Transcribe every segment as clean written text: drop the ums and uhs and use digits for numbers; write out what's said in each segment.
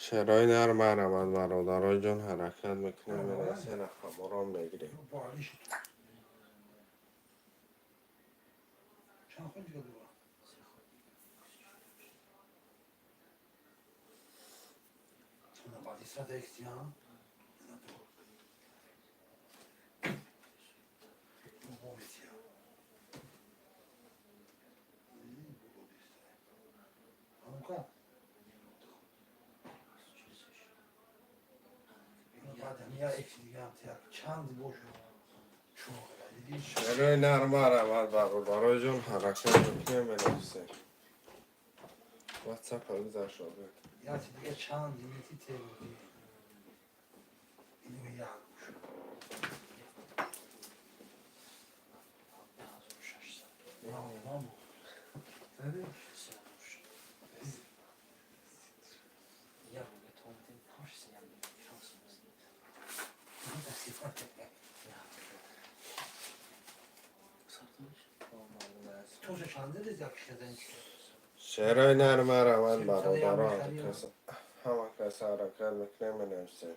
Шерои нар марҳамат, бародарои ҷон, ҳаракат мекунем, мерасем, рақамҳоро мегирем. Шерои нар марҳамат, бародарои ҷон, ҳаракат мекунем, менависем. Ватсапа гузашт. Шерои нар марҳамат, бародаро, ҳама кас ҳаракат мекунем, менависем.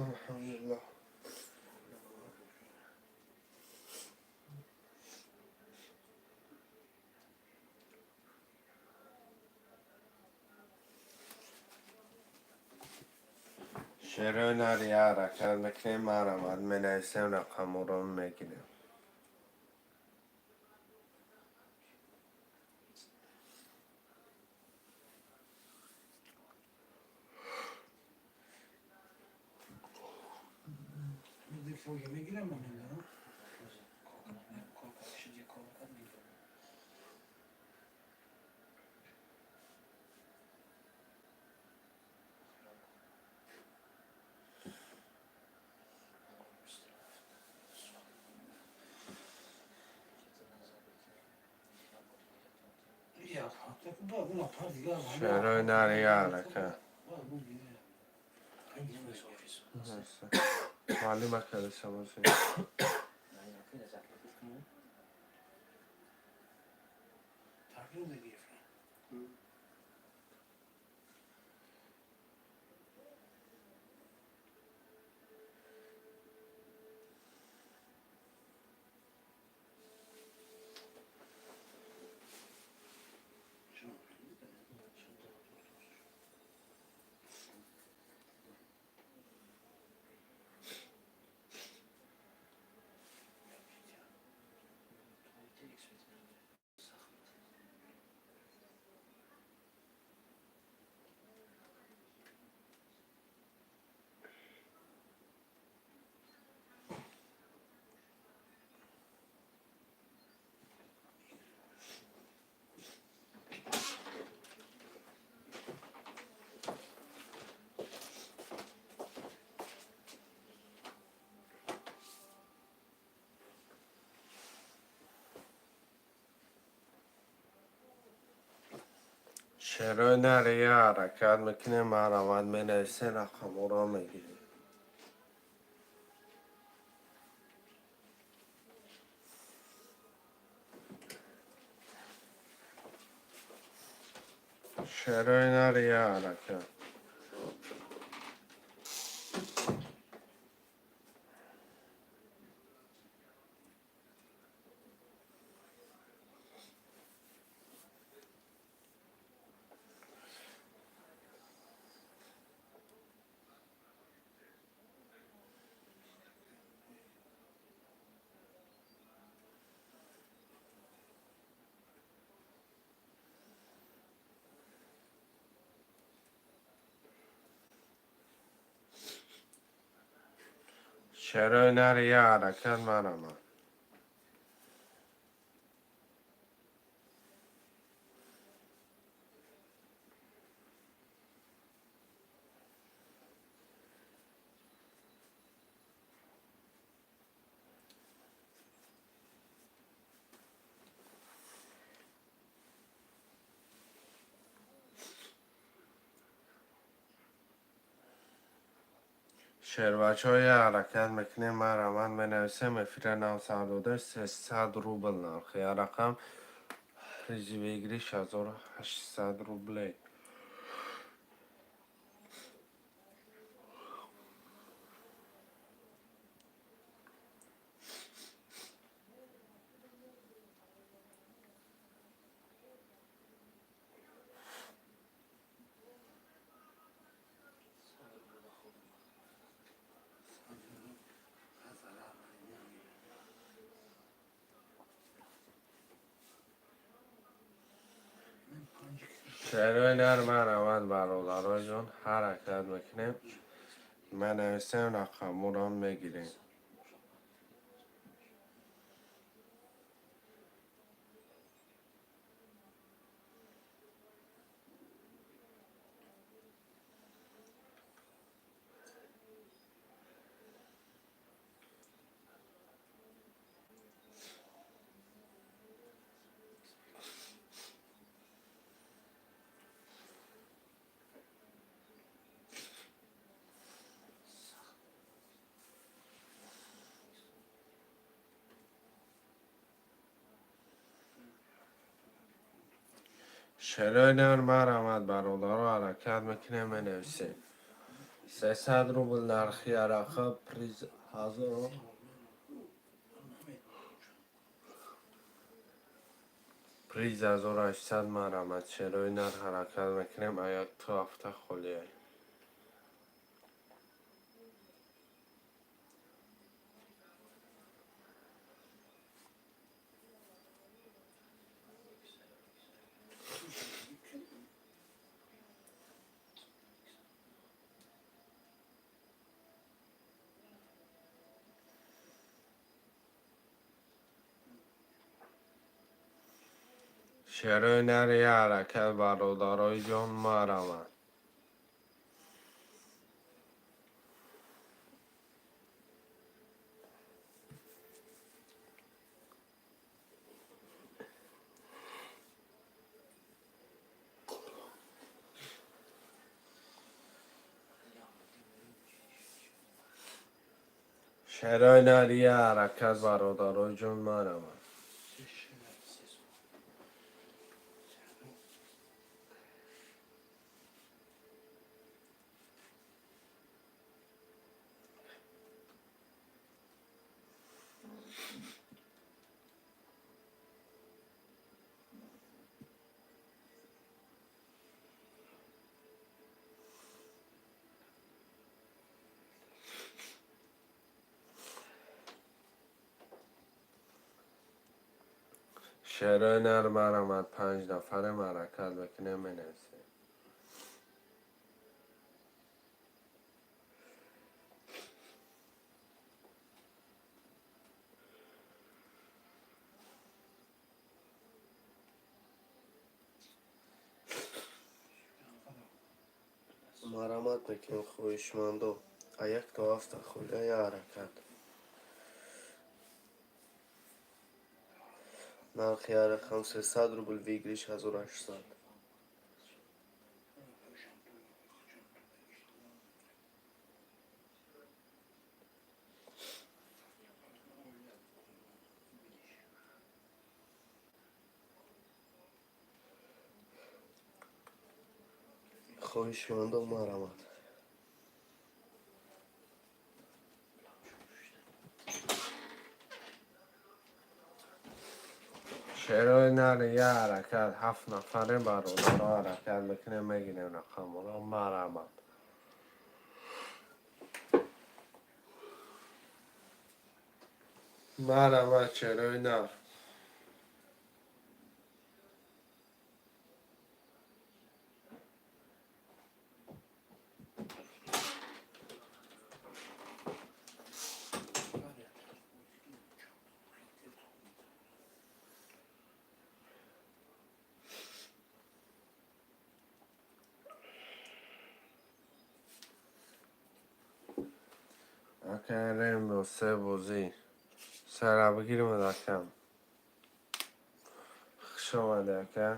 Алҳамдулиллоҳ. Шерои нар я ҳаракат мекунем, марҳамат, менависем, рақамҳоро мегирем. Шерои нар я ҳаракат. Маълума кардеса бошед. Шерои нар я ҳаракат мекунем, марҳамат, менависем, рақамҳоро мегирем. Шерои нар я ҳаракат. Шерои нар я ҳаракат, марҳамат. Шербачҳо, я ҳаракат мекунем, марҳамат, менависем. Эфира нав сар дода, 300 рубл нархи як рақам, призи выигрыш 1800 рублей. Шерои нар, марҳамат, бародароҷон, ҳаракат мекунем, менависем, рақамҳоро мегирем. Шерои нар, марҳамат, бародаро, ҳаракат мекунем, менависем. 300 рубл нархи арақа, приз ҳазору приз 1800. Марҳамат, шерои нар, ҳаракат мекунем. А як ту ҳафта холиай. Шерои нар, я ҳаракат, бародарои ҷон, марҳамат. Шерои нар, я ҳаракат, бародарои ҷон, марҳамат. Шерои нар, марҳамат, панҷ нафарем, ҳаракат мекунем, менависем. Марҳамат мекунем, хоҳишмандо, а як то ҳафта холия, я ҳаракат. Нархи ҳар рақам 300 рубл, выигрыш 1800. Хоҳишмандо, марҳамат. Шерои нар, я ҳаракат, ҳафт нафарем, бародаро, ҳаракат мекунем, мегирем рақамҳоро, марҳамат. Марҳамат, шерои нар. Ака, Рембо, се бозӣ сара бигирем, акам. Хуш омадӣ, ака.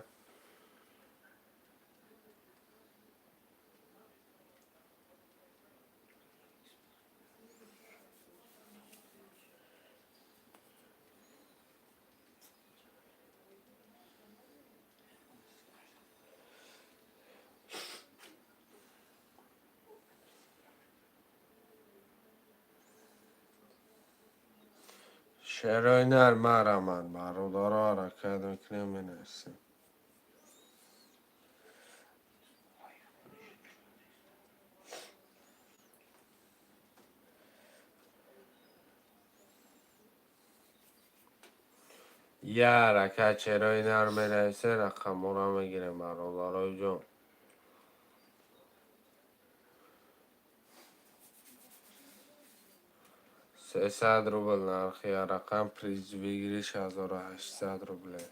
Шерои нар марамад, бародаро, ҳаракат мекунем, менависем. Я ҳаракат, шерои нар менависе, рақамҳоро мегирем, бародарои ҷон. 300 рубл нархи рақам, приз выигрыш 1800 рублей.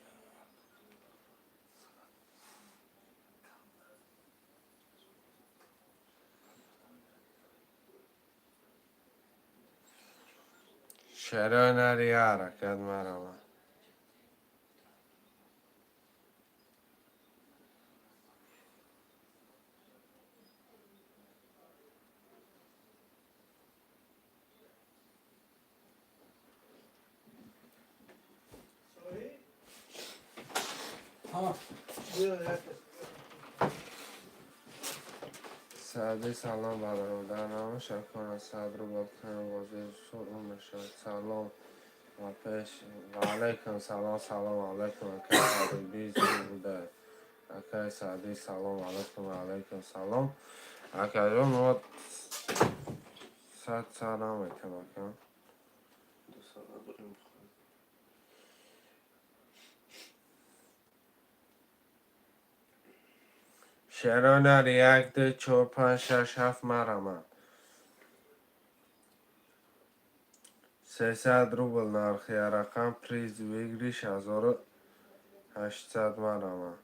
Шерои нар, я ҳаракат, марамад. Саъди, салом, бародар, намошакона 100 рубл кунем, бозӣ шурӯъ мешавад. Салом ва пеш, ва алайкум салом, салом алайкум, акай Саъди, 20 рубл. Акай Саъди, салом алайкум, ва алайкум салом. Акаҷон, мо 100 сар наметем, ака. 200 надорем бихоҳем. Шерои нар, як, ду, чор, панҷ, шаш, ҳафт, марамад. 300 рубл нархи рақам, приз выигрыш 1800, марамад.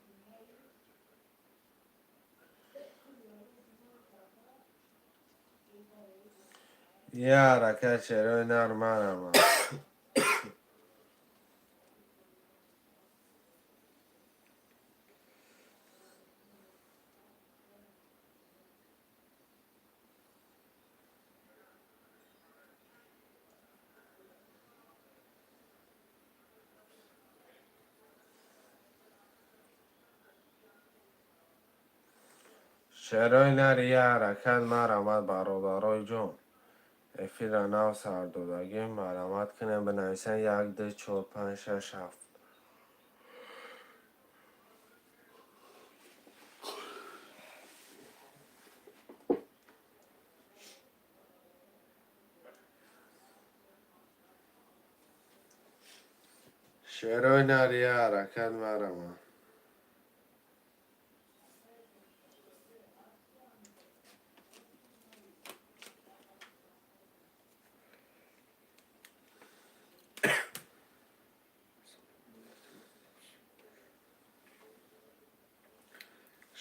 Я ҳаракат, шерои нар, марамад. Шерои нар, я ҳаракат, марамад, бародарои ҷон. Эфирра нав сар додагим, марҳамат кунем, бинависем: як, ду, чор, панҷ, шаш, ҳафт. Шерои нар, я ҳаракат, марамад.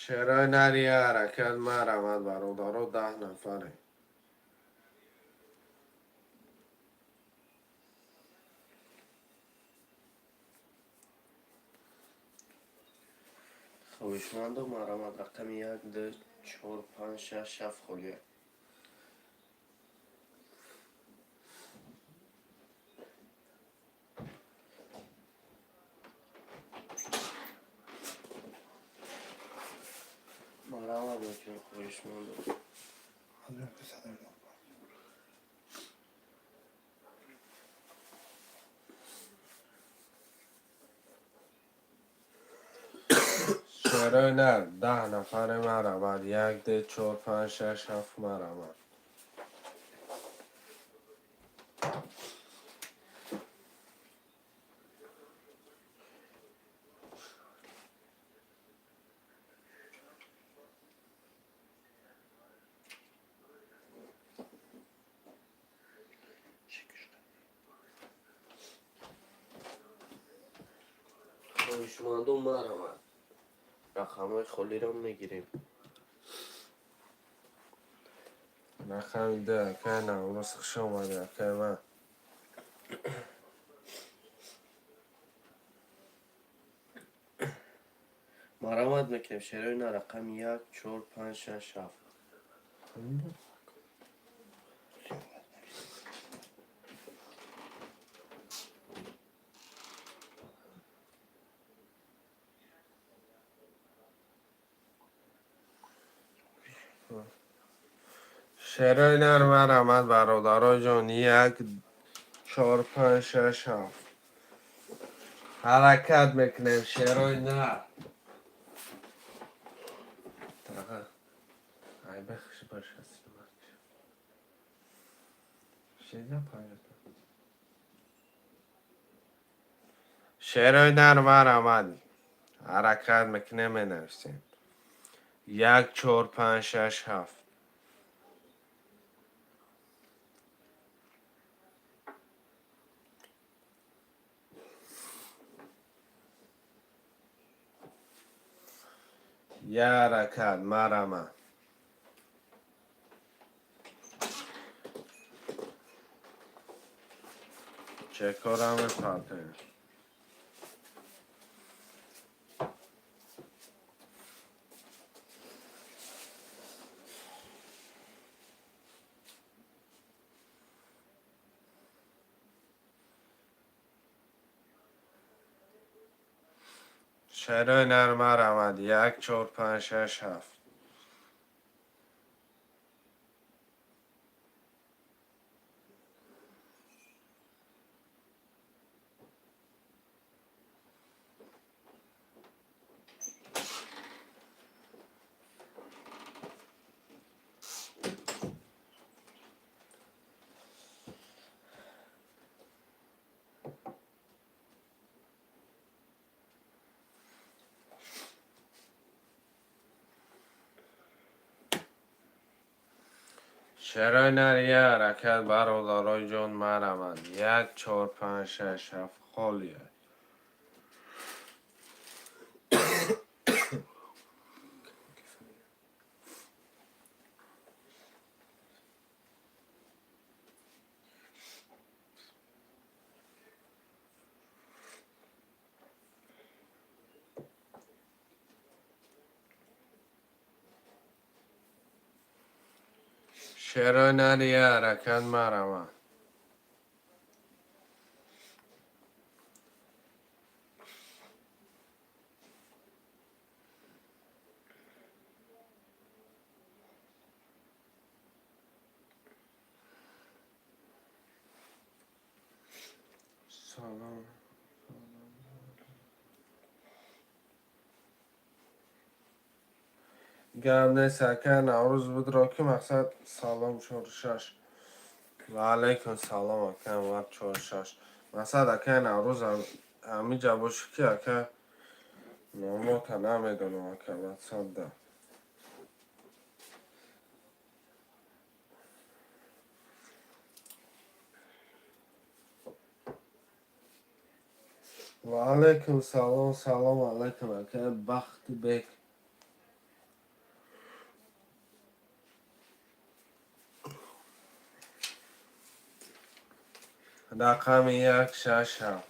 Шерои нар, я ҳаракат, марамад, бародаро, 10 нафаре. Хоҳишмандо, марҳамат, рақами як, ду, чор, панҷ, шаш, ҳафт холия. Марҳамат мекунем, хоҳишмандо. Шерои нар, 10 нафаре, марамад: як, ду, чор, панҷ, шаш, ҳафт, марамад. Хоҳишмандо, марҳамат, рақамҳои холиро мегирем. Рақами ду, акай Наврӯз, хуш омадӣ, акай ман. Марҳамат мекунем, шерои нар, рақами як, чор, панҷ, шаш, ҳафт. Шерои нар, марҳамат, бародарои ҷон: як, Чор, панҷ, шаш, ҳафт. Ҳаракат мекунем, шерои нар. Таға. Ай, бехш баша снимать. Шеда панҷ. Шерои нар марамад. Ҳаракат мекунем, менависем. Як, чор, панҷ, шаш, ҳафт. Я ҳаракат, марама. Чекора мепартоем. Шерои нар марамад. Як, чор, панҷ, шаш, ҳафт. Шерои нар я ҳаракат, бародарои ҷон, марамад. Як, чор, панҷ, шаш, ҳафт. Холия. Шерои нар я ҳаракат, марамад. Салом. Гап нест, ака Наврӯз будро ки мақсад. Салом, чор шаш. Ва алайкум салом, ака Анвар, чор шаш. Мақсад, ака Наврӯз ҳамиҷа бошӣ ки, ака, номота намедонам, ака, ватсапда. Ва алайкум салом, салом алайкум, ака Бахтибек. Рақами як, шаш, ҳафт.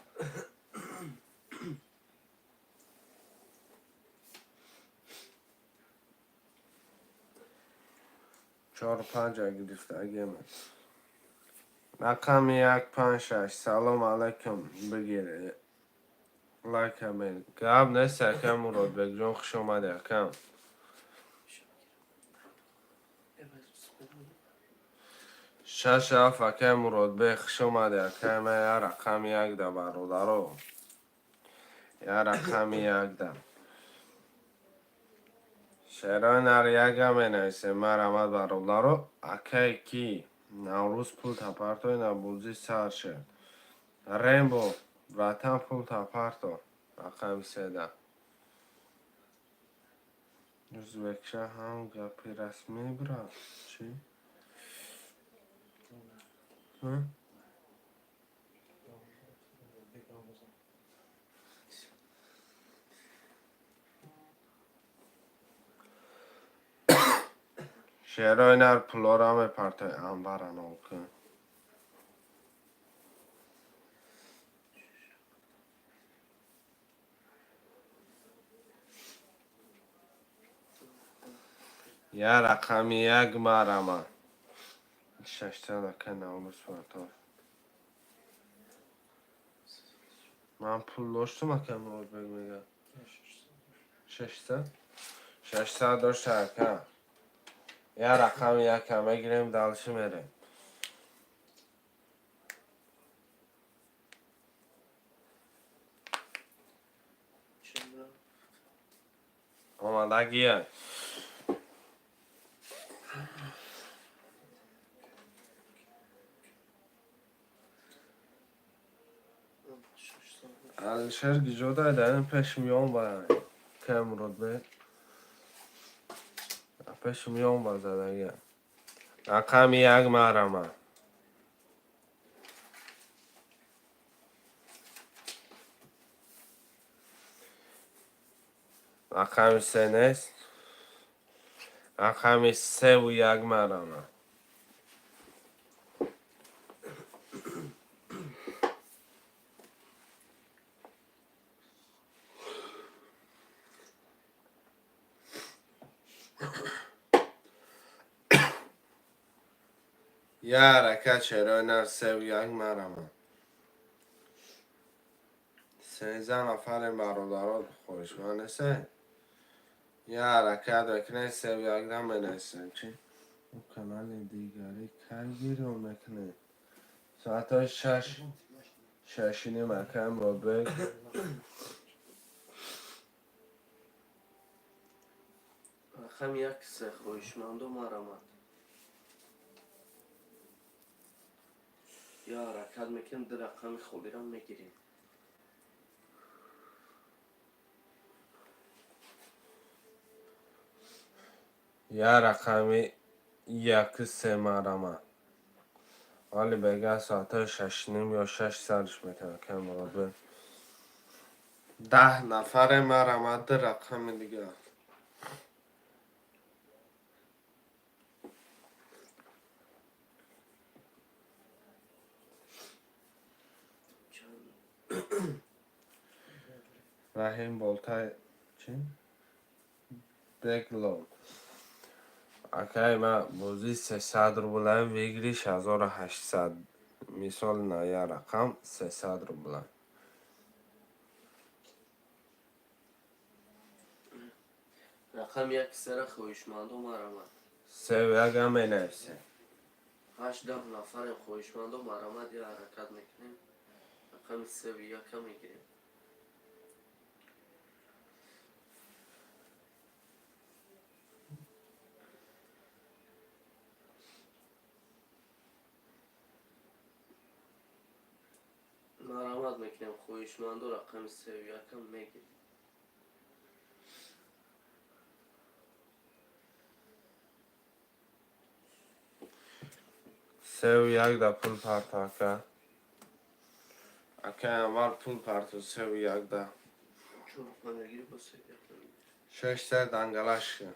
Чор, панҷа гирифтагима. Рақами як, панҷ, шаш. Салом алайкум, бигир. Лайкаме. Гап нест, ака Муродбекҷон, хуш омадӣ, акам. Шаш, ҳафт, акай Муродбек, хуш омадӣ, акай ма. Я рақами якда, бародаро. Я рақами якда. Шерои нар яга менависем, марамад, бародаро. Акай ки Наврӯз пул тапартой на бозӣ сар шуд. Рембо, братан, пул тапарто. Рақами седа. Ӯзбекша ҳам гапи расмӣ, брат? Чӣ? Ҳа? Шерои нар пулора мепартой, Анвара нокун. Я рақами як, марама. Шашсад, ака Наврӯз партов. Ман пул доштам, ака Муродбек мега. 600? 600 дошта, ака. Я рақами яка мегирем, дальше мерем. баромадагия. Алишер гиҷода дар пеш миён ба Кемродбек пеш миён ба задагия. Рақами як марама. Рақами се нест. Рақами севу як марама. Я ҳаракат шерои нар севу як марама. 13 нафарем бародаро, хоҳишманд нестед? Я ҳаракат мекунед, севу якда менависем. Чи канали дигари кай гирён мекунед? Соатҳои шаш, шашиним, акай Муродбек. Рақами як се, хоҳишмандо, марҳамат. Я ҳаракат мекунем, ду рақами холиро мегирем. Я рақами яку се марама. Вале бега соатҳои шашним ё шаш сарш метавад, акай Муродбек. 10 нафаре, марама, ду рақами дигар. Чанд? Раҳим Болтай чи? Беглон. Акай, ма бозии 300 рублаем, выигрыш 1800. Мисол на я рақам 300 рубла. Рақами як сера, хоҳишмандо, марҳамат. Севу якам менависем. Ҳашт, даҳ нафарем, хоҳишмандо, марҳамат, я ҳаракат мекунем. Рақами севу яка мегирем. Марҳамат мекунем, хоҳишмандо, рақами севу яка мегирем. Севу як да пул парто, ака. Акай Анвар, пул парто севу як да. Чор панҷ гири, бо севу яка мегирем. 600 ангалашка.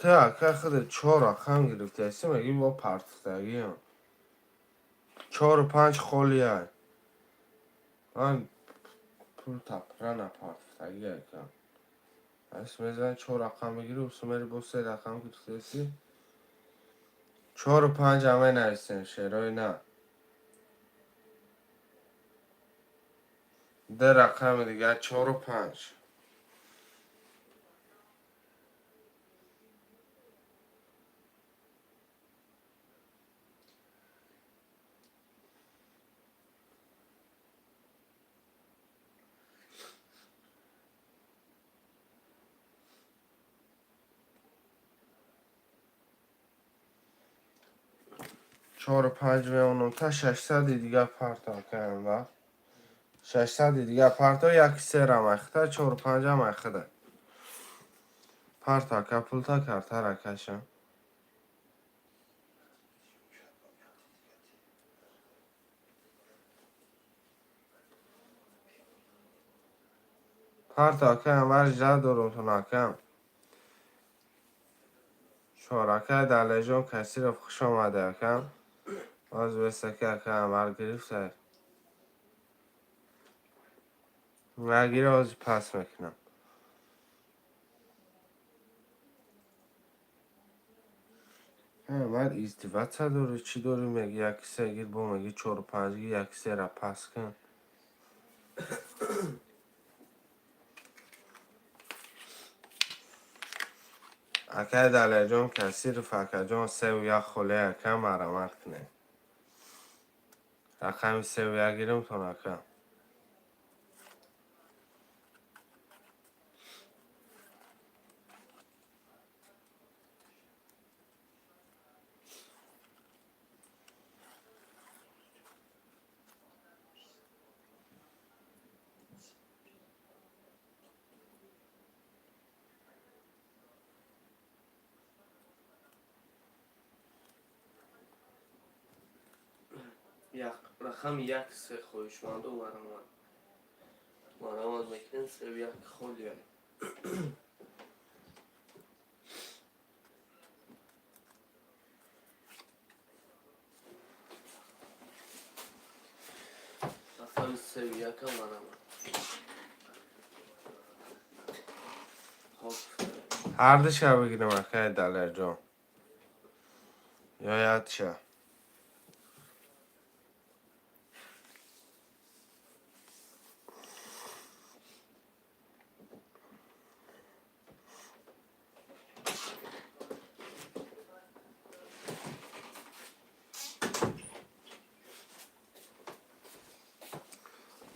Ту ака худ чор рақам гирифтаси, меги бо партофтагиам. Чору панҷ холия. Ман пул тапра напартофтаги, ака. Ас мезан чор рақам мегири, усумери бо се рақам гирифтаси. Чору панҷ ҳаме нависем, шерои на. Ду рақами дигар, чору панҷ. Чору панҷ меонам та 600-и дигар парто, акай Анвар. 600-и дигар парто, яки серам айхита, чору панҷам айхида. Парто, ака, пулта картара каша. Парто, акай Анвар, жда дорумтон, акам. Чор, акай Далежон Касиров, хуш омаде, акам. Боз весаки ака Анвар гирифта. Нагира, ҳозир пас мекунам. Баъд издеваться дорӣ, чӣ дорӣ, меги як се гир, бо меги чору панҷ гир, як сера пас кун. Акай Далерҷон Касиров, акаҷон, севу як холе, ака, марамат кунед. Рақами севу як гирумтон, ака. Рақами як се, хоҳишманду, марамат. Марамат мекунем, севу як холия. Рақами севу яка марамат. Хоб. Ҳардуша бигирем, акай Далерҷон, ё якша?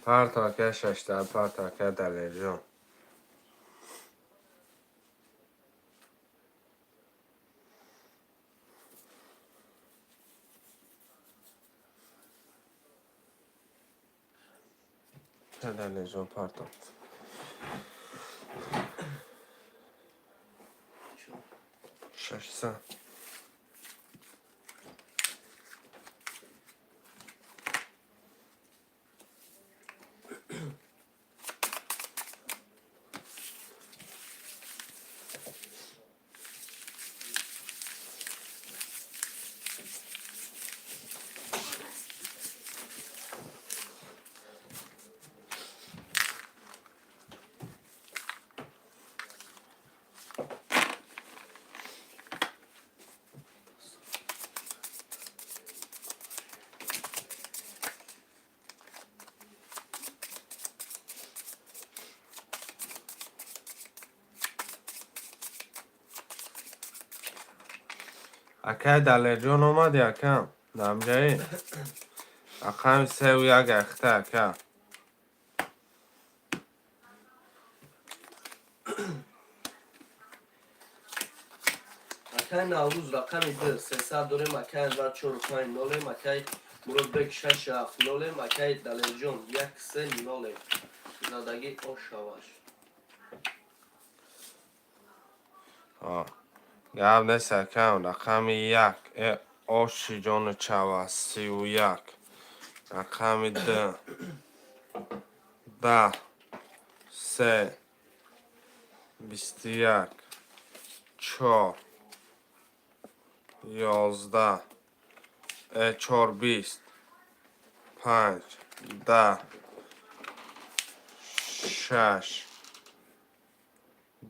Парто, акай, шашта парто, акай Далерҷон. Далерҷон, парто. 600. Акай Далерҷон, омади, акам, дамҷаи рақами севу як ахта, ака. Акай Наврӯз, рақами д 300 дорем, акай Анвар чору панҷ нолем, акай Муродбек шаш ҳафт нолем, акай Далерҷон як се нолем. Задагӣ ошаваш. Гап нест, акам, рақами як э оши ҷону чава, 31, рақами д 10 се 21 чор 11 чор 20 панҷ 10 шаш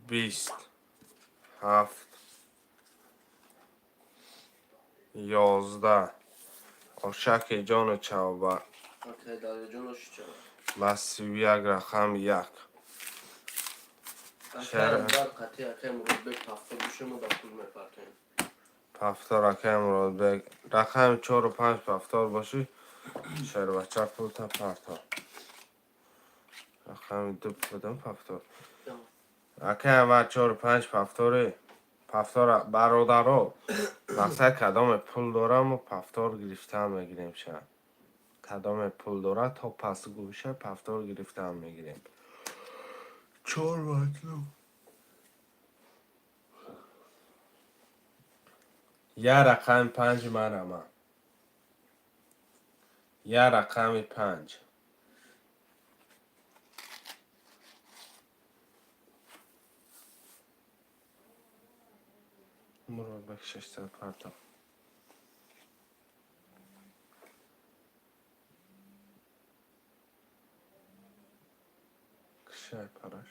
20 ҳафт 11, ошаки ҷону чавба. Акай Далерҷон, оши чава. Ба 31, рақами як. Акай Анвар қатъи акай Муродбек 70 бошем, мо дар пул мепартоем. Пафтор, акай Муродбек, рақами чору панҷ пафтор бошӣ, шербача, пулта парто. Рақами ду будам пафтор. Акай Анвар, чору панҷ пафтори, пафтора, бародаро, мақсад кадоме пул дорамо, пафтор гирифтан мегирем ша. Кадоме пул дора, то пасгӯша пафтор гирифтан мегирем. Чор матлуб. Я рақами панҷ марама. Я рақами панҷ. Муродбек, 600 парто. Кишай параш.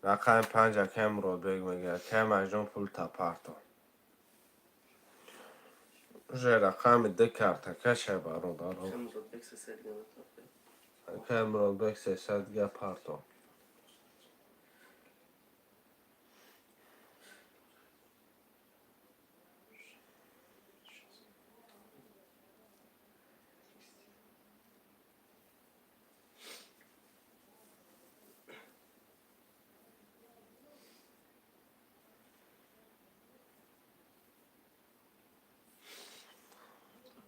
Рақами панҷ акай Муродбек мегӯяд. Акай Маҷнун, пул та парто. Уже рақами ду картакаша, бародаро. Акай Муродбек 300 дига метафе. Акай Муродбек 300 дига парто.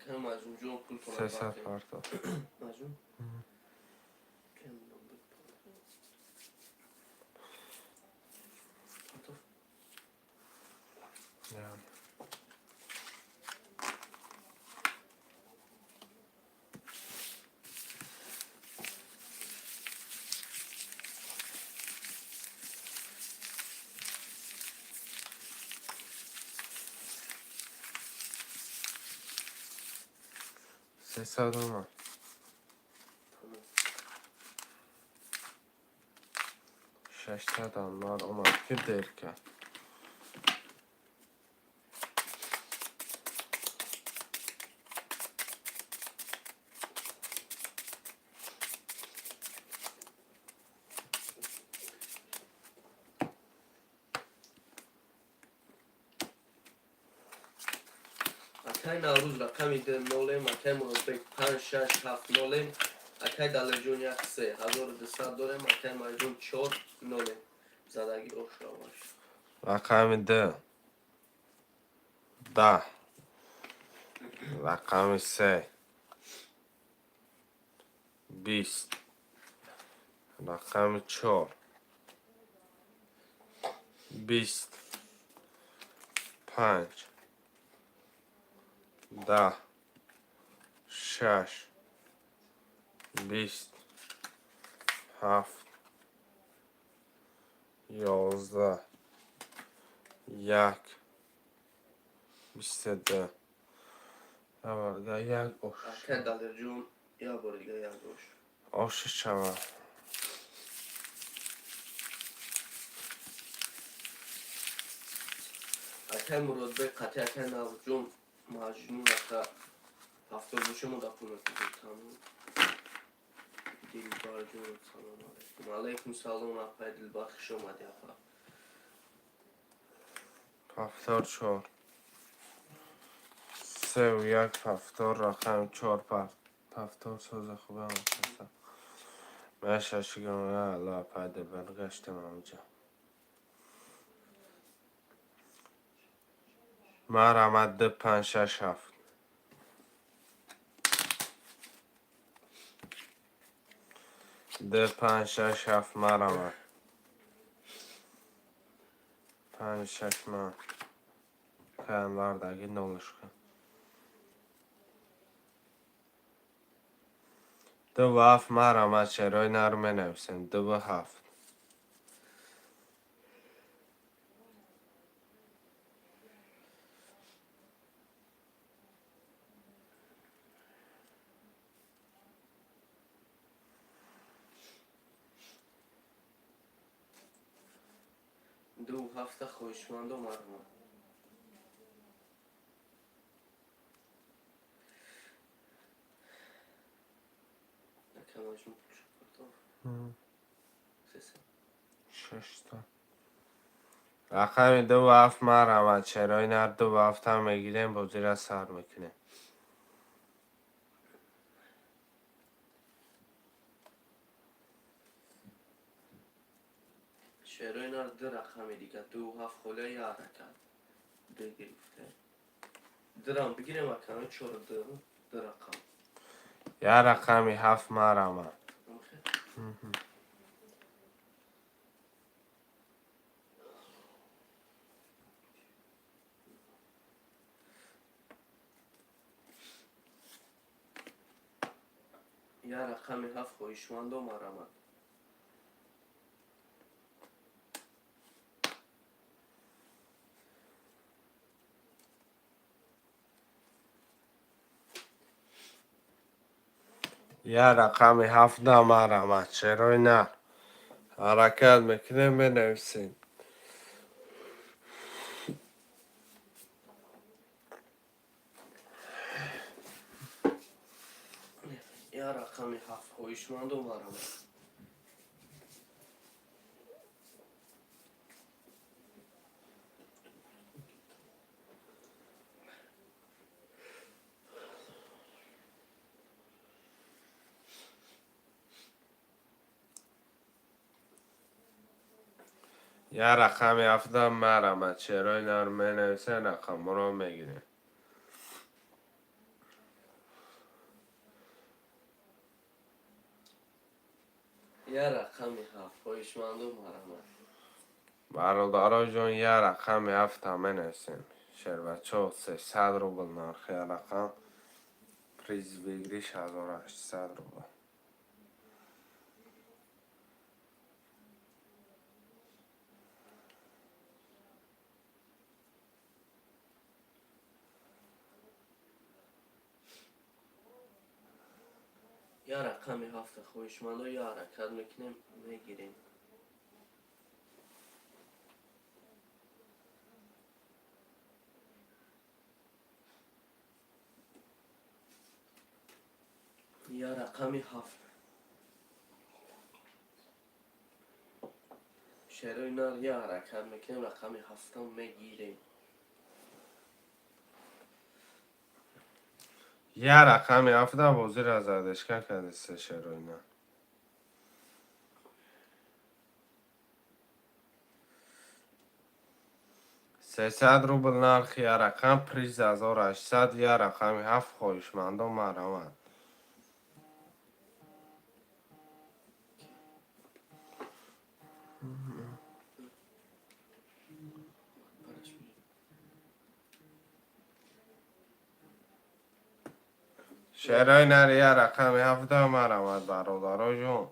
Акай Маҷнунҷон, пултона 300 партем. Парто. Маҷнун? Акай Муродбек партов. Я. 300 омад. Тамом. 600 анвар омад, ки дер кард. Акай Наврӯз, рақами ду нолем, акай Муродбек панҷ шаш ҳафт нолем, акай Далерҷон як се 1200 дорем, акай Маҷнун чор нолем. Задагӣ ошраваш. Рақами ду 10, рақами се 20, рақами чор 20, панҷ, 10, шаш, 20, ҳафт, 11, як, 22. Аввалга як ош. Акай Далерҷон, як бори дига як ош. Оши шава. Акай Муродбек қатъи акай Наврӯзҷон, Маҷнун ака 70 боша, мо да пул методем. Тамом. Дилбарҷон, салом алайкум. Алайкум салом, апай Дилбар, хуш омадӣ, апа. Повтор чор. Севу як повтор, рақами чор повтор соза хубам аста. Ман шашигам алло, апай Дилбар, гаштам ҳамҷа. Марҳамат, ду, панҷ, шаш, ҳафт. Ду, панҷ, шаш, ҳафт, марҳамат. Панҷ, шаш ман. Каянвардаги нолушка. Дуву ҳафт, марҳамат, шерои нар менависем. Дуву ҳафт. Ду ҳафта хоҳишмандо, марҳамат. Ака Маҷнун, пулшо партов. Сесе. Шашта. Рақами дуву ҳафт, марҳамат, шерои нар дуву ҳафтам мегирем, бозира сар мекунем. Шерои нар ду рақами дига, ду ҳафт холия, як ҳаракат. Ду гирифта. Дурам бигирем, аками чор ду, ду рақам. Як рақами ҳафт, марҳамат. Амхе? Як рақами ҳафт хоҳишмандо, марҳамат. Як рақами ҳафт на, марҳамат, шерои нар. Ҳаракат мекунем, менависем. Я рақами ҳафт, хоҳишманду марҳамат. Я рақами ҳафта, марҳамат, шерои нар менависен, рақамҳоро мегирем. Я рақами ҳафт, хоҳишманду марҳамат. Бародаро ҷон, я рақами ҳафта менависем. Шербачо, 300 рубл нархи я рақам, приз выигрыш 1800 рубл. Я рақами ҳафта, хоҳишмандо, я ҳаракат мекунем, мегирем. Я рақами ҳафт, шерои нар, я ҳаракат мекунем, рақами ҳафтам мегирем. Я рақами ҳафта бозиро задешка кардиста, шерои нар. 300 рубл нархи я рақам, приз 1800. Я рақами ҳафт, хоҳишмандо, марҳамат. Шерои нар, я рақами ҳафта, марҳамат, бародаро ҷон.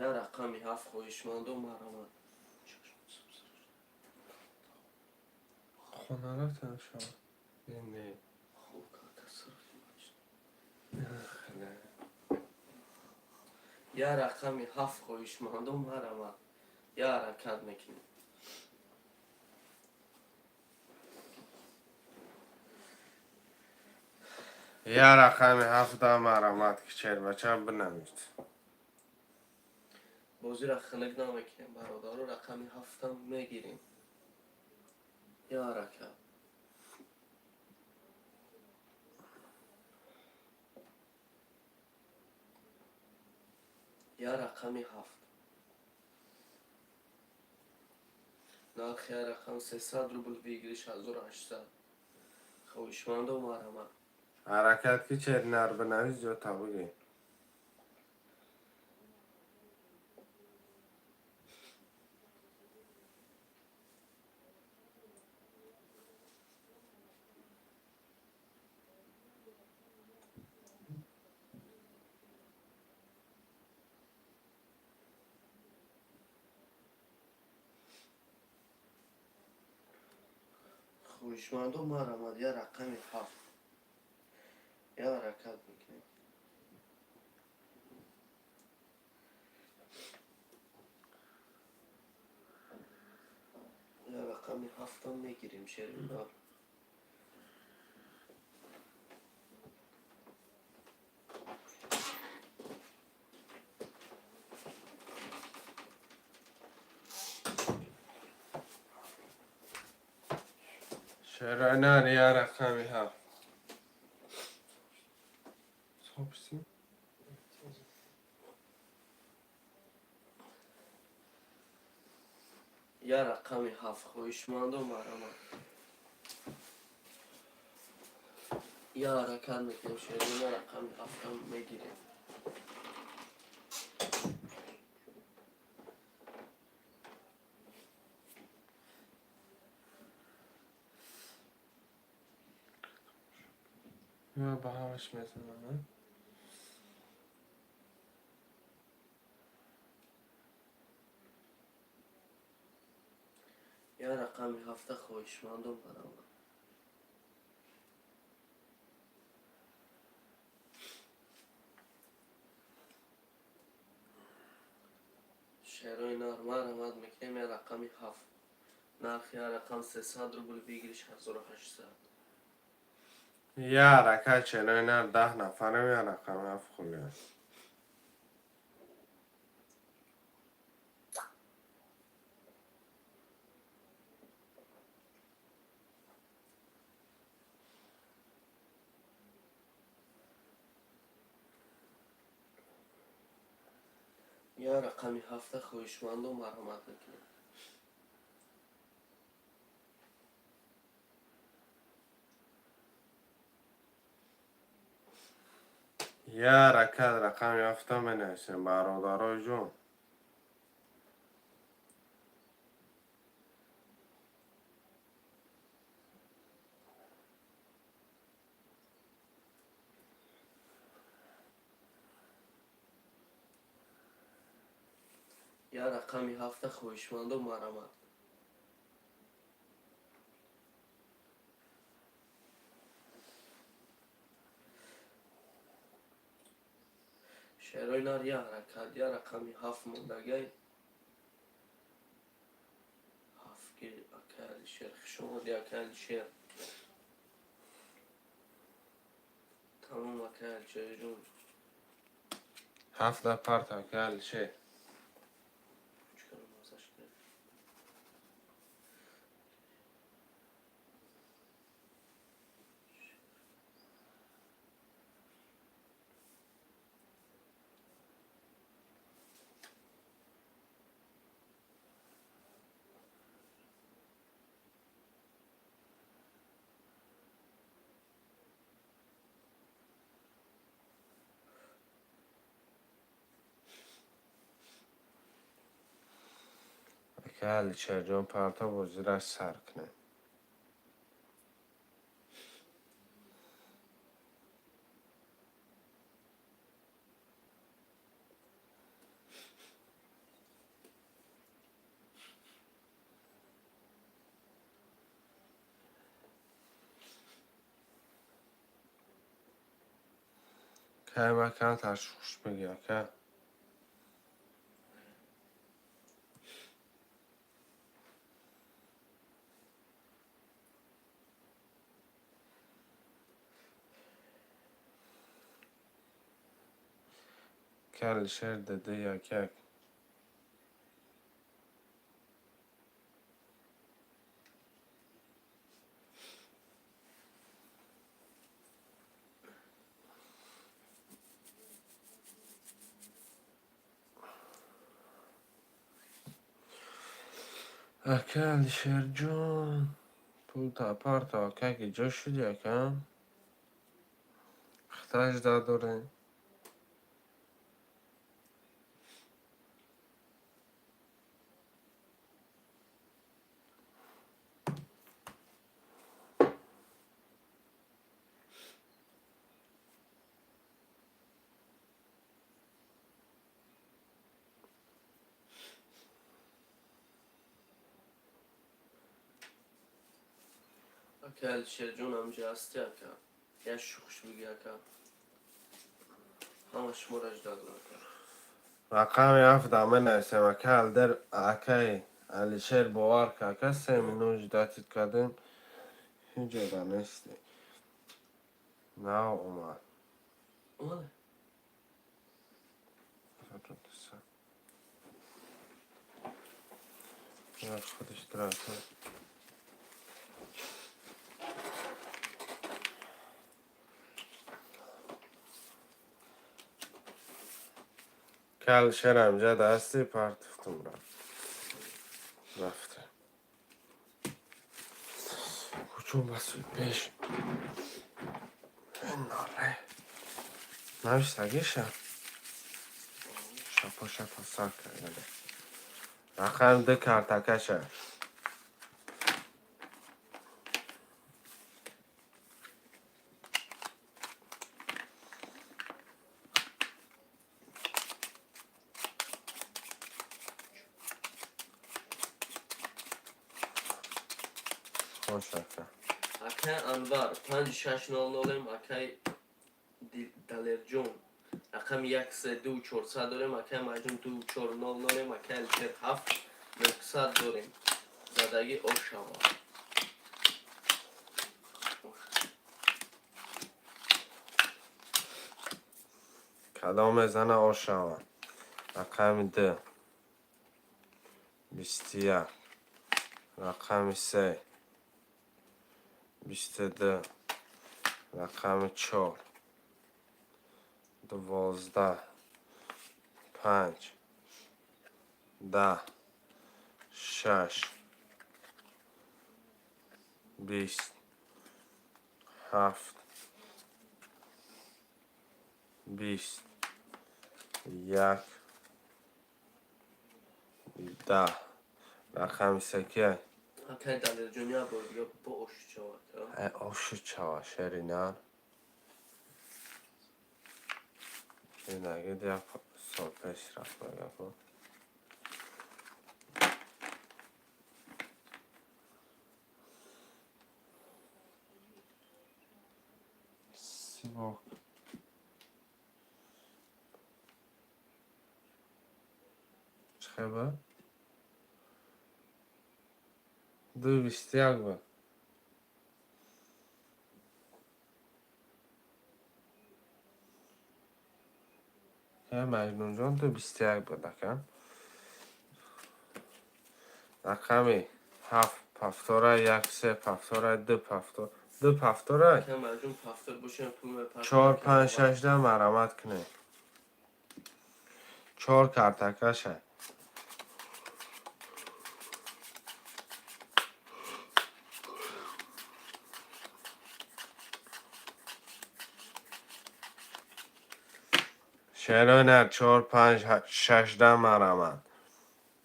Я рақами ҳафт, хоҳишмандо, марҳамат. Хона рафтам шо не. Хоб карда. Не. Я рақами ҳафт, хоҳишмандо, марҳамат, я ҳаракат мекунем. Я рақами ҳафта, марҳамат, ки шербача бинавис. Бозиро хунук намекунем, бародаро, рақами ҳафтам мегирем. Я ҳаракат. Я рақами ҳафт, нархи я рақам 300 рубл, выигрыш 1800. Хоҳишмандо, марҳамат. Ҳаракат ки, шери нар бинавис, ҷо табуги. Хоҳишмандо, марҳамат, я рақами ҳафт, я ҳаракат мекунем. Я рақами ҳафтам мегирем, шери нар. Шерои нар, я рақами ҳафт. Сопси. Я рақами ҳафт, хоҳишмандо, марҳамат, я ҳаракат мекунем, шери нар, рақами ҳафтам мегирем. Ё ба ҳамаш мезанам. Я рақами ҳафта, хоҳишмандо, марҳамат. Рақами ҳафт. Нархи ҳар рақам 300 рубл, выигрыш 1800. Я ҳаракат ченои нар 10 нафарем, я рақами ҳафт хулия. Я рақами ҳафта хоҳишмандо марҳамат мекунем. Я ҳаракат рақами ҳафта менависем, бародарои ҷон. Я рақами ҳафта хоҳишмандо марҳамат. Шерои нар, я ҳаракат, я рақами ҳафт мондагай. Ҳафт ки, акай Алишер, хушомадӣ, акай Алишер. Тамом, акай Алишерҷон. Ҳафта парт, акай Алишер. Чикора мазаш кунем? Акай Алишерҷон, парто бозира сар кунем. Кай макан ташхуш бигӣ, ака. Акай Алишер деди як як. Акай Алишерҷон, пулта парто, ака, ки ҷо шуди, ака? Хтажда дорем. Акай Алишерҷон, ҳамҷа ҳастӣ, ака? Я шухш бигӣ, ака. Ҳама шуморо ждать дорам, ака. Рақами ҳафта менависем, ака Алдар, акай Алишер, бовар ка, ака, 3 минут ждать кардем, ҳеҷода нести. Нав омад. Омада? Як худиш трака. Калшер амҷад ҳасти? Партифтум, рафт. Рафте. Ҳуҷум ба сӯи пеш. Норе. Навиштагиша? Шапо шапо сар кардаде. Рақам ду картакаша. Хош, ака. Акай Анвар, 5600-ем, акай Далерҷон. Рақами як се ду чорсад дорем, акай Маҷнун 2400-ем, акай Алишер ҳафт. 700 дорем. Задагӣ ошава. Кадом мезана ошава? Рақами ду, 21, рақами се, 22, рақами чор, 12, панҷ, 10, шаш, 20, ҳафт, 20, як, 10. Рақами се кия? Акай Далерҷон, як бор дига бо ошу чава. Ошу чава, шери нар. Инагид як сол пеш рафт мегафо. Сивок. Чӣ хебар? Ду 21 буд. Маҷнунҷон, ду 21 буд, ака. Рақами ҳафт пафтора, як, се пафтора, ду пафтор, ду пафтора. Акай Маҷнун, пафтор бошем, пул мепартоем. Чор, панҷ, шашда марамат кунед. Чор картакаша. Шерои нар, чор, панҷ, шашда марамат.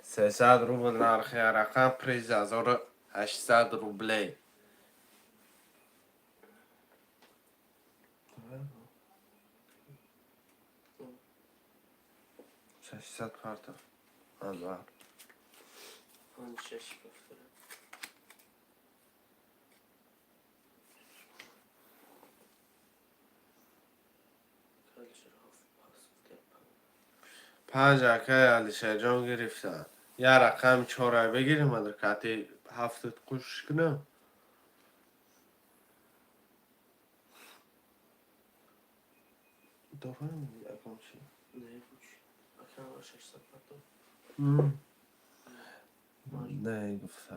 300 рубл нархи рақам, приз 1800 рублей. 600 партов. Анвар. Панҷ, шаш пафтора. Калишер ҳафт пафтор. Панҷ акай Алишерҷон гирифтанд. Як рақами чорай бигирим, адар кати ҳафтат кӯшиш кунам. Дорам ягон чи? Не, буч. Акай Анвар, 600 партов. Не, гуфта.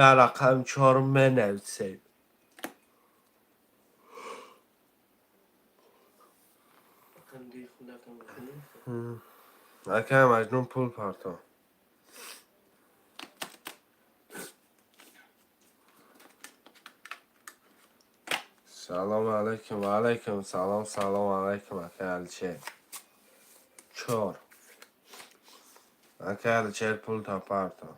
Як рақами чорум менависем. Акай ди худакам бихонем. Акай Маҷнун, пул парто. Салому алайкум, ва алайкум салом, салому алайкум, акай Алишер. Чор. Акай Алишер, пул та парто.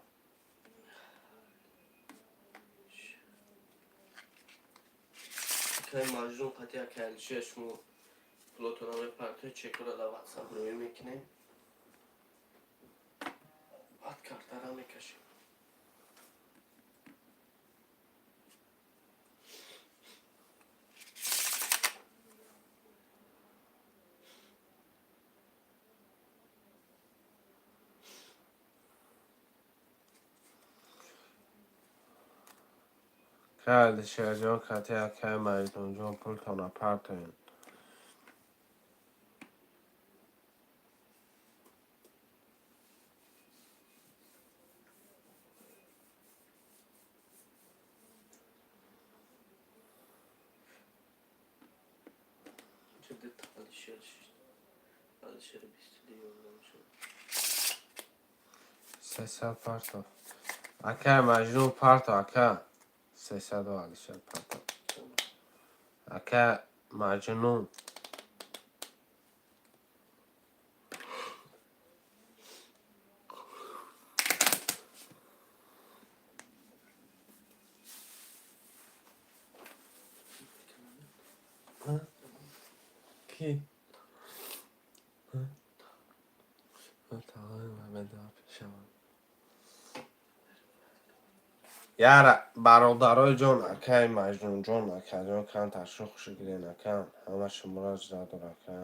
Акай Маҷнун қати акай Алишер, шумо пулотонро мепартоед, чекора дар ватсап рӯй мекунем. Баъд картара мекашем. Акай Алишерҷон кати акай Маҷнунҷон, пултонро партоед. Инҷа дута Алишер шишт. Алишери 22 ёрдам шуд. 300 партов. Акай Маҷнун, парто, ака. 300 Алишер парто. Ака Маҷнун. Ки? Яра бародарои ҷон, акаи Маҷнунҷон, акаҷон, камтар шӯх гирен, акам. Ҳама шуморо ҷирадор, ака.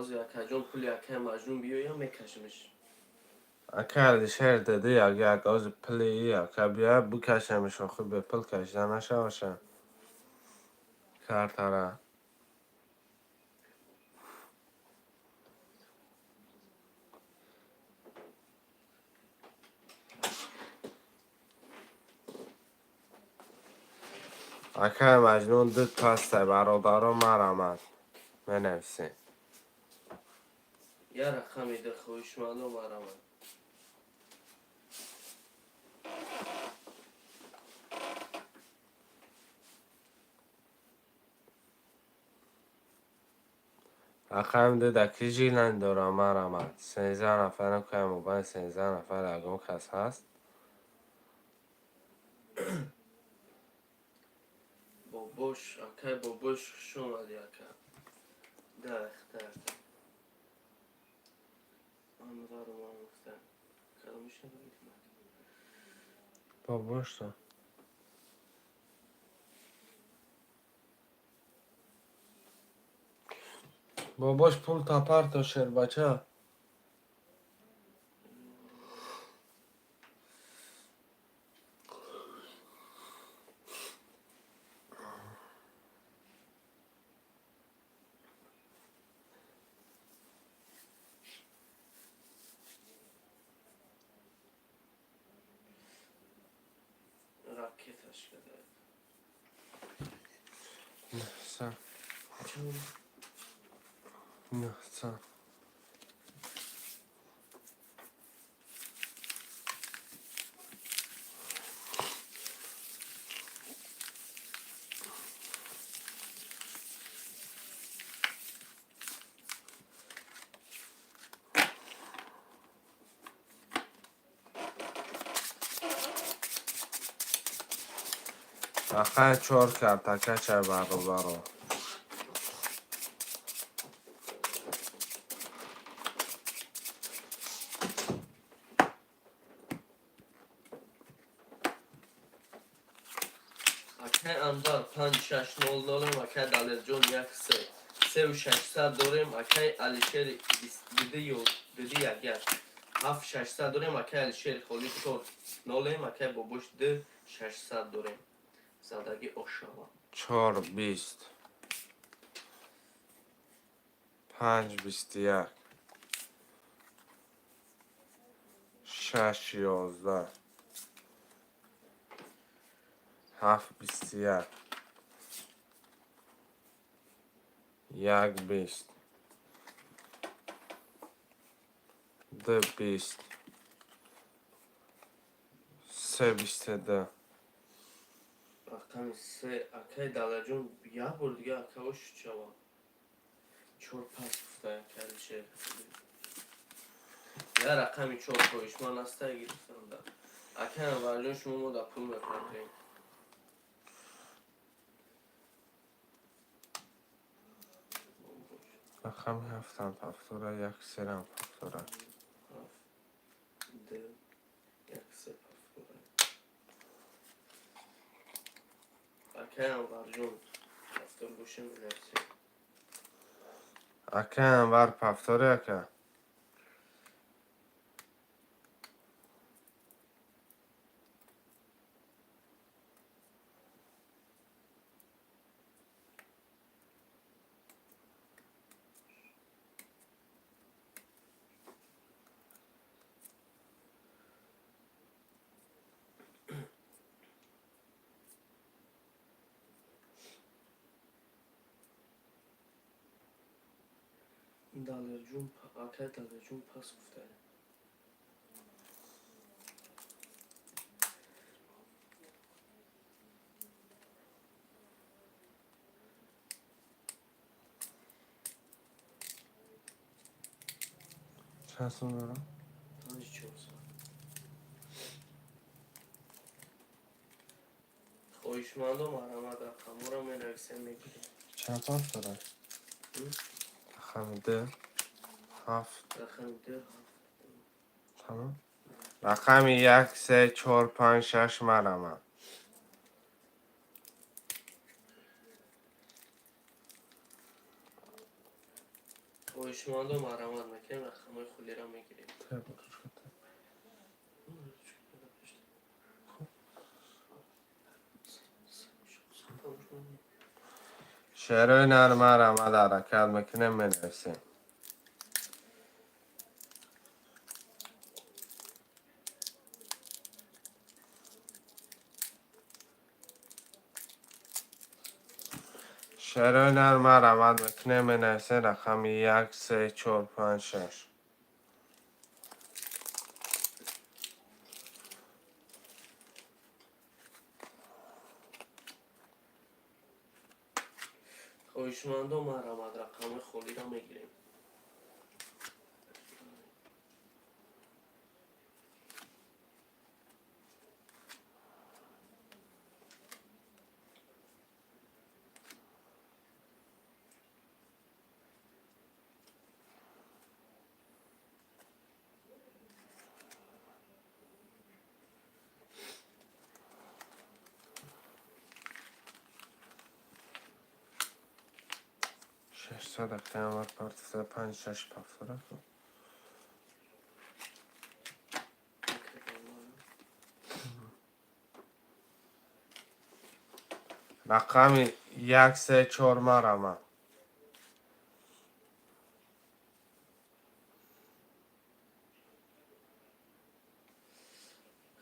Ҳозир, акаҷон, пули акай Маҷнун биёям, мекашимш. Ака Алишер деди, агар ози пули ака бия, бикашемш, охи бепул кашида нашаваша картара. Акай Маҷнун ду пастай, бародаро, марамад менависем. Я рақами ду, хоҳишмандо, марамад. Рақами ду да ки жилан дорам, марамад. 13 нафарам, кай мобайн 13 нафар ягон кас ҳаст? Бобош, акай Бобош, хуш омадӣ, ака. Дахта, ака. Анвар ман гуфта. Кадомиш набудем? Бобошто. Бобош, пул тапарто, шербача. Ракеташ када. Нӯҳса. Чанд? 900. Акай чор кард, акачай, бародаро. Акай Анвар 5600-ем, акай Далерҷон як се. 3600 дорем, акай Алишери диди ё диди як як. 7600 дорем, акай Алишери холи 4 нолем, акай Бобош 2600 дорем. Задаги ошава. 4 20. 5 21. 6 11. 7 21. 1 20. 2 20. 3 22. Рақами се, акай Далерҷон, як бор дига, акаош чава. Чор пас гуфта, акай Алишер. Я рақами чор, хоҳишманд аста, гирифтам да. Акай Анварҷон, шумо мо да пул мепартоем. Рақами ҳафтам пафтора, як серам пафтора. Ҳафт, ду, як, се пафтора. Акай Анварҷон, ҳафтор бошем, менависем. Акай Анвар, пафтори, ака. Далерҷон, акай Далерҷон пас гуфта. Чанд сум дорам? 5400. Хоҳишмандо, марҳамат, рақамҳоро менависем, мегирем. Чанд пафтора? Рақами ду. Ҳафт. Рақами ду, ҳафт. Тамом. Рақами як, се, чор, панҷ, шаш, марамад. Хоҳишмандо, марҳамат мекунем, рақамҳои холиро мегирем. Шерои нар, марҳамат, ҳаракат мекунем, менависем. Шерои нар, марҳамат мекунем, менависем рақами як, се, чор, панҷ, шаш. Хоҳишмандо, марҳамат, рақамҳои холиро мегирем. Шашсад акаямар партифта, панҷ, шаш пафтора. Рақами як, се, чор, марҳамат.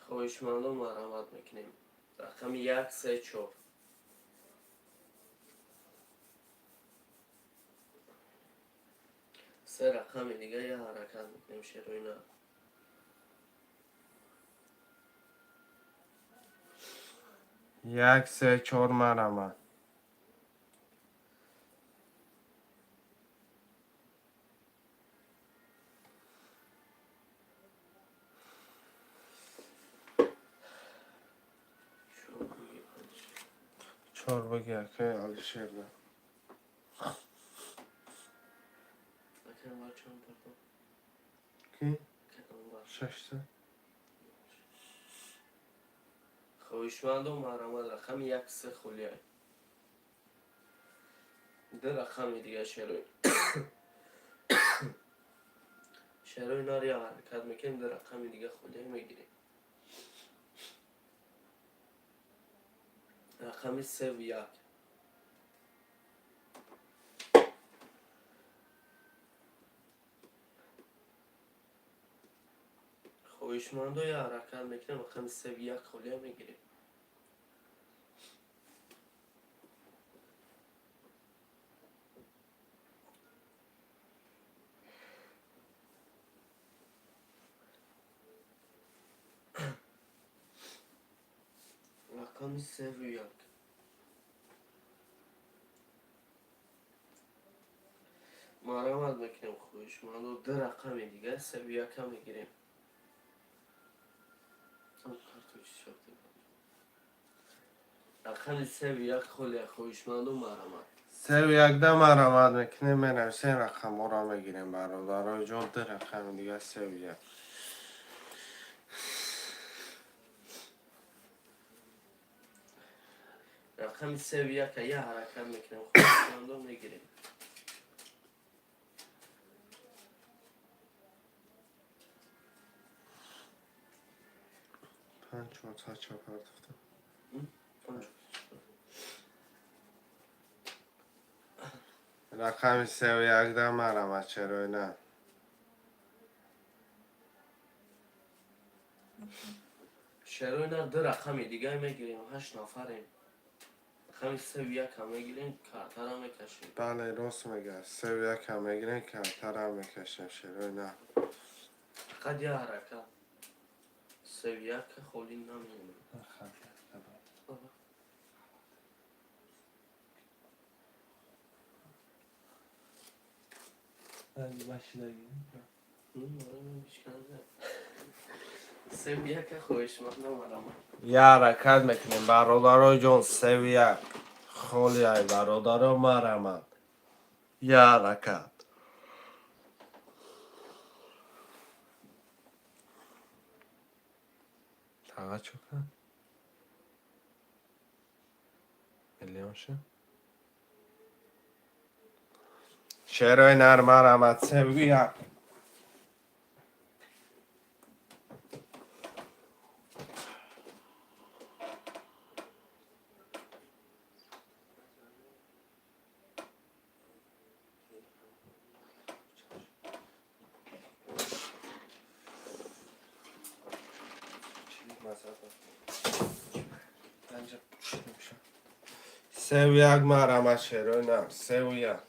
Хоҳишмандо, марҳамат мекунем, рақами як, се, чор. Се рақами дига я ҳаракат мекунем, шерои нар. Як, се, чор, марҳамат. Чор буги, панҷ. Чор буги, акаи Алишерда. Акай Анвар чанд пардон? Ки? Акай Анвар. 600. Хоҳишмандо, марҳамат, рақами як, се холия. Ду рақами дига, шерои нар я ҳаракат мекунем, ду рақами дига холия мегирем. Рақами севу як. Хоҳишмандо, я ҳаракат мекунем, рақами севу як холия мегирем. Рақами севу як. Марҳамат мекунем, хоҳишмандо, ду рақами дига, севу яка мегирем. Рақами севу як холия, хоҳишмандо, марҳамат. Севу якда марҳамат мекунем, менависем, рақамҳоро мегирем, бародарои ҷон. Ду рақами дига, севу як. Рақами севу яка я ҳаракат мекунем, хоҳишмандо, мегирем. Панҷ, чорсад чор партифта. Панҷ. Рақами севу якда марҳамат, шерои нар. Шерои нар, ду рақами дига мегирем, ҳашт нафарем. Рақами севу яка мегирем, картара мекашем. Бале, рост мегӯяд, севу яка мегирем, картара мекашем, шерои нар. Фақат я ҳаракат, севу яка холӣ намемонем. Севу яка, хоҳишмандо, марҳамат. Я ҳаракат мекунем, бародарои ҷон, севу як холиай, бародаро, марҳамат, я ҳаракат. Тага чо кард? Миллион шуд. Шерои нар, марамат, севуяк. Севуяк, марамат, шерои нар, севуяк.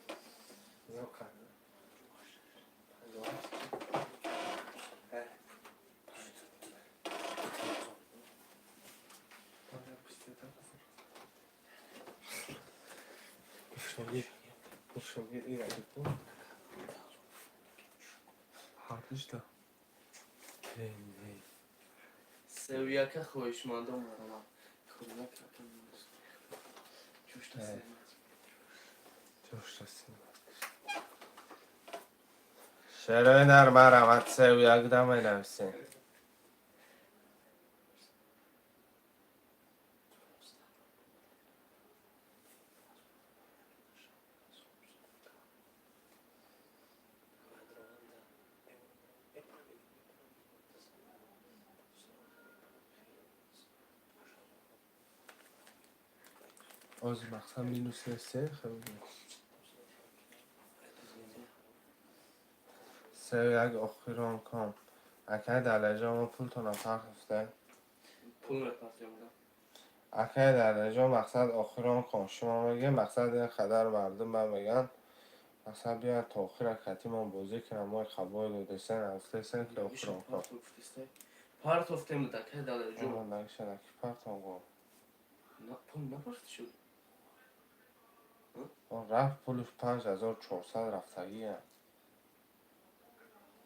Севуяка хоҳишмандон, марамат. Шерои нар, марамат, севуяк да менависем. Ози мақсад минус се. Севуяк охирон ком. Акай Далерҷон, мо пултона партофте. Пул мепартем. Акай Далерҷон, мақсад охирон ком. Шумо мегӯед, мақсад ин қадар мардум ман мегӯянд, мақсад биёяд то охира кати мо бозӣ кунам, мо қабои додесен, афтесен ки охирон ком. Партофтем, акай Далерҷон. Мондагишада ки партом го. Пул напарти шуд. Рафт пулиш, 5400 рафтагия.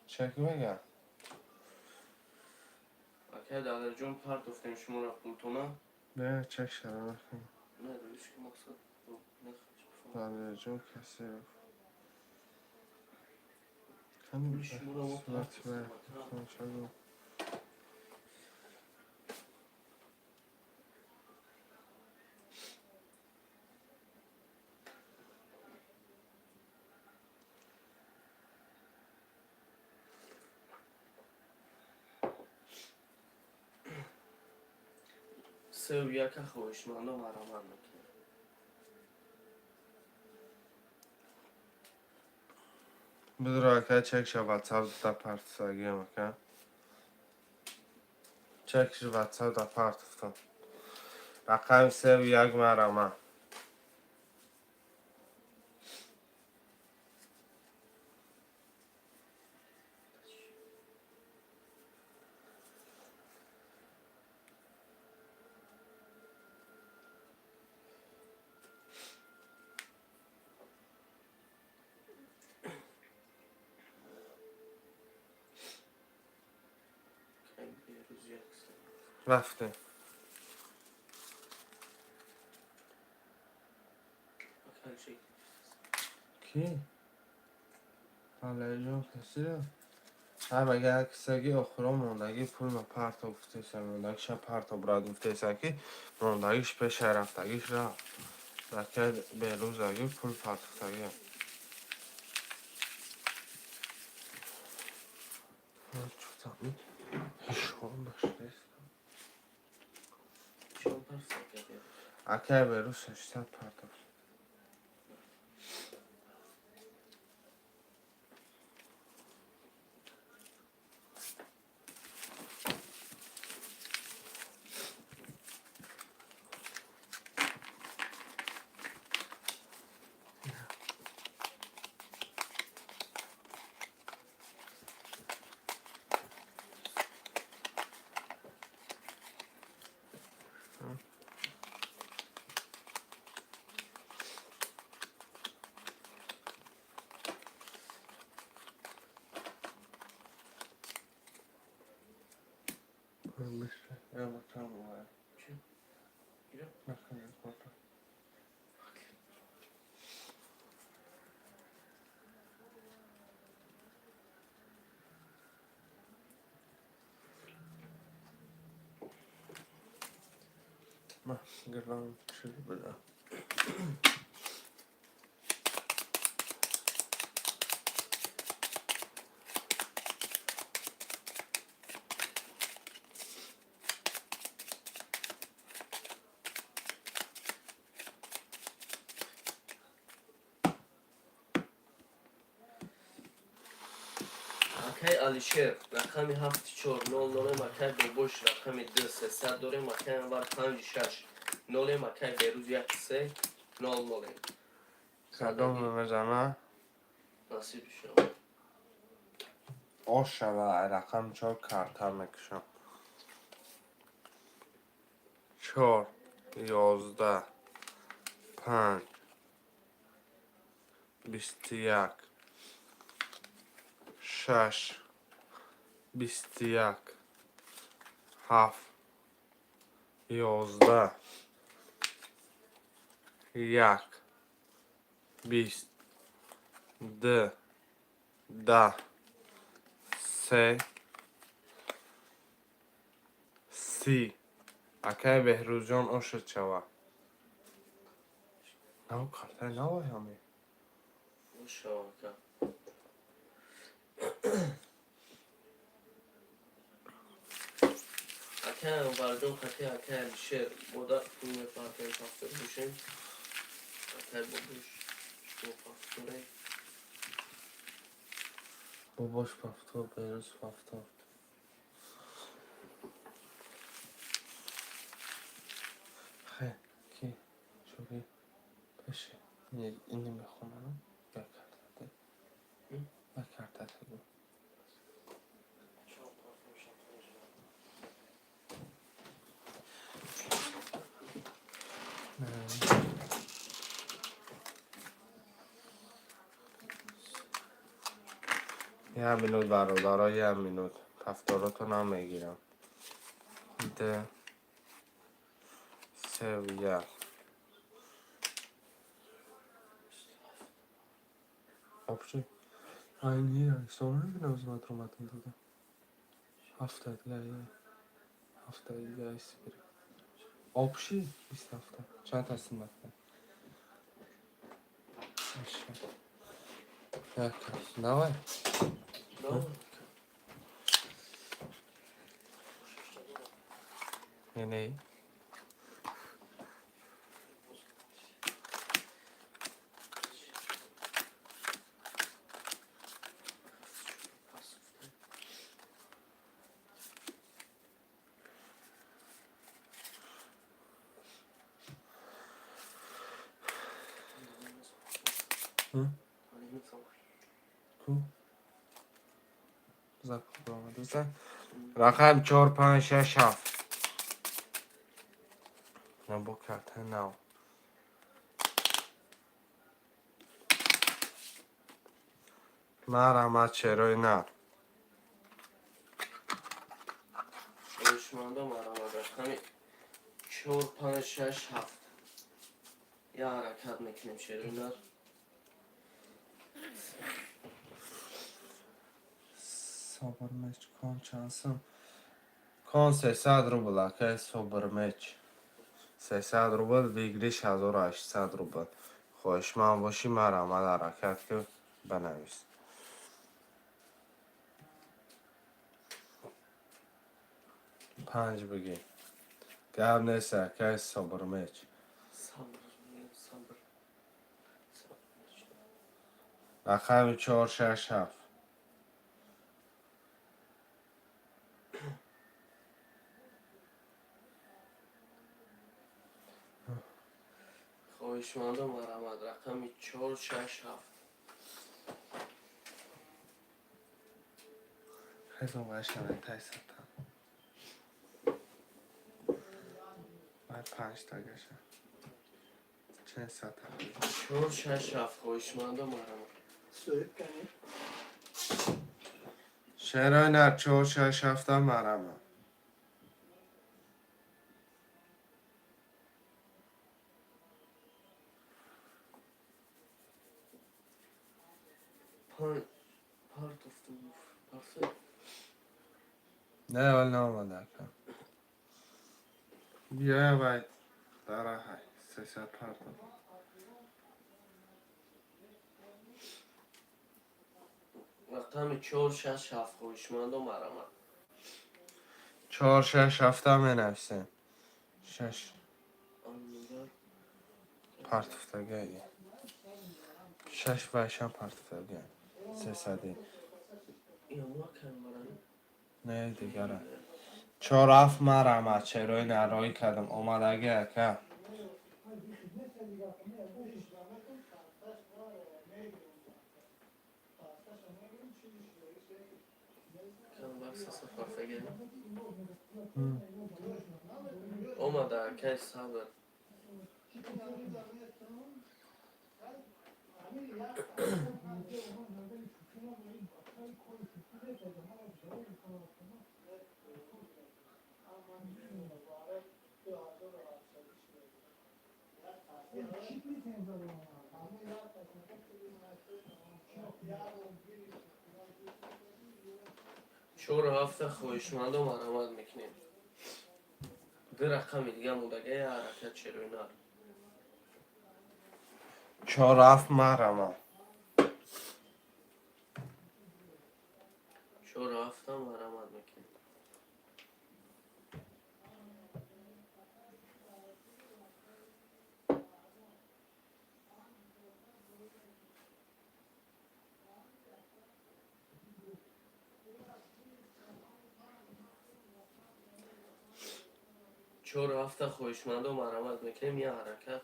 Чек мегӯям. Акай Далерҷон, партофтем шуморо пултона. Не, чек шада накун. Не, ки мақсад. Далерҷон касе Пули шуморо мо партофтем. Севуяка хоҳишмандо, марамат мекунем. Бидро, ака, чекша ватсап да партисагиам, ака. Чекши ватсап да партифтам. Рақами севу як, марама. Рафтем. Ки? Далерҷон, касиро? Ҳа, мага кисаги охирон мондагӣ пул ма парто гуфтеса, мондагиша парто брат гуфтеса, ки мондагиш пеша рафтагиш рафт. Ака Берӯзаги пул партофтагиам. Акай Берӯз 600 партофт. Я макам. Макам. Ма, гарлам шуд буда. Акай Алишер рақами ҳафти чор нол нолем, акай Бобош рақами ду сесад дорем, акай Анвар панҷи шаш нолем, акай Берӯз як се нол нолем. Кадом мезана? Насиби шумо. Ош шава, рақам чор карта мекушам. Чор, 11, панҷ, 21, шаш, 21, ҳафт, 11, як, 20, ду, 10, се, 30. Акай Беҳрӯзҷон, ошуд шава. Нав картаи навай ҳаме. Шава, ака. Акай Анварҷон хати акай Алишер мода пул мепартоем, пафтор бошем. Акай Бобош, шумо пафторем. Бобош пафтор, Беҳрӯз пафтор. Хе, ки шури пеши ини мехонам, як картате. Як картате гу. Чор пафтор шатон. Як минут, бародаро, як минут. Пафторотонам мегирам. Д, се, як. Вообще, айни ҳисоб намебинам, озмат роматон дода. Ҳафта дига, ҳафта дига сибир. Общий 20 ҳафта. Чанд тасниматна? Як, давай. Да. Не. М? Ку? Закуп омадаса. Рақам 4, 5, 6, 7. Набо карта нав. Марҳамат, шерои нар. Хоҳишмандо, марҳамат, рақами чор, панҷ, шаш, ҳафт. Я ҳаракат мекунем, шерои нар. Собирмеч кон чанд сум? Кон 300 рубл, акай Собирмеч. 300 рубл, выигрыш 1800 рубл. Хоҳишманд бошӣ, марҳамат, ҳаракат ки банавис. Панҷ бигӣ. Гап нест, акай Собирмеч. Сабр, сабр. Сабр. Рақами чор, шаш, ҳафт. Хоҳишмандо, марҳамат, рақами чор, шаш, ҳафт. Хезон вайшавай тайсата. Вай панҷта гаша. Чанд сата? Чор, шаш, ҳафт. Хоҳишмандо, марҳамат. Соҳиб кани? Шерои нар, чор, шаш, ҳафта, марҳамат. Панҷ партофту парфе. Не, вал наомада, ака. Биёя, вай дараҳай 300 партов. Рақами чор, шаш, ҳафт. Хоҳишмандо, марҳамат. Чор, шаш, ҳафта менависем. Шаш Анвар. партофтагай. Шаш вайшам партофтагай. Сесади. Не, дигара. Чор ҳафт марҳамат, шерои нарроӣ кардам. Омадагӣ, ака. Омада, акай, сабр. Чору ҳафта хоҳишмандо марҳамат мекунем. Ду рақами дига мондага, я ҳаракат, шерои нар. Чор ҳафт марҳамат. Чору ҳафта марҳамат мекунем. Чору ҳафта хоҳишмандо марҳамат мекунем, я ҳаракат,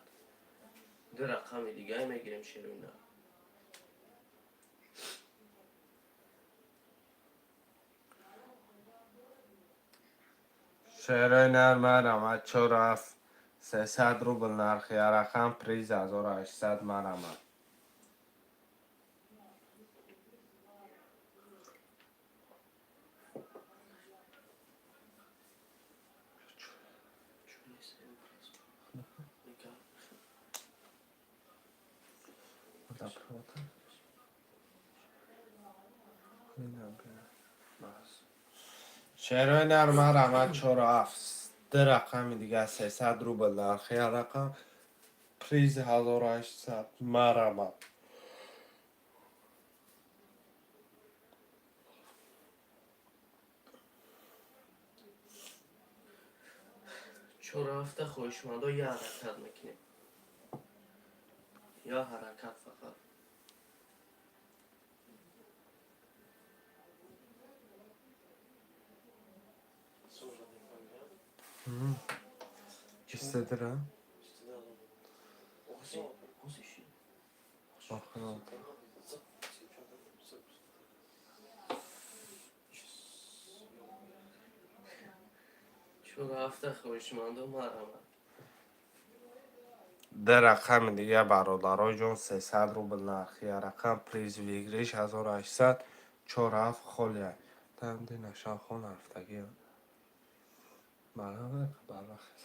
ду рақами дигае мегирем, шерои нар. Шерои нар марҳамат, чор ҳафт, 300 рубл нархи рақам, приз 1800, марҳамат. Шерои нар марҳамат, чору ҳафт, ду рақами дига, 300 рубл нархи рақам, приз 1800, марҳамат. Чору ҳафта хоҳишмандо я ҳаракат мекунем, я ҳаракат фақат. Истедира? Охир oldu. Чору ҳафта хоҳишмандо марҳамат. Ду рақами дига, бародаро ҷон, 300 рубл нархи рақам, приз выигрыш 1800, чор ҳафт холия. Тамди нашавхон ҳафтагӣ. Баравар барвақт.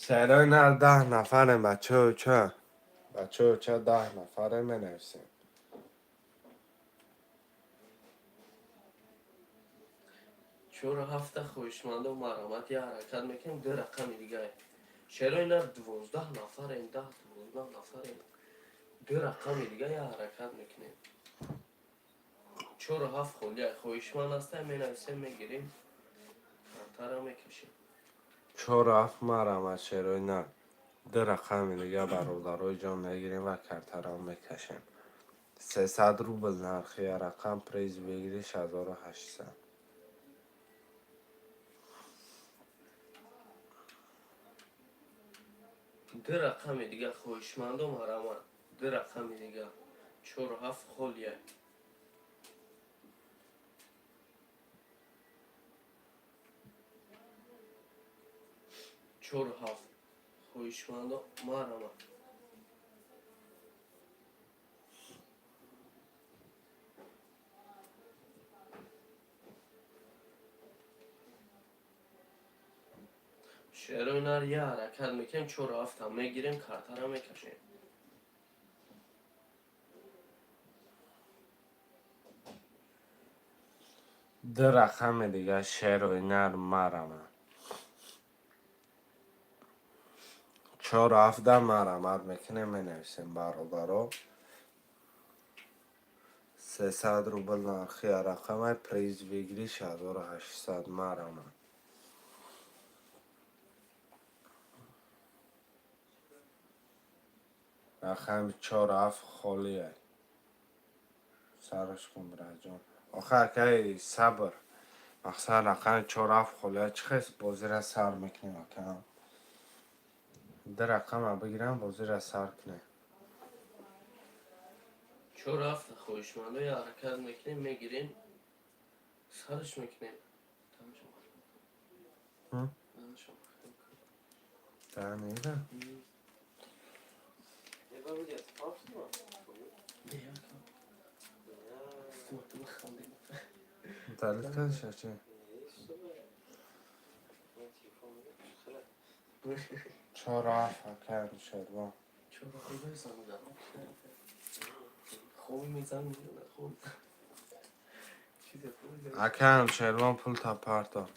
Шерои нар, 10 нафарем, бачао, ча. Бачао, ча, 10 нафарем, менависем. Чору ҳафта хоҳишмандо марҳамат, я ҳаракат мекунем, ду рақами дигае. Шерои нар, 12 нафарем, 10, 12 нафарем, ду рақами дига, я ҳаракат мекунем. Чору ҳафт холия, хоҳишманд ҳастем, менависем, мегирем, картара мекашем. Чору ҳафт марҳамат, шерои нар. Ду рақами дига, бародарои ҷон, мегирем ва картаро мекашем. 300 рубл нархи рақам, приз выигрыш 1800. Ду рақами дига, хоҳишмандо марҳамат, ду рақами дига, чору ҳафт холия. Чору ҳафт, хоҳишмандо марҳамат. Шерои нар, я ҳаракат мекунем, чору ҳафта мегирем, картара мекашем. Ду рақами дига, шерои нар, марҳамат. Чору ҳафта марҳамат мекунем, менависем, бародаро. 300 рубл нархи рақамай, приз выигрыш 1800, марҳамат. Рақами чор ҳафт холиай. Сараш кун, бираҷон. Охи, акаи Сабр, мақсад, рақами чор ҳафт холиай, чӣ хел бозира сар мекунем, ака? Ду рақама бигирам, бозира сар кунем. Чор ҳафта, хоҳишмандо, ҳаракат мекунем, мегирем, сараш мекунем. М? Да, неда? Я говорю, спасибо. Далил кардиша чи? Чор ҳафт, акай Шервон. Чор хоб мезан, хоб чизе хоб. Акаам Шервон, пул та парто.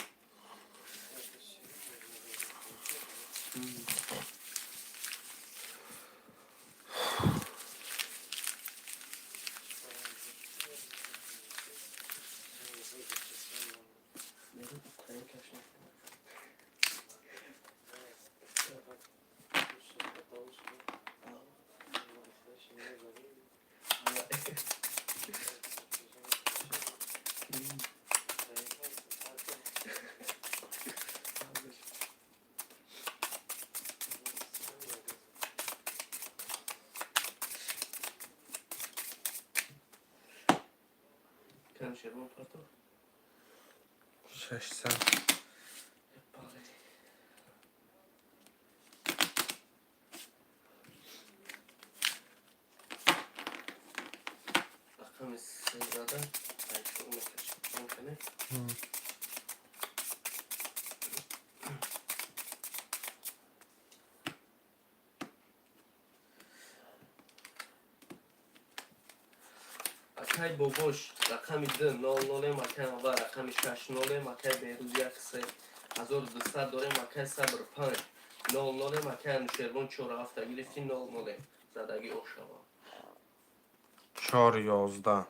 Кам, Шервон, парто. 600. Бале. Рақами сезада айчор мекашем, мумкине? Акай Бобош, рақами д нол нолем, акай Анвар, рақами шаш нолем, акай Беҳрӯз, як се 1200 дорем, акай Сабр, панҷ нол нолем, акай Анушервон, чор ҳафта гирифти, нол нолем, задагӣ ошава. Чор 11,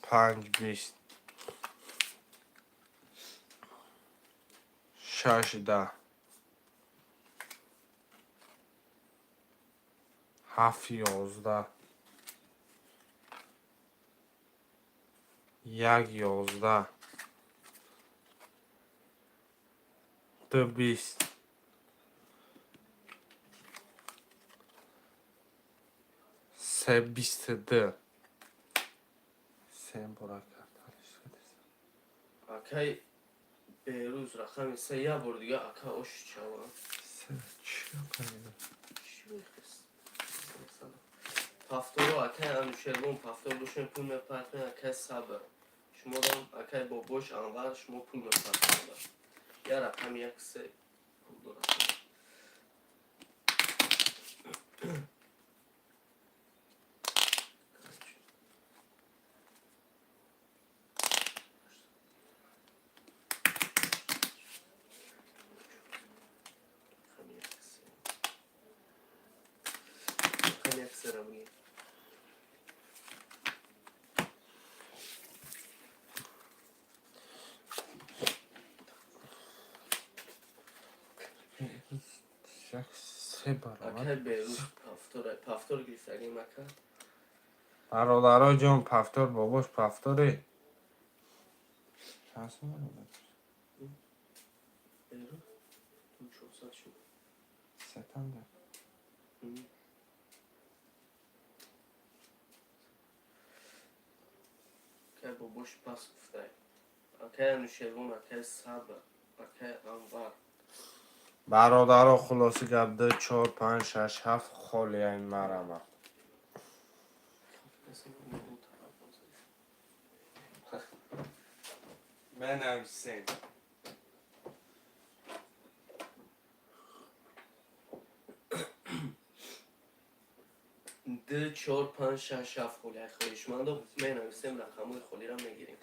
панҷ 20, шаш 10, ҳафт 11, як 11, ду 20, се 22, се бора кард. Акай Беҳрӯз, рақами се, як бор дига, ака, ош чава. Се чӣ? Чӣ мехост? Пафторо, акай Анушервон, пафтор дошем, пул мепартоем. Акай Сабр, шуморам, акай Бобош, Анвар, шумо пул мепартоем. Я рақами як се пул дорад. Рақами як се, рақами як сера бигир. Як се баробар. Акай Беҳрӯз, пафтор гирифтагим, ака. Бародаро ҷон, пафтор, бобош, пафторе чанд сом баробар? Беҳрӯз, ду 400 шуд. Сетанда. Акай Бобош, пас гуфтай. Акай Анушервон, акай Сабр, акай Анвар. Бародаро, хулоси гап, ду, чор, панҷ, шаш, ҳафт холияи марама. Он тараф бозӣ. Менависем. Ду, чор, панҷ, шаш, ҳафт холи. Ай хоҳишмандо, менависем, рақамҳои холиро мегирем.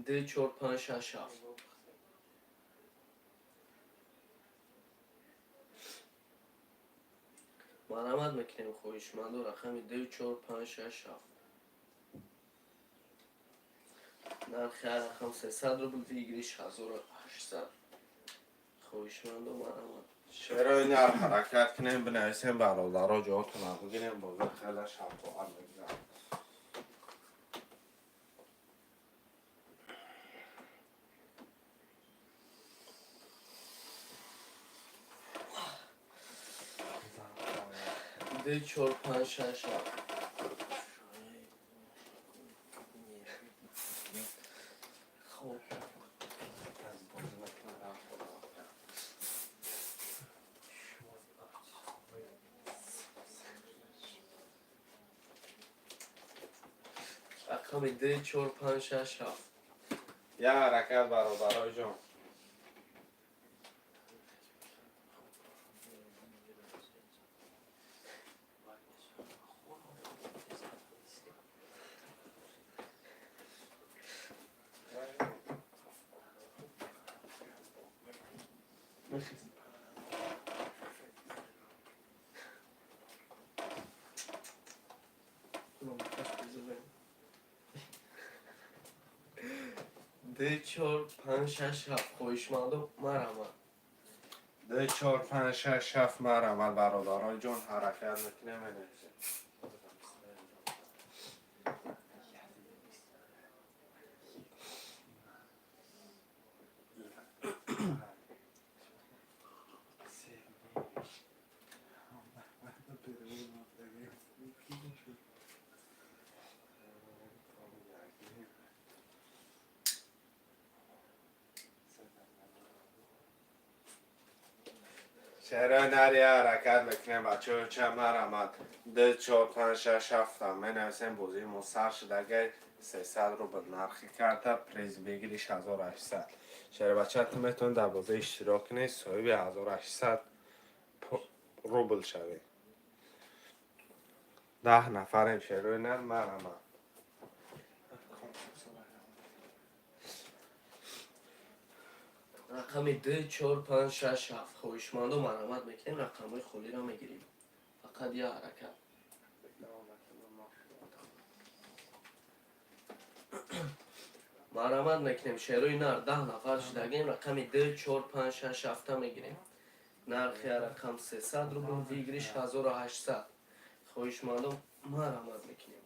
Ду, чор, панҷ, шаш, ҳафт. Марҳамат мекунем, хоҳишмандо, рақами ду, чор, панҷ, шаш, ҳафт. Нархи ҳар рақам 300 рубл, выигрыш 1800. 800. Хоҳишмандо, марҳамат. Шерои нар, ҳаракат кунем, бинависем, бародаро, ҷоотона бигирем. Бозор хеле шавқовар мегузарад. Ду, чор, панҷ, шаш, ҳафт. Хоб. Рақами ду, чор, панҷ, шаш, ҳафт. Я ҳаракат, бародарои ҷон. Ду, чор, панҷ, шаш, ҳафт. Хоҳишмандо, марҳамат. Ду, чор, панҷ, шаш, ҳафт, марҳамат, бародарои ҷон, ҳаракат мекунем, менависем. Шерои нар, я ҳаракат мекунем, бачаҳо, ча, марҳамат. Ду, чор, панҷ, шаш, ҳафтам менависем. Бозии мо сар шудагай. 300 рубл нархи карта, приз выигрыш 1800. Шербача, ту метавонӣ дар бозӣ иштирок кунӣ, соҳиби 1800 рубл шавӣ. 10 нафарем. Шерои нар, марҳамат. Рақами ду, чор, панҷ, шаш, ҳафт. Хоҳишмандо, марҳамат мекунем, рақамҳои холиро мегирем. Фақат я ҳаракат. Марҳамат мекунем, шерои нар, 10 нафар шудагем. Рақами ду, чор, панҷ, шаш, ҳафта мегирем. Нархи рақам 300 рубл, выигрыш 1800. Хоҳишмандо, марҳамат мекунем.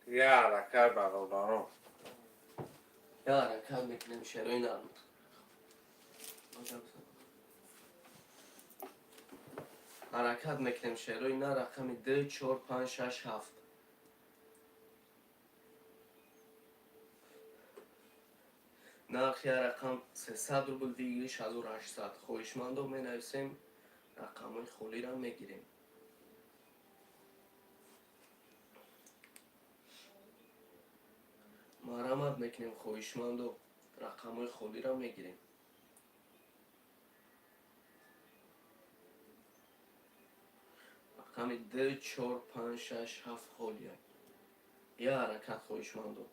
Я ҳаракат, бародарон. Я ҳаракат мекунем, шерои нар. Ҳаракат мекунем, шерои нар, рақами ду, чор, панҷ, шаш, ҳафт. Нархи рақам 300 рубл, выигрыш 1800. Хоҳишмандо, менависем, рақамҳои холиро мегирем. Марҳамат мекунем, хоҳишмандо, рақамҳои холиро мегирем. Рақами ду, чор, панҷ, шаш, ҳафт холия. Я ҳаракат, хоҳишмандо.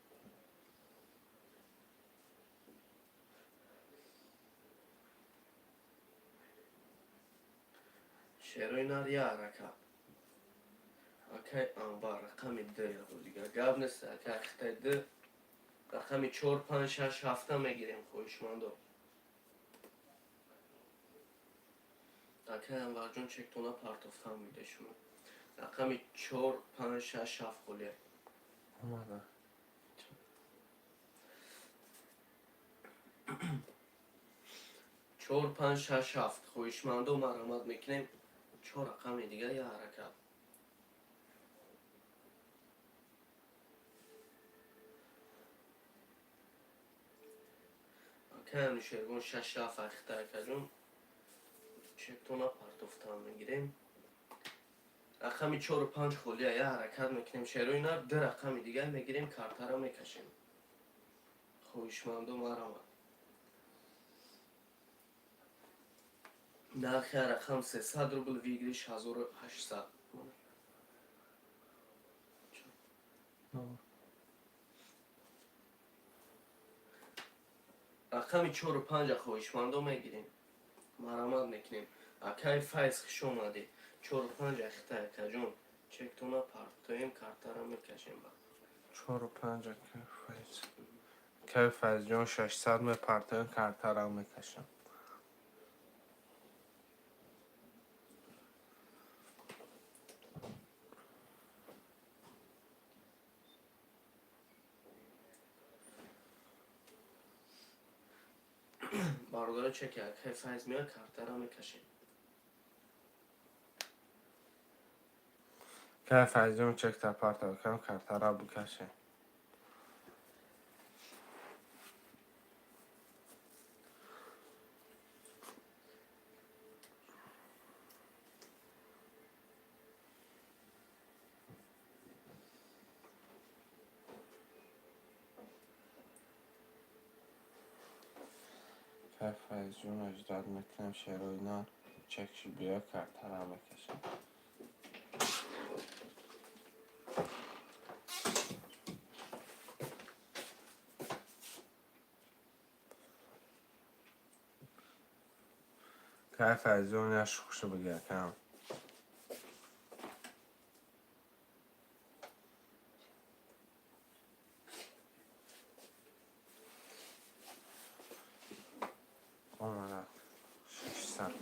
Шерои нар, я ҳаракат. Акай Анвар, рақами ду, дигар гап нест. Акай хитай ду, рақами чор, панҷ, шаш, ҳафта мегирем, хоҳишмандо. Акай Анварҷон, чектона партофтан буде шумо. Рақами чор, панҷ, шаш, ҳафт холия. Омада. Чор, панҷ, шаш, ҳафт. Хоҳишмандо, марҳамат мекунем, чор рақами дигар, я ҳаракат. Акай Анушергон, шаш, ҳафт ахта. Акаҷон, чектона партофтан мегирем. Рақами чору панҷ холия. Я ҳаракат мекунем, шерои нар, ду рақами дигар мегирем, картара мекашем. Хоҳишмандо, марҳамат. Нархи рақам 300 рубл, выигрыш 1800. Рақами чору панҷа, хоҳишмандо, мегирем. Марҳамат мекунем. Акай Файз, хуш омадӣ. Чору панҷ ахита, акаҷон, чектона партоем, картара мекашем ба. Чору панҷ, акай Файз. Кай Файзҷон, 600 мепартоем, картара мекашам. Бародаро, чеки акай Файз меояд, картара мекашем. Кай Файзҷон, чекта партов кам, картара бикашем. Кай Файзҷон, аждад мекунем, шероина чекши биё, картара мекашем. Кай Файзҷон, як шӯхши бигир кам. Омадад 600.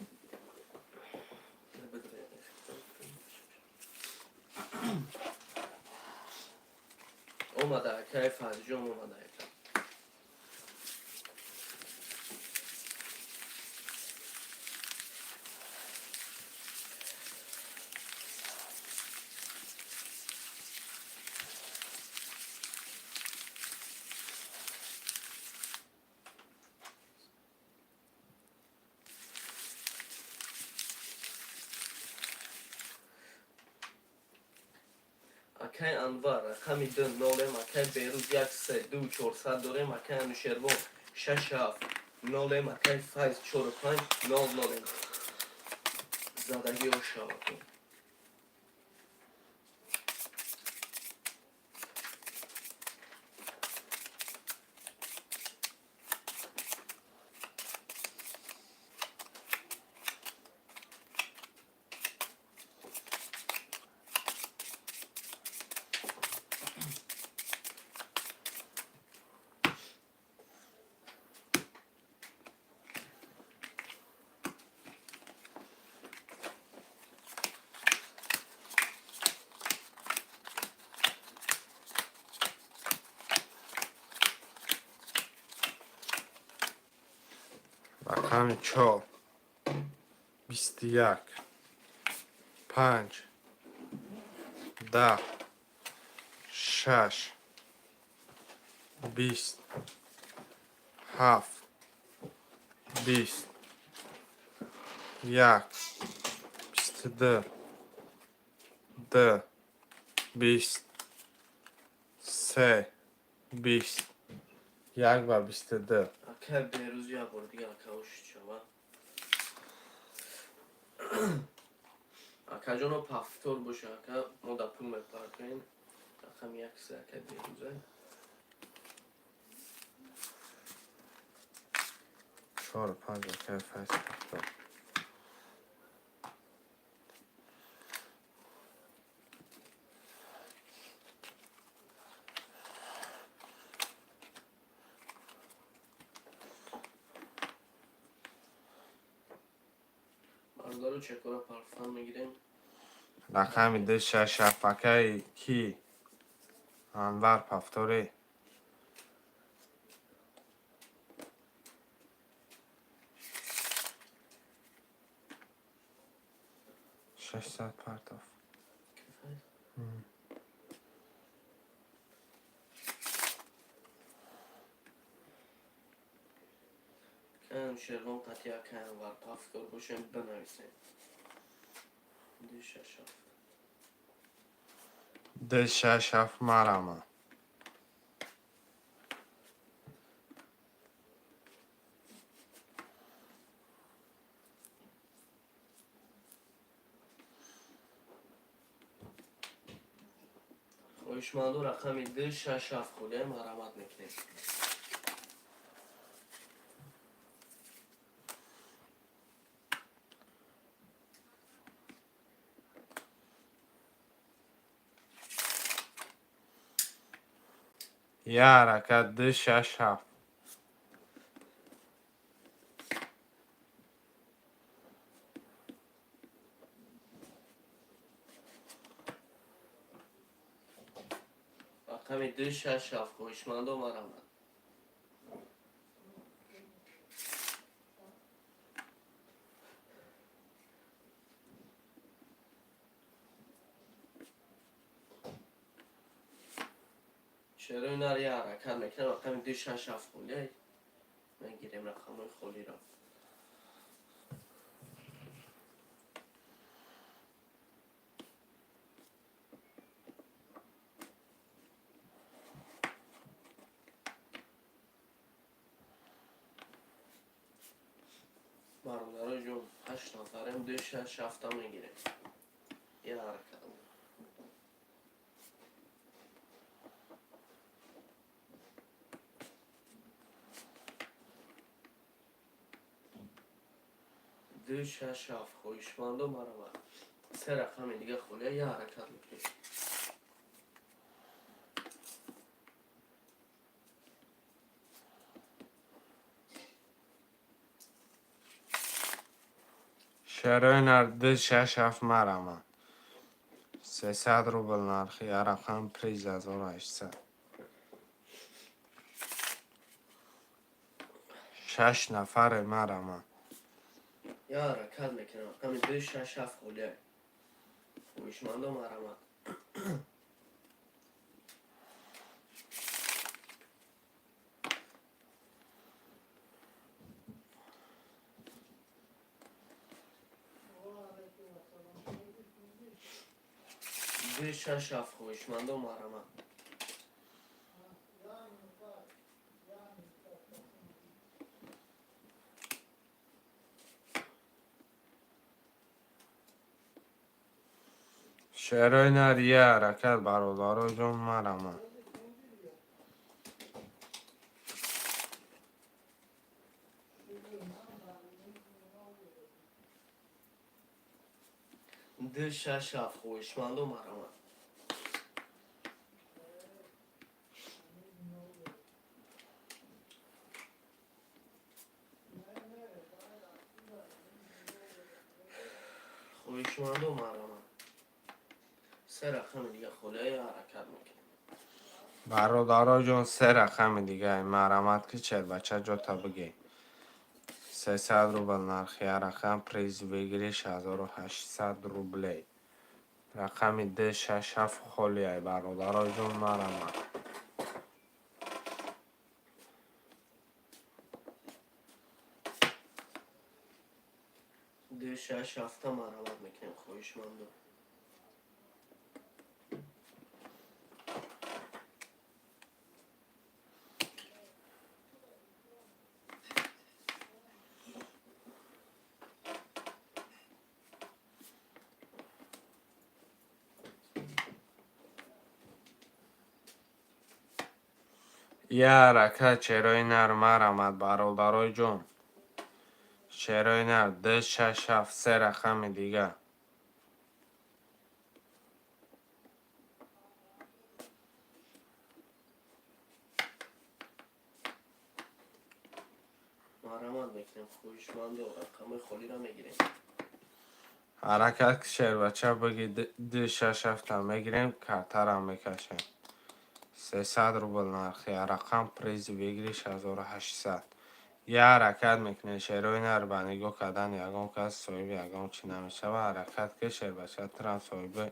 Омада, акай Файзҷон, омада ака. Акай Анвар, рақами ду нолем, акай Берӯз як се ду чорсад дорем, акай Анушервон шаш ҳафт нолем, акай Файз чору панҷ нол нолем. Задагиҳо шаватон. Рақами чор, 21, панҷ, 10, шаш, 20, ҳафт, 20, як, 22, ду, 20, се, 20, як ва 22. Акай Берӯз, як бор дига, ака, ошичава. Акаҷоно, повтор боша, ака, мо да пул мепартоем. Рақами як се акай Берӯза. Чору панҷ, акай Файз, повтор. Бародаро, чекора парфан мегирем. Рақами ду, шаш, ҳафт, акай ки Анвар, повторӣ. 600 партов. Файз. Акай Анушервон қати акай Анвар повтор бошем, бинависем. Ду шаш ҳафт. Ду, шаш, ҳафт, марама. Хоҳишманду, рақами ду шаш ҳафт хӯлия марамат мекунем. Я ҳаракат, ду, шаш, ҳафт. Рақами ду, шаш, ҳафт, хоҳишмандо, марҳамат. Шерои нар, я ҳаракат мекунам. Рақами ду, шаш, ҳафт холия, мегирем рақамҳои холиро. Бародаро ҷон, ҳашт нафарем, ду, шаш, ҳафта мегирем. Я ҳаракат. Ду, шаш, ҳафт, хоҳишмандо, марҳамат. Се рақами дига холия, я ҳаракат мекунем. Шерои нар, ду, шаш, ҳафт, марҳамат. 300 рубл нархи я рақам, приз 1800. Шаш нафаре, марҳамат. Я ҳаракат мекунам. Рақами ду, шаш, ҳафт холия, хоҳишмандо, марҳамат. Ду, шаш, ҳафт, хоҳишмандо, марҳамат. Шерои нар, я ҳаракат, бародаро ҷон, марҳамат. Ду, шаш, ҳафт, хоҳишмандо, марҳамат. Хоҳишмандо, марҳамат. Се рақами дига холия, ҳаракат мекунем. Бародаро ҷон, се рақами дига, марҳамат, ки шербача ҷота бигӣ. 300 рубл нархи я рақам, приз выигрыш 1800 рублей. Рақами ду, шаш, ҳафт холия, бародаро ҷон, марҳамат. Ду, шаш, ҳафта марҳамат мекунем, хоҳишмандо. Я ҳаракат, шерои нар, марҳамат, бародарои ҷон. Шерои нар, ду, шаш, ҳафт, се рақами дига. Марҳамат мекунем, хоҳишмандо, рақамҳои холиро мегирем. Ҳаракат ки, шербача, биги, ду, шаш, ҳафта мегирем, картарам мекашем. 300 рубл нархи я рақам, приз выигрыш 1800. Я ҳаракат мекунем, шерои нар. Ба нигоҳ кардан ягон кас соҳиби ягон чӣ намешава. Ҳаракат ки, шербача, турам соҳиби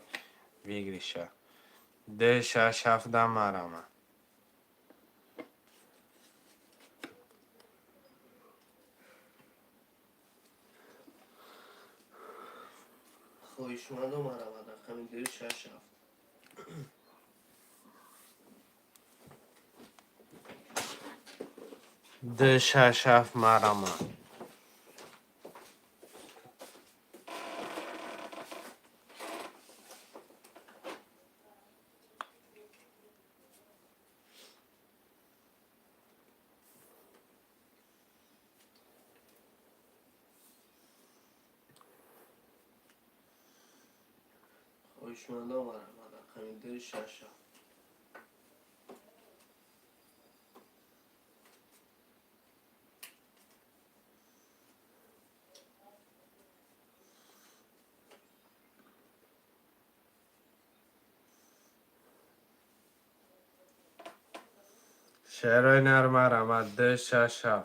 выигрыш а. Ду, шаш, ҳафта, марҳамат. Хоҳишмандо, марҳамат. Рақами ду, шаш, ҳафт. Ду, шаш, ҳафт, марҳамат. Хоҳишмандо, марҳамат. Рақами ду, шаш, ҳафт. Шерои нар марамад 2 6 7.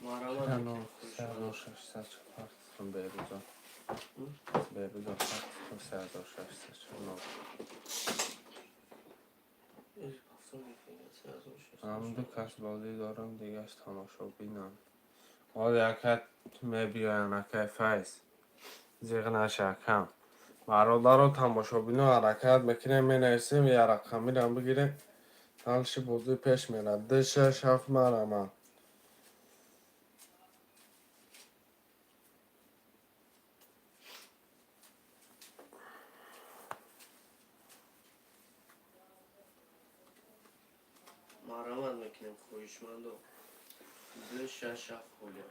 Марамад. 3604 Беруза. Беруза 3649. Ҳам ду кас бозӣ дорам, дигаш тамошобинам. Ҳол якат мебиёян, акай Файз. Зиғ наша, акам. Бародаро, тамошобино, ҳаракат мекунем, менависем, я рақамирам бигирем. Ҳалши бозӣ пеш мерад. 2 6 7 марамад. Марамад мекунем, хоҳишмандо. 2 6 7 холия.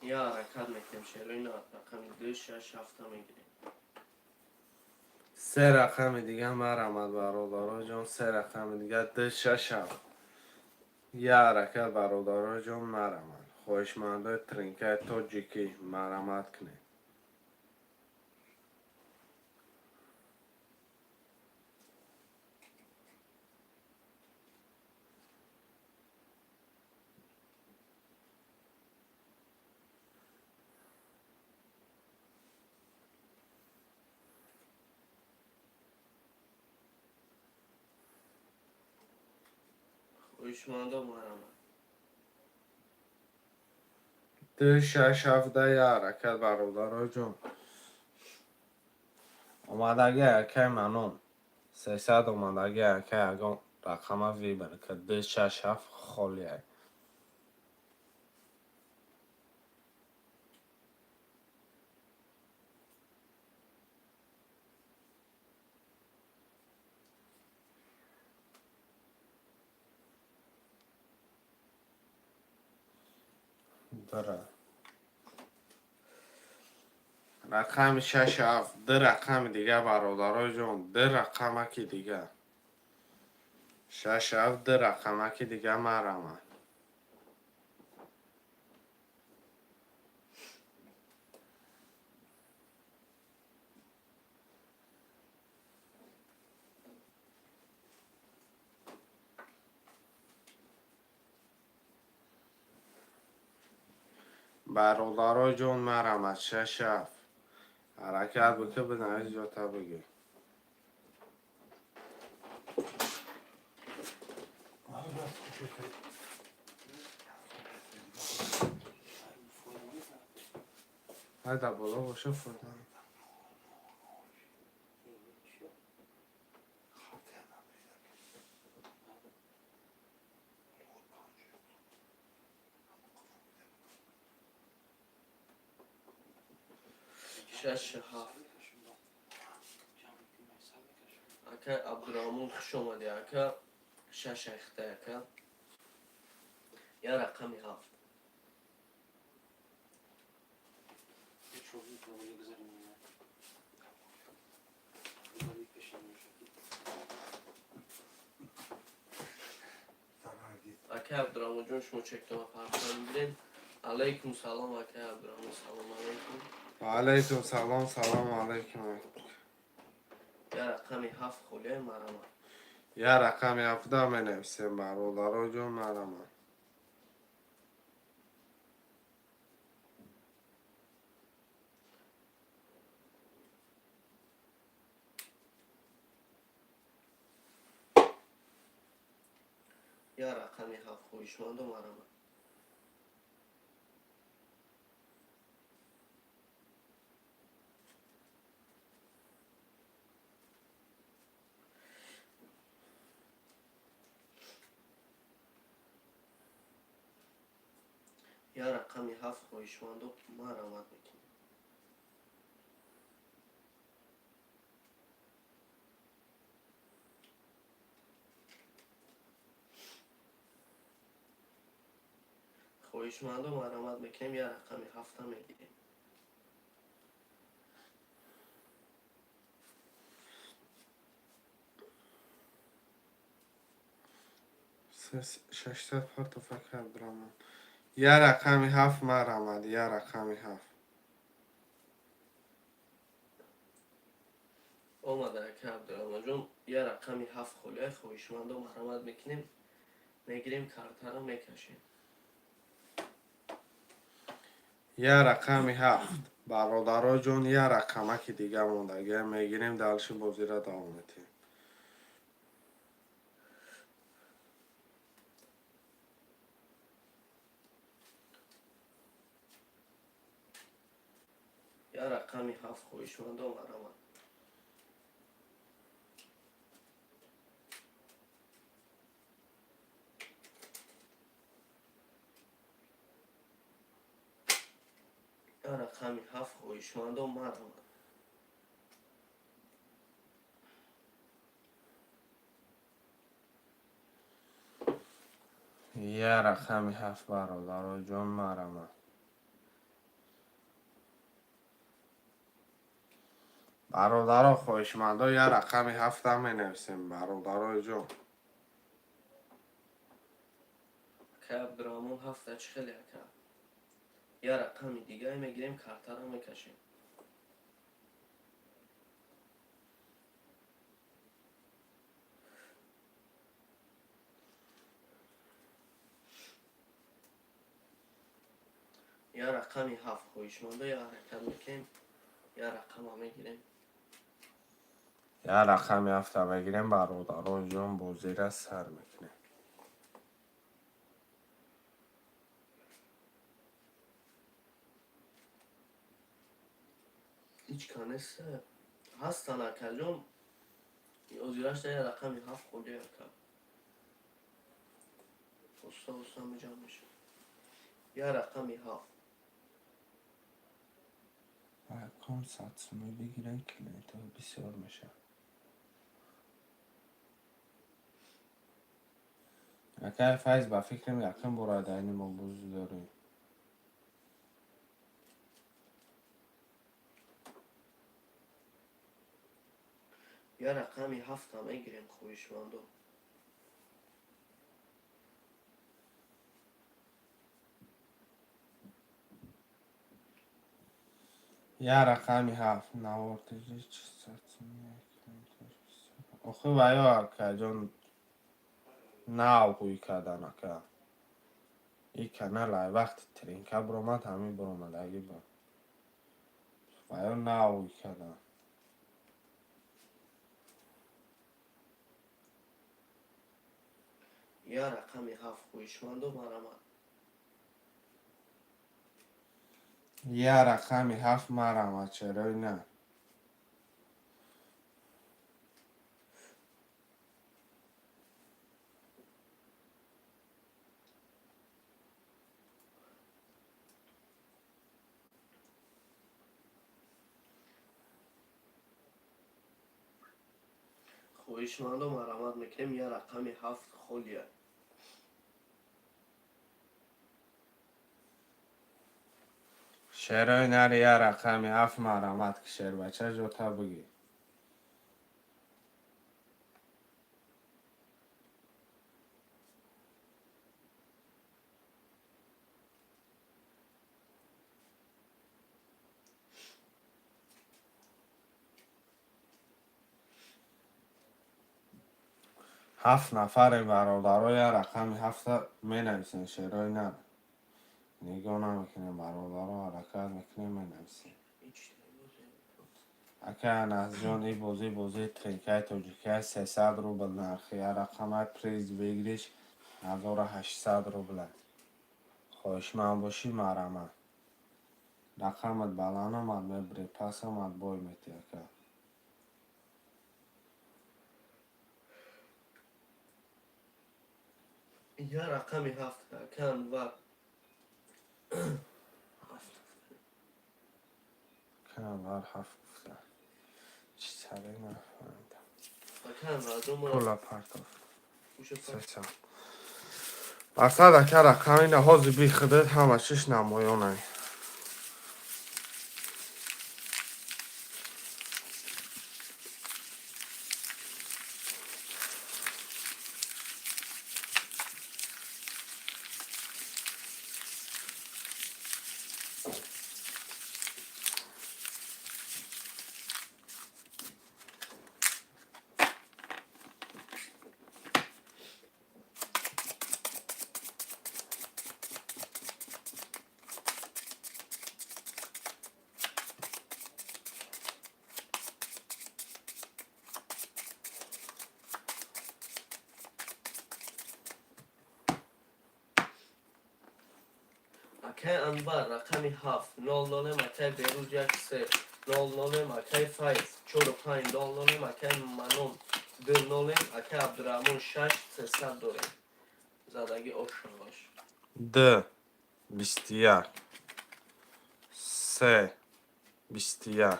Я ҳаракат мекунем, шерои на рақами 2 6 7 мегирем. Се рақами дига марамад, бародаро ҷон, се рақами дига 2 6 7. Я ҳаракат, бародаро ҷон, марамад. Хоҳишмандои тринкаи тоҷикӣ марамад кунед. Хоҳишмандо, марамад. 2 6 7 я ҳаракат, бародаро ҷон. Омадаги акай Манон. 300 омадаги акай, ягон рақама выбор ка 2 6 7 холия. Дора. Рақами 6 7, ду рақами дига, бародаро ҷон, ду рақамаки дига. 6 7, ду рақамаки дига марамад. Бародаро ҷон, марамад 6 7. Ҳаракат бикӣ, бинавис, ҷота бигир. Ҳайда боло боша фурдан. 6 7. Ака Абдураҳмон, хуш омадӣ, ака. 6 ахта, ака. Я рақами 7. Ака Абдураҳмонҷон, шумо чектона фарқта мебинед. Алайкум салом, ака Абдураҳмон, салом алайкум. Ва алайкум салом, салом алайкум. Я рақами 7 холияи, марамад. Я рақами ҳафта менависем, бародаро ҷон, марамад. Я рақами 7, хоҳишмандо, марамад. Я рақами ҳафт, хоҳишмандо, марҳамат мекунем. Хоҳишмандо, марҳамат мекунем, я рақами ҳафта мегирем. 600 партофа Абдураҳмон. Я рақами ҳафт, марҳамат, я рақами ҳафт. Омада, ака Абдураҳмонҷон, я рақами ҳафт холия. Хоҳишмандо, марҳамат мекунем, мегирем, картаро мекашем. Я рақами ҳафт, бародаро ҷон, я рақамаки дига мондагия, мегирем, дальше бозиро давом метиҳем. Я рақами ҳафт, хоҳишмандо, марҳамат. Я рақами ҳафт, хоҳишмандо, марҳамат. Я рақами ҳафт, бародаро ҷон, марҳамат. Бародаро, хоҳишмандо, я рақами ҳафта менависем, бародарои ҷон. Ака Абдураҳмон, ҳафта чӣ хеле, ака? Я рақами дигае мегирем, картаро мекашем. Я рақами ҳафт, хоҳишмандо, я ҳаракат мекунем, я рақама мегирем. Я рақами ҳафта мегирем, бародарои ҷон, бозира сар мекунем. Ҳеҷ канест, ҳастан, акаҷон. Озирашда я рақами ҳафт холӣ, ака. Оста оста меҷамъ мешавад. Я рақами ҳафт. Ком 100 сумӣ бигирем, клиентҳо бисёр мешавад. Акай Файз, ба фикрам, якум бора дар ини мо бозӣ дорем. Я рақами ҳафта мегирем, хоҳишмандо. Я рақами ҳафт, навортиҷи чи 100 сумӣ. Охи ваё, акаҷон, нав ҳуй кардан, ака. И канал ай вақти тринка биромад, ҳамин биромадагӣ буд. Ваё нав ҳуй кардан. Я рақами ҳафт, хоҳишмандо, марҳамат. Я рақами ҳафт, марҳамат, чарои на? Хоҳишмандо, марҳамат мекунем, я рақами ҳафт холия. Шерои нари, я рақами ҳафт, марҳамат, ки шербача ҷота бигӣ. Ҳафт нафарем, бародаро, я рақами ҳафта менависем, шерои нар. Нигоҳ намекунем, бародаро, ҳаракат мекунем, менависем. Ака Анасҷон, и бозӣ бозии тринкаи тоҷикия, 300 рубл нархи, я рақамаи приз выигрыш 1800 рубла. Хоҳишманд бошӣ, марҳамат. Рақамат баланд омад, мебирӣ, паст омад, бой метӣ, ака. Я рақами ҳафт, ака Анвар. Анвар ҳафт гуфта. Чӣ саре нафаҳмидам. Акай Анварҷон мо Пула партофт. гӯша. Сесад. Мақсад, ака, рақам ина ҳозир бихудат ҳама чиш намоёнай. Акай Анвар рақами ҳафт нол нолем, акай Берӯз як се нол нолем, акай Файз чору панҷ нол нолем, акай Манон ду нолем, акай Абдураҳмон шаш сесад дорем. Задаги ошаваш. Д 21, се 21,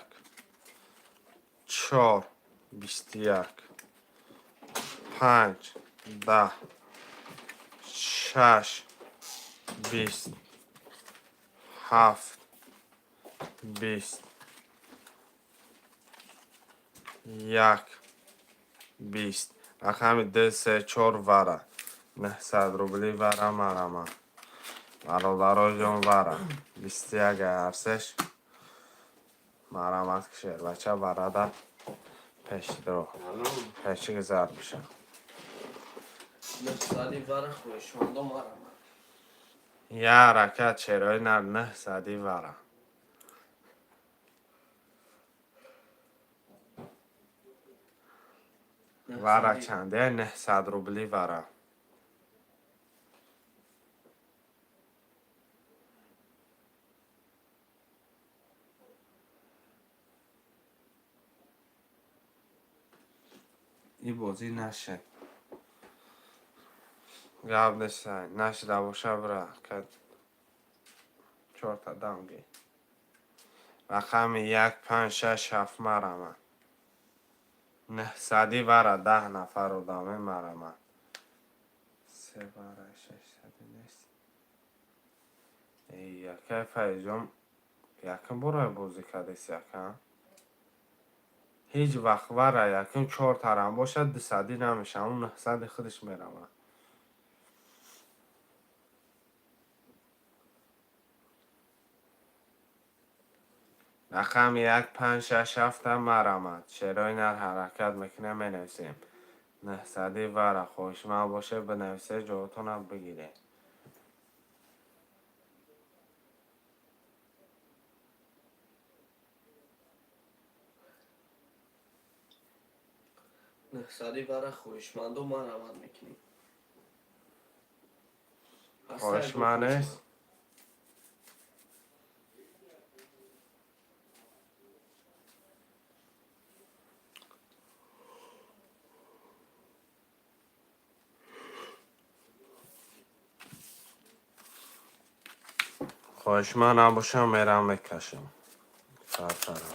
чор 21, панҷ 10, шаш 20, ҳафт 20, як 20. Рақами д, се, чор вара. 900 рубли вара марама. Бародароҷон, вара. 21 ҳарсеш. Марамат кишербача варада пешдро. Пеши гузар биша. Нӯҳсади вара, хоҳишмандо марама. Я ҳаракат, шерои нар, 900-и вара. Вара чанде? 900 рубли вара. И бозӣ нашед. Гап нестай. Нашида боша, бира. Кад чорта дамги. Рақами як, панҷ, шаш, ҳафт марама. 900-и вара, 10 нафар одаме марама. Се вара, 600-и нест. Эй, якай Файзҷон якум бора бозӣ кардеси, ака? Ҳеҷ вақт вара якум чор тарам бошад, 200-ӣ намешавад, он 900-и худаш меравад. Рақами як, панҷ, шаш, ҳафта марамад. Шерои нар ҳаракат мекунем, менависем. 900-и вара, хоҳишманд боше, бинависе, ҷоотонам бигиред. 900-и вара, хоҳишмандо марамат мекунем. Хоҳишманд нест? Хоҳишманд набошам, мерам мекашам. Фарфара.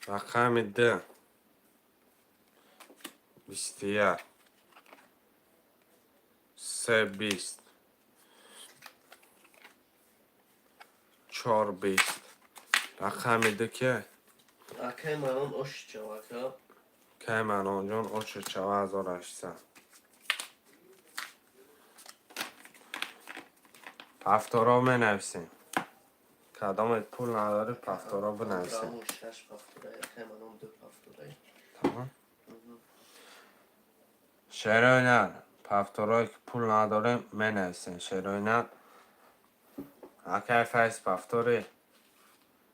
Рақами д 21, се 20, чор 20. Рақами д ке? Акай Манон ошичав, ака. Кай Манонҷон ошичава, 1800. Повторо менависем. Кадомет пул надорӣ, повторо бинависем. Абдураҳмон шаш повторай, акай Манон ду повторай. Тамом. Шерои нар, повторое ки пул надорем, менависем. Шерои нар. Акай Файз повтори.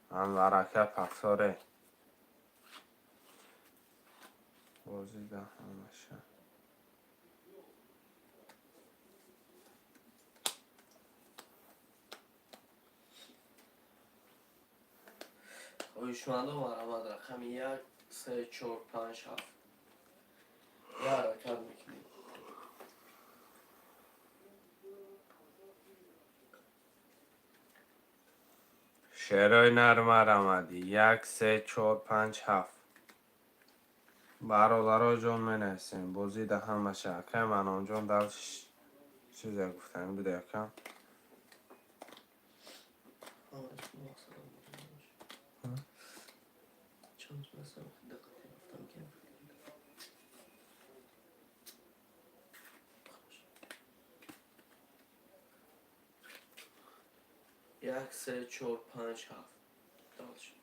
Анвар ака повтори. Бозӣ да ҳамаша. Хоҳишмандо, марҳамат, рақами 1, 3, 4, 5, 7. Я ҳаракат мекунем. Шерои нар, марҳамат, 1, 3, 4, 5, 7. Бародаро ҷон, менависем, бозӣ да ҳамаша. Акай Манонҷон, дал чизе гуфтанӣ буде, ака? Чанд масам дақиқа гуфтам ки 1, 3, 4, 5, 7. Дальше.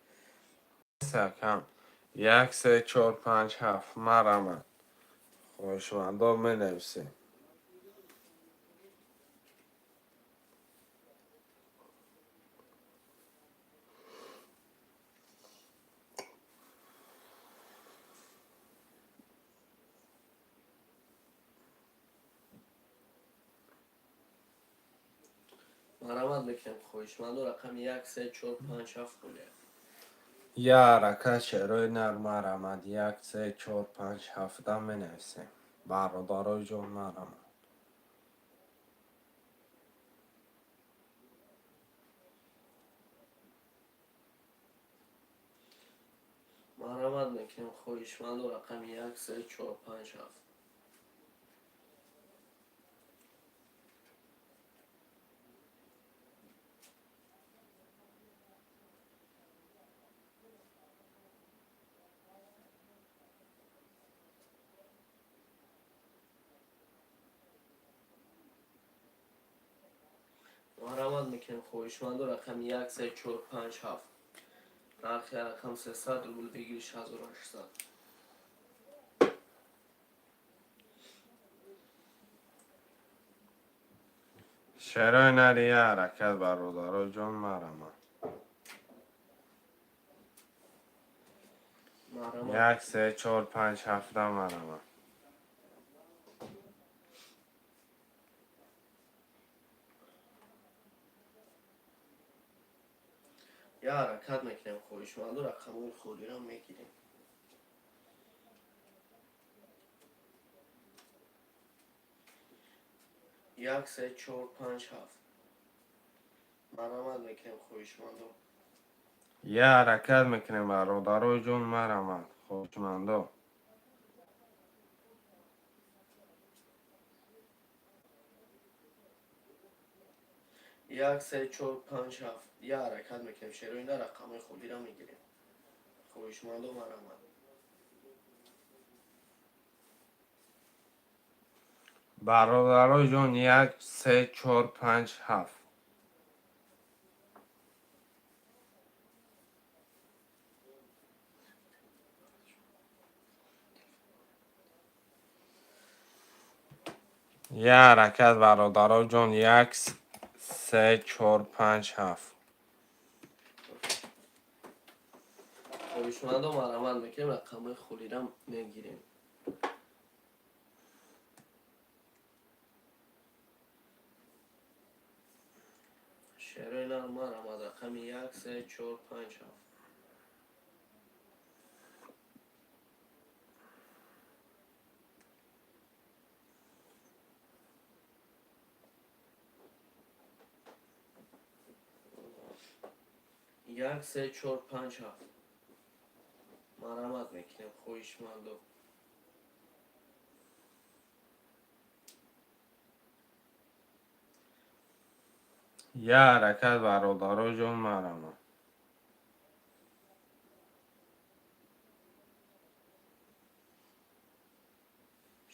Акам, 1, 3, 4, 5, 7, марҳамат, хоҳишмандо, менависем. Марҳамат мекунем, хоҳишмандо, рақами 1, 3, 4, 5, 7 холия. Я ҳаракат, шерои нар, марҳамат, 1, 3, 4, 5, 7 менависем. Бародарои ҷон, марҳамат. Марҳамат мекунем, хоҳишмандо, рақами 1, 3, 4, 5, 7. Марҳамат мекунем, хоҳишмандо, рақами 1, 3, 4, 5, 7. Нархи рақам 300 рубл, бигириш 1800. Шерои нари, я ҳаракат, бародаро ҷон, марҳамат. Марҳамат. 1, 3, 4, 5, 7, марҳамат. Я ҳаракат мекунем, хоҳишмандо, рақамҳои холиро мегирем. 1, 3, 4, 5, 7. Марҳамат мекунем, хоҳишмандо. Я ҳаракат мекунем, бародарои ҷон, марҳамат, хоҳишмандо. 1, 3, 4, 5, 7. Я ҳаракат мекунем, шерои на, рақамҳои холиро мегирем. Хоҳишмандо, марҳамат. Бародарои ҷон, 1, 3, 4, 5, 7. Я ҳаракат, бародаро ҷон, 1, 3, 4, 5, 7. Хоҳишмандо, марҳамат мекунем, рақамҳои холиро мегирем. Шерои нар, марҳамат, рақами 1, 3, 4, 5, 7. 1, 3, 4, 5, 7. Марҳамат мекунем, хоҳишмандо. Я ҳаракат, бародаро ҷон, марҳамат.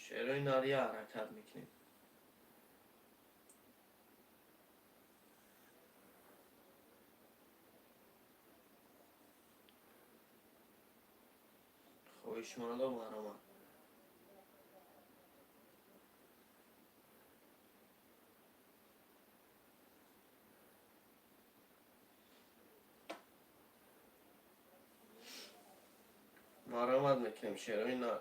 Шерои нар, я ҳаракат мекунем. Хоҳишмандо, марҳамат. Марҳамат мекунем, шерои нар.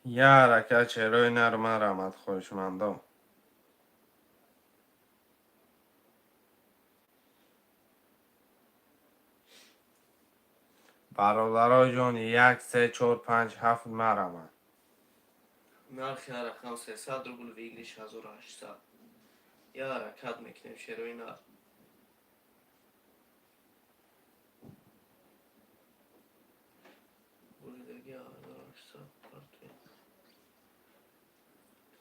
Я ҳаракат, шерои нар, марамад, хоҳишмандо. Бародаро ҷон, як, се, чор, панҷ, ҳафт, марамад. Нархи ҳар рақам 300 рубл, выигрыш 1800. Я ҳаракат мекунем, шерои нар. Буридаги 1800 партия.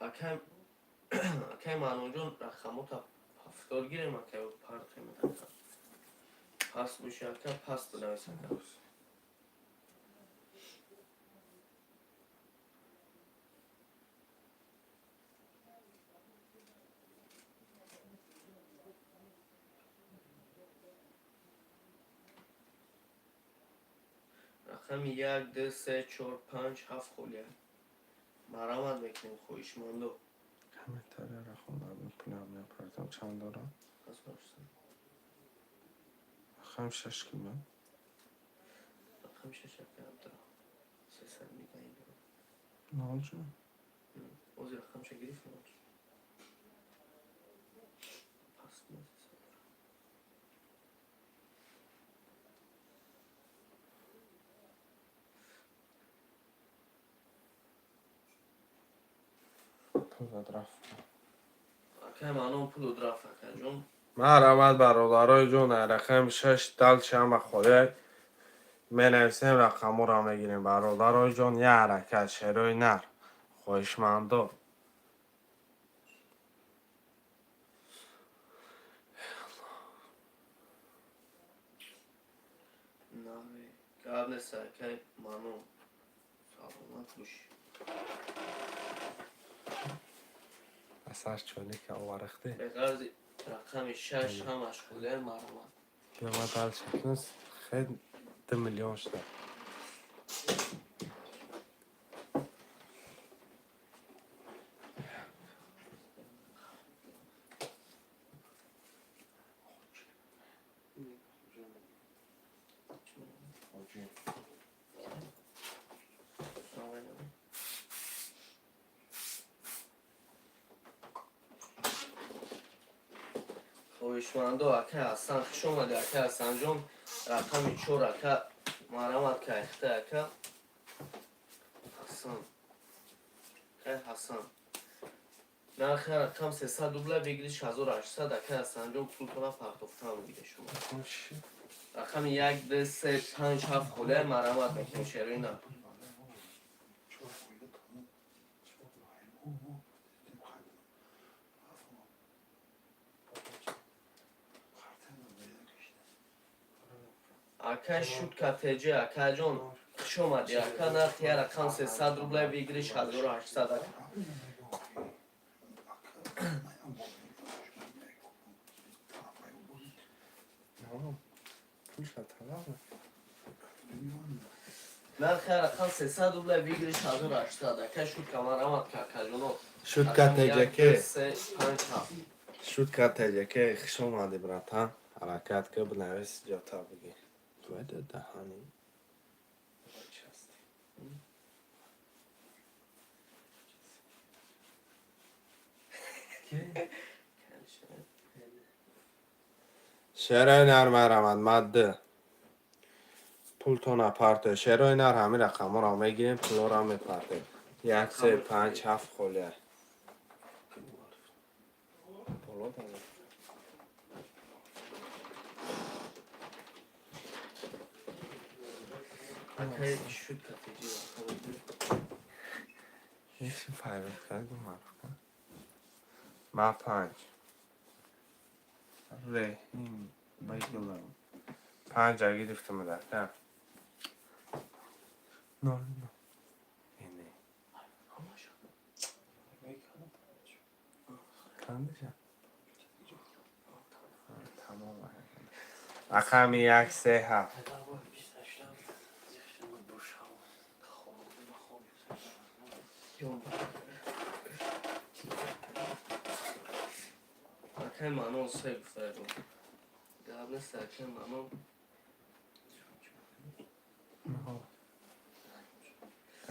Акай Маънуҷон, рақамота ҳафтор гирем, акай, партия метака. Паст боши, ака, паст бинавис, ака. Рақами як, ду, се, чор, панҷ, ҳафт холия. Марамат мекунем, хоҳишмандо. Комментарияро хондам, пулам мепардам. Чанд дорам? 1800. Рақами шаш кима? Рақами шаш, ака Абдураҳмон. 300 мигаин дорам. Нол ҷон. Ози рақамша гирифт, нол. Паст ма 300. Пул дад, рафт. Акай Маънон, пулу рафт, акаҷон. Марамад, бародарои ҷон, рақами шаш дальше ҳама холия. Менависем, рақаморо мегирем, бародарои ҷон. Я ҳаракат, шерои нар, хоҳишмандо. Нави. Гап нест, акай Маънон. Саломат бошӣ. Асар чоника оварахте. Беғарзи рақами шаш ҳамаш холия, марамат. Биё, ма дальше кунс, хел 2 миллион шуда. Очень. Давай, давай. Хоҳишмандо, акай Ҳасан, хуш омадӣ, акай Ҳасанҷон. Рақами чор, ака, марамат, кайхта, ака Ҳасан. Акай Ҳасан. Нархи рақам 300 рубла, выигрыш 1800, акай Ҳасанҷон, пултона партофтан дига шумо. Рақами як, ду, се, панҷ, ҳафт холия, марамат мекунем, шерои нар. Акай Шутка ТЖ, акаҷон, хуш омадӣ, ака. Нархи я рақам 300 рубла, выигрыш 1800, ака. Пулша талаб. Нархи я рақам 300 рубла, выигрыш 1800, ака Шутка, марамат, акаҷоно. Шутка ТЖК. Се, панҷ, ҳафт. Шутка ТЖК, хуш омадӣ, братан. Ҳаракат ки, бинавис, ҷота бигир. Бояд даҳани. Части. Шерои нар, марамад, мадды. Пултона парто. Шерои нар, ҳамин рақамҳоро мегирем, пулҳоро мепартем. Як, се, панҷ, ҳафт холия. Боло дорад. Акай Шутка ТЖ, рақами ду. Ҳеч файрат кард, маъруф кард. Ма панҷ. Реҳим Байгилам. Панҷа гирифтам, дака. Нол, нол. Ине. Ҳамаша. Кандаша? Тамом. Рақами як, се, ҳафт. 28 Ё. Акай Манон се гуфтаҷон. Гап нест, акай Манон.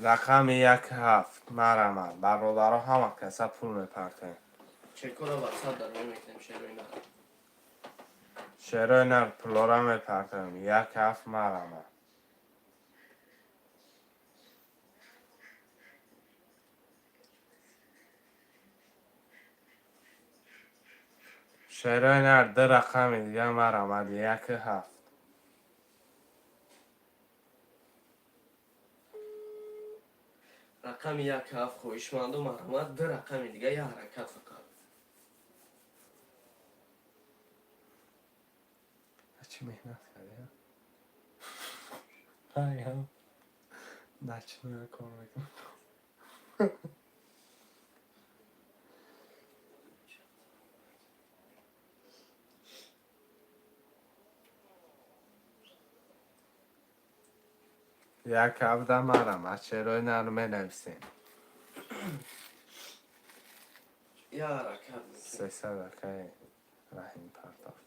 Рақами як ҳафт, марҳамат, бародаро, ҳама каса пул мепартем. Чекора ватсап дар мекунем, шерои нар. Шерои нар, пулора мепартем. Як ҳафт, марҳамат. Шерои нар, ду рақами дига, марҳамат, як ҳафт. Рақами як ҳафт, хоҳишманду, марҳамат, ду рақами дига, як ҳаракат фақат. Чӣ меҳнат кардӣ? Начиная кор мекунам. Як ҳафта, марҳамат, шерои нар, менависем. Як ҳаракат мекунем. 300 акаи Раҳим партофт.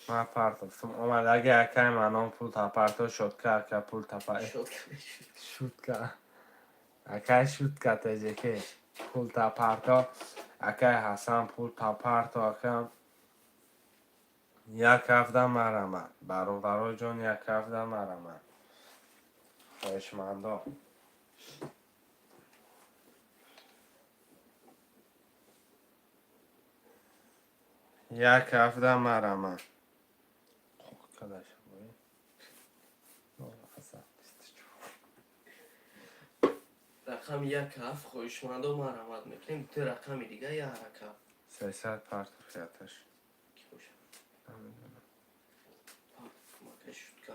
Ман партофтум, омад. Аги акаи манон пул тапарто, шотка, ака, пул тапа. Шутка, акай, шутка, тежеке, пул тапарто. Акай Ҳасан, пул тапарто, ака. Як ҳафта, марҳамат, бародаро ҷон, як ҳафта, марҳамат, хоҳишмандо. Як ҳафта, марҳамат. Қадаша бои? 0,24. Рақами як ҳафт, хоҳишмандо, марҳамат мекунем, ду рақами дига, як ҳаракат. 300 партофияташ. Ки бошад? Намедонам. Мака, шутка.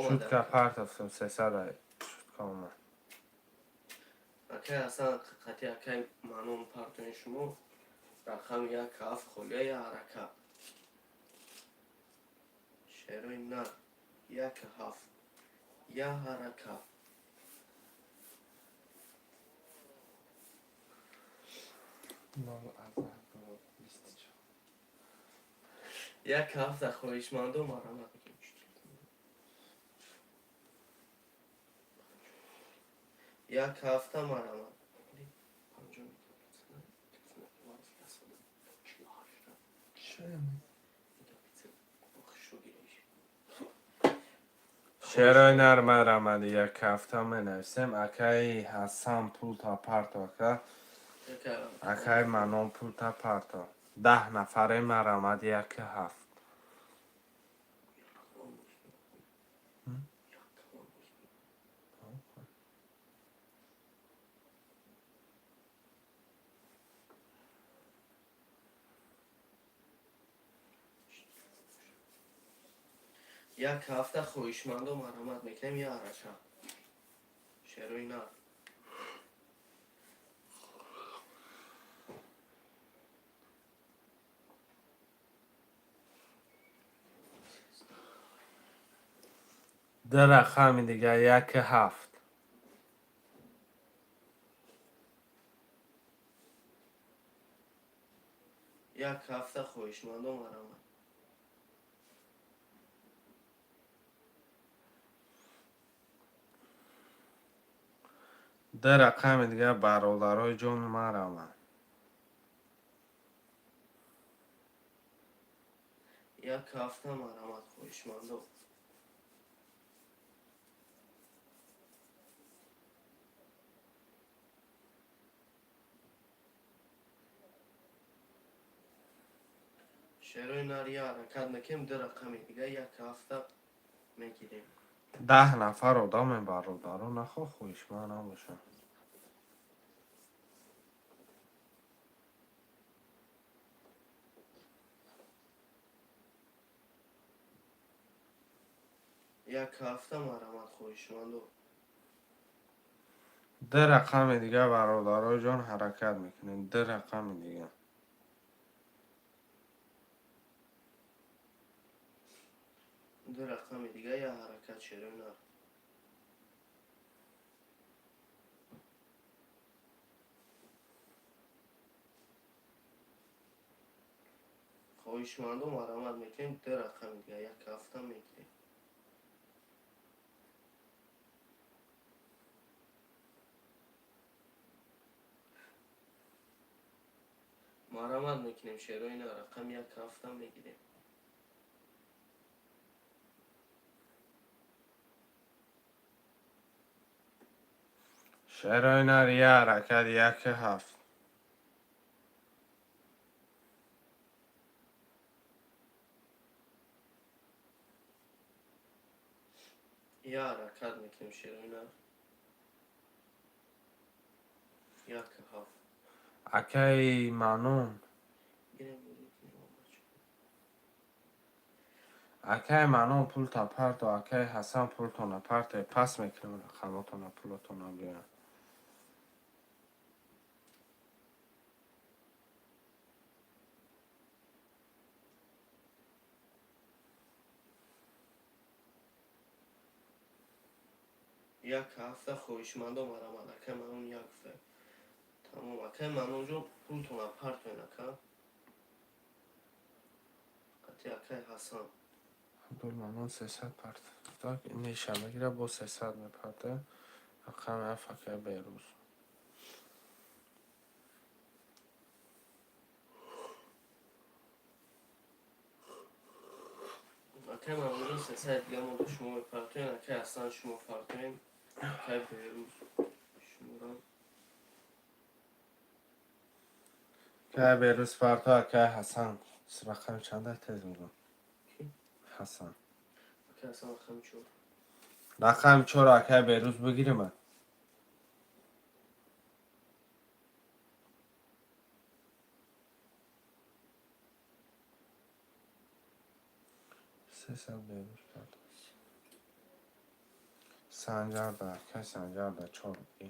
Шутка партофтум, 300 шутка омад. Акай Ҳасан, қати акай манон партои шумо. Рақами як ҳафт холия, як ҳаракат. Шерои нар, як ҳафт, як ҳаракат. 0,24. Як ҳафта, хоҳишмандо, марҳамат мекунем. Як ҳафта, марҳамат. Шерои нар, марҳамат, як ҳафта менависем. Акаи Ҳасан, пул тапарто, ака. Акаи Манон, пул тапарто. 10 нафаре, марҳамат, як ҳафт. Як ҳафта, хоҳишмандо, марҳамат мекунем, як ҳаракат. Шерои нар. Ду рақами дига, як ҳафт. Як ҳафта, хоҳишмандо, марҳамат. Ду рақами дига, бародарои ҷон, марҳамат. Як ҳафта, марҳамат, хоҳишмандо. Шерои нар, як ҳаракат мекунем, ду рақами дига, як ҳафта мегирем. 10 нафар одаме, бародаро, нахо хоҳишманд набошанд. Як ҳафта, марҳамат, хоҳишмандо. Ду рақами дига, бародарои ҷон, ҳаракат мекунем, ду рақами дига. Ду рақами дига, як ҳаракат, шерои нар. Хоҳишмандо, марҳамат мекунем, ду рақами дига, як ҳафта мегирем. Марҳамат мекунем, шерои на, рақами як ҳафта мегирем. Шерои нар я ҳаракат як ҳафт. Я ҳаракат мекунем, шерои нар, як ҳафт. Акаи Манон. Гирем, бозӣ кунем, бача. Акаи Манон, пулта парто, акаи Ҳасан, пултона парте, пас мекунем рақамотона, пулотона биёян. Як ҳафта, хоҳишмандо, марҳамат. Акаи Манон як гуфта, тамом. Акаи Манонҷон, пултона партоен, ака, қати акаи Ҳасан. Абдулманон 300 партофта, неша мегира, бо 300 мепарта. Рақами ҳафт, акаи Берӯз. Акаи Манонҷон, 300 дига мо ба шумо мепартоем. Акаи Ҳасан, шумо партоем. Акаи Берӯз, шуморам. Акаи Берӯз парто, акаи Ҳасан рақами чанда, тез мегӯм? Ки? Ҳасан. Акаи Ҳасан, рақами чор. Рақами чор, акаи Берӯз, бигирима. 300 Берӯз парто. Санҷарда, акаи Санҷарда, чор бигӣ.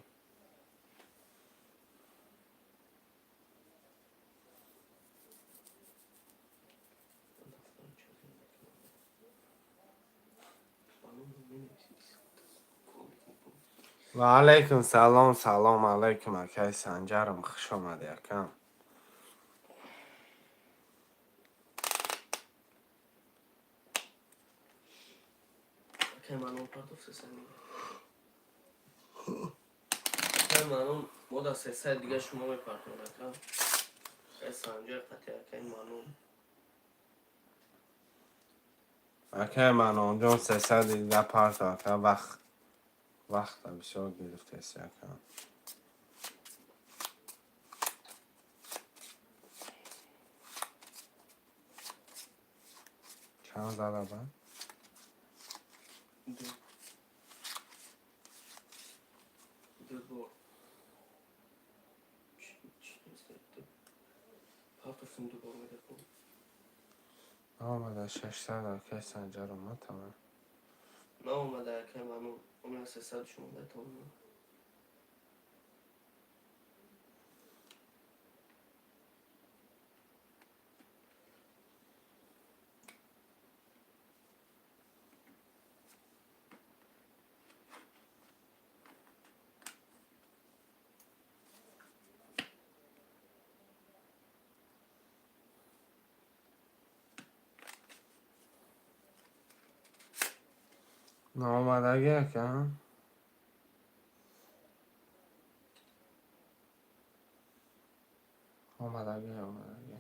Ман дафтарам чизе мекунам. Балон менависӣ. Кор мекунӣ. Ва алайкум салом, салом алайкум, акаи Санҷарам, хуш омадӣ, акам. Акаи Манон партоф, 300 мегирем. Акаи Манон, мо да 300 дига шумо мепартоем, ака. Акаи Санҷар қати акаи Манон. Акаи Манонҷон, 300 дига парто, ака, вақт вақта бисёр гирифтеси, ака. Чанд зада ба? Ду. Ду бор. Чӣ нест? Ду. Партофтум, ду бор медакун. Наомада, 600, акаи Санҷар омад, тамом. Наомада, акаи Манон. Омина, 300 шумо метавонам. Наомадаги, ака? Омадаги, омадаги.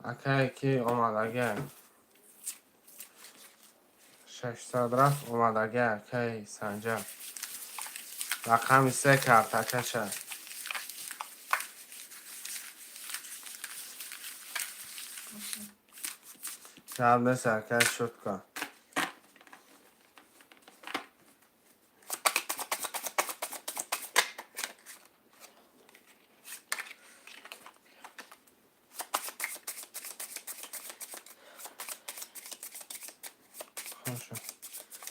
Акае ки омадаги. 600 рафт, омадаги, акаи Санҷар. Рақами се картакаша. Гап нест, акаи, шутка. Хорошо.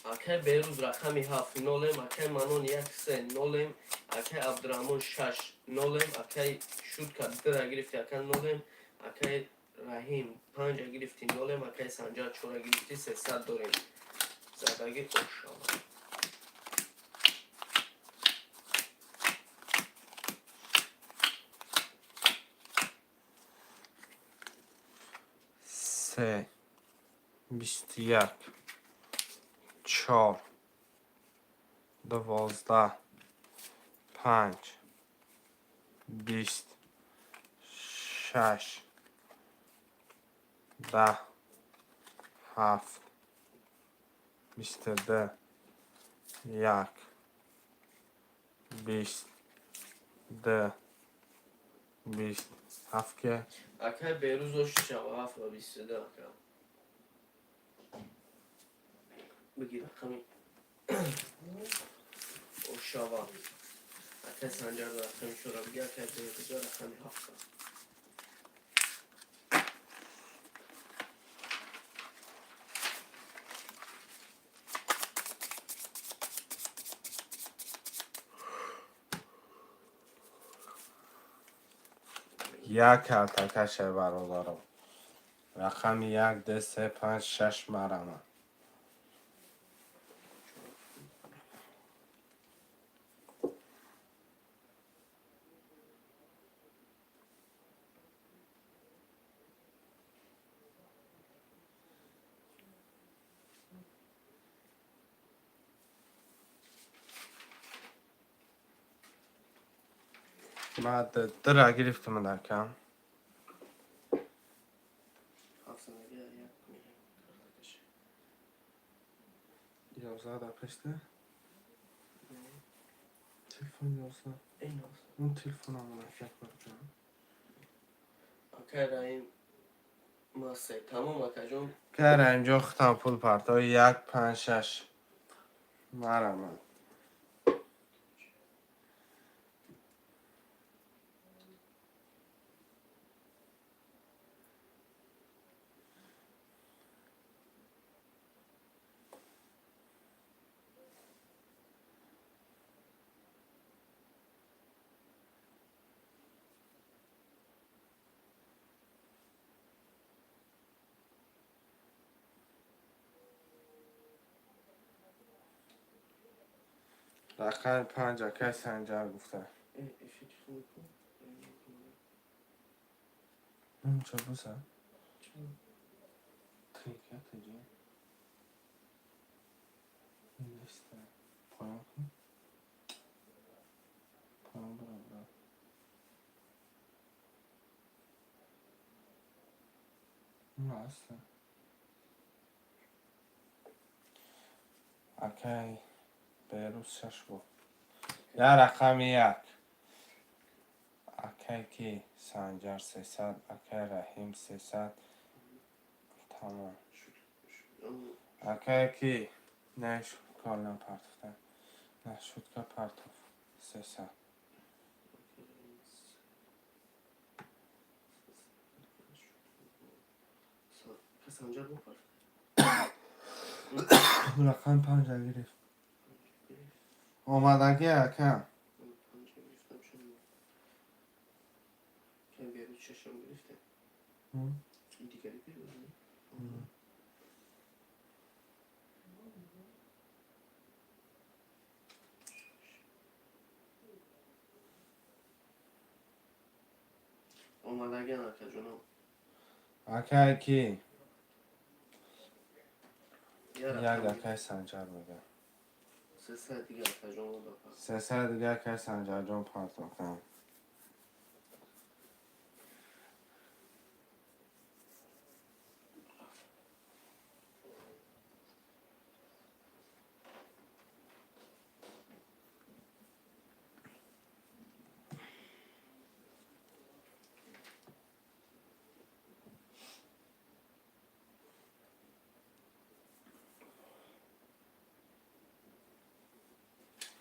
Акай Берӯз, рақами ҳафт, нолем. Акай Манон, як се, нолем. Акай Абдураҳмон, шаш, нолем. Акай Шутка, дра гирифти, ака, нолем. Акай Раҳим, панҷа гирифти, нолем. Акай Санҷар, чора гирифти, 300 дорем. Задаги ошава. Се, 21, чор, 12, панҷ, 20, шаш, 10, ҳафт, 22, як, 20, ду, 20, ҳафт ке? Акай Берӯз, оши шава ҳафт ва 22, ака. Бигир рақами ошава. Акай Санҷар, рақами чора бигир, акай Берӯза рақами ҳафта. Як картакаше, бародаро. Рақами як, ду, се, панҷ, шаш, марама. Ма дира гирифтам, акам. Ҳафтанаги як картакаше. 11 дар пешта? Телефон 11. Эй, 11. Он телефонам як барҷам. Акай Раҳим, ма се. Тамом, акаҷон. Кара инҷо худам пул партои як, панҷ, шаш. Марама. Рақами панҷ, акай Санҷар гуфта. Эфир кун. Унча буса? Трика теҷа. Неста. Поён кун. Поён бара бара. Аста. Акай Берӯз, шаш бо. Я рақами як. Акай ки Санҷар 300, акай Раҳим 300. Тамом. Акай ки не кор партофта. На шутка партоф. 300. Санҷар бо. Рақами панҷа гирифт. Омадагӣ, ака. Панҷа гирифтам шумо. Кай Берӯз шашам гирифтем. Дигари Берӯз. Омадагиан, акаҷоно. Акай ки? Я Як рақами акай Санҷар мега. 300 дига, акаҷон, партоф. 300 дига акай Санҷарҷон партофтам.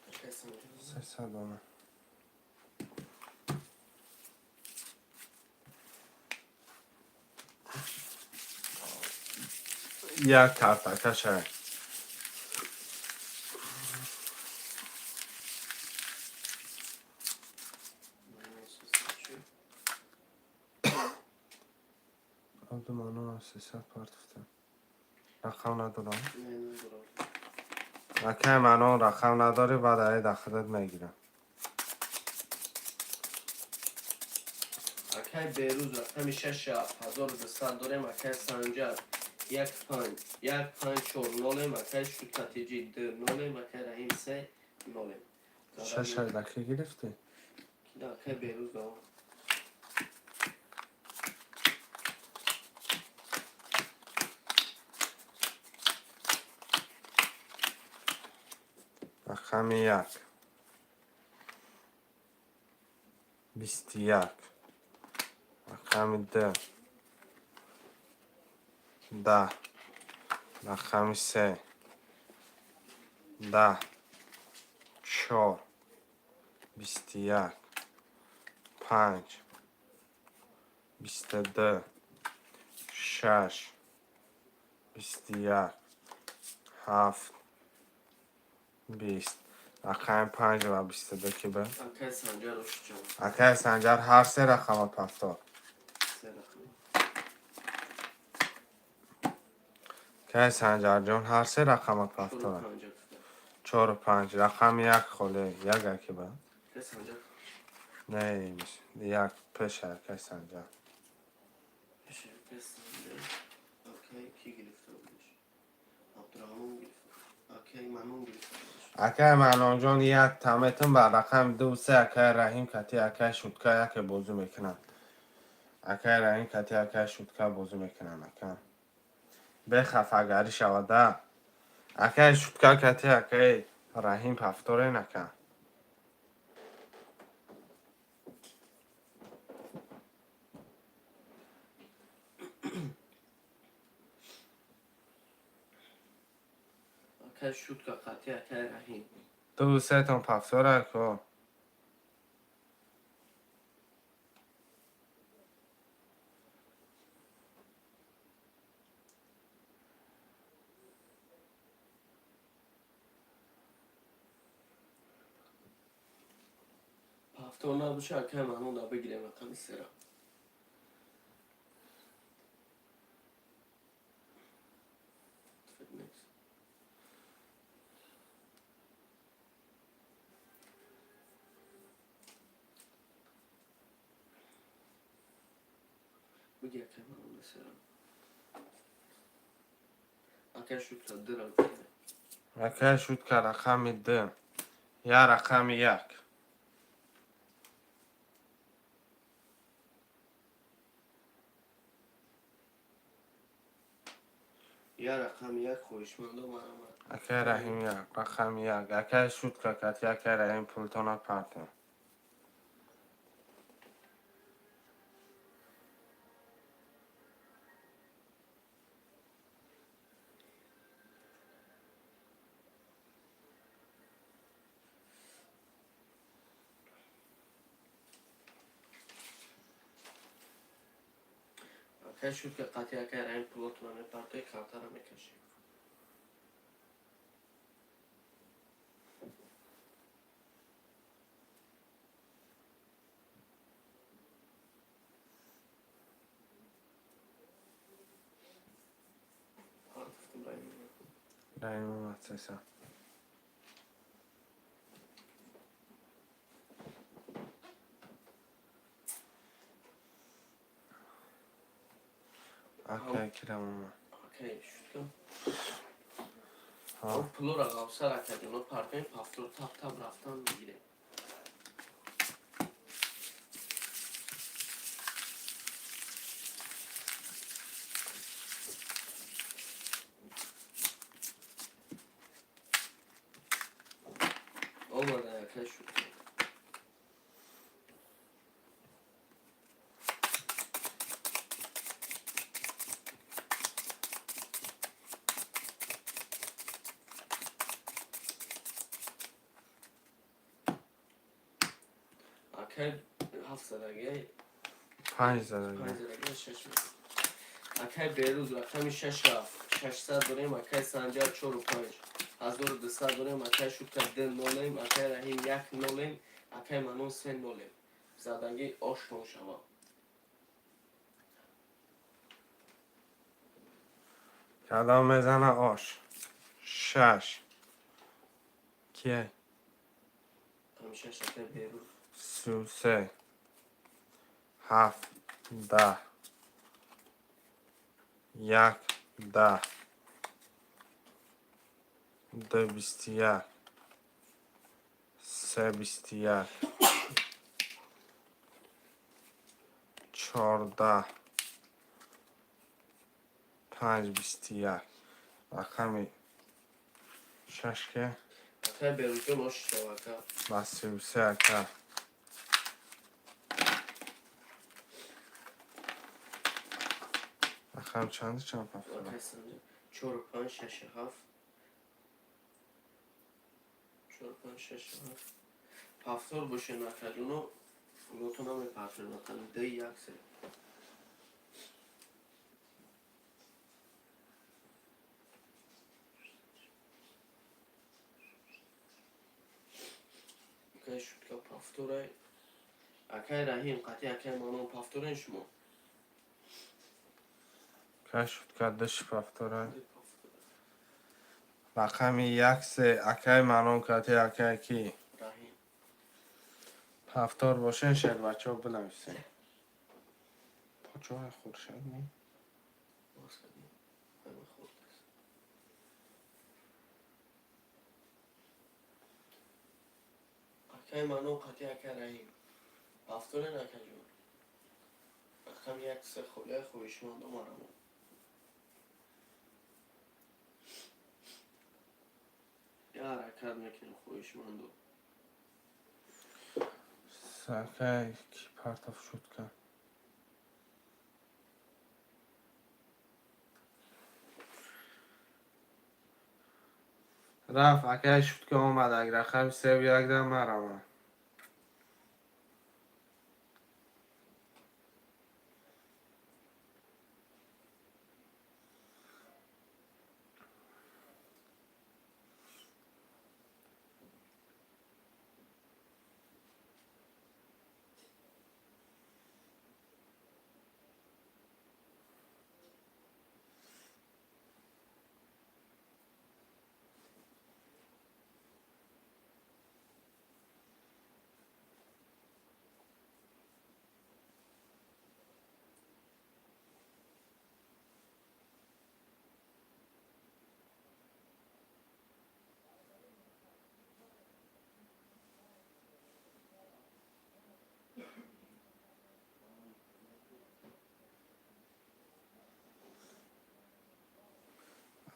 Акай Санҷар. 300 дона. Як картакаша. 300 чӣ? Абдуманон 300 партофта. Рақам надорам. Не, надорам. Акай Манон, рақам надорӣ, баъд ай да худат мегирам. Акай Акай Берӯз рақами шашу ҳафт, 1200 дорем. Акай Санҷар як панҷ, як панҷ чор нолем. Акай Шутатиҷи ду нолем. Акай Раҳим се нолем. Шаша даки гирифтӣ? Акай Берӯз давом. Рақами як, 21, рақами ду, 10, рақами се, 10, чор, 21, панҷ, 22, шаш, 21, ҳафт, 20. Рақами панҷ ва 22 ки буд? Акай Санҷар ошиҷон. Акай Санҷар ҳар се рақама пафтор. Се рақам. Акай Санҷарҷон ҳар се рақама Чору пафтора. панҷ гуфта. Чору панҷ. Рақами як холе як аки буд? Акай Санҷар. Не, як пеша акай Санҷар. Пеши акай Санҷар. Акай ки гирифта будаш? Абдурахмон гирифта. Акай Манон гирифта будаш. Акай Манонҷон як таметун ба рақами ду се акай Раҳим кати акай Шутка яке бозӣ мекунанд. Акай Раҳим кати акай Шутка бозӣ мекунанд, ака. Бехафагарӣ шавада. Акай Шутка кати акай Раҳим пафторен, ака. Акай Шутка қати акай Раҳим. Ду сетон пафтора ко. Пафтор набоша, акай Манон да бигирем рақами сера. Фитнес. Биги акай Манон да сера. Акай Шутка дыра бигирем. Акай Шутка рақами ду. Я рақами як. Я рақами як хоҳишмандо марамад. Акай Раҳим як, рақами як. Акай Шутка кати акай Раҳим пултона партем. Акай Шутка қати акай Раҳим пулотона мепартои, картара мекашем. Партофтум Раҳим. Раҳим омад сеса. Акай кирам омад. Акай Шутка. Ҳа. Пулора ғавсар акаҷоно партоем, пафтор тап тап рафтан мегирем. Омада акай Шутка. Акай ҳафт задагия. Панҷ задагӣ. Панҷ задагия, шаш. Акай Берӯз рақами шашу ҳафт, 600 дорем. Акай Санҷар чору панҷ, 1200 дорем. Акай Шутка ду нолем. Акай Раҳим як нолем. Акай Манон се нолем. Задагӣ оштон шава. Кадом мезана ош? Шаш. Кие? Рақами шаш акай Берӯз. 33. Ҳафт. 10, 1, 10, 2, 21, 3, 21, 14, 5, 21. Рақами шаш ке? Акай Беруҷон, ош шава, ака. Ба 33, ака. Рақам чанду чанд пафтора? Акай Санҷар, чору панҷ, шашу ҳафт, чору панҷ, шашу ҳафт. Пафтор бошен, акаҷоно, лото намепартоем. Рақами ду, як, се. Акай Шутка пафторай. Акай Раҳим қатъи акай Манон пафторен шумо. Кай Шутка души пафтора. Ду пафтора. Рақами як, се, акай Манон кати акай ки? Раҳим. Пафтор бошен, шербачо, бинависен. Почои хуршед ни? Боз кардем. Ҳама хурд аст. Акай Манон қатъи акай Раҳим пафторен, акаҷон. Рақами як, се холия, хоҳишмандо, марамон. Я ҳаракат мекунем, хоҳишмандо. Акай ки партов Шутка? Рафт, акай Шутка омад. Ак рақами севу якда марамон.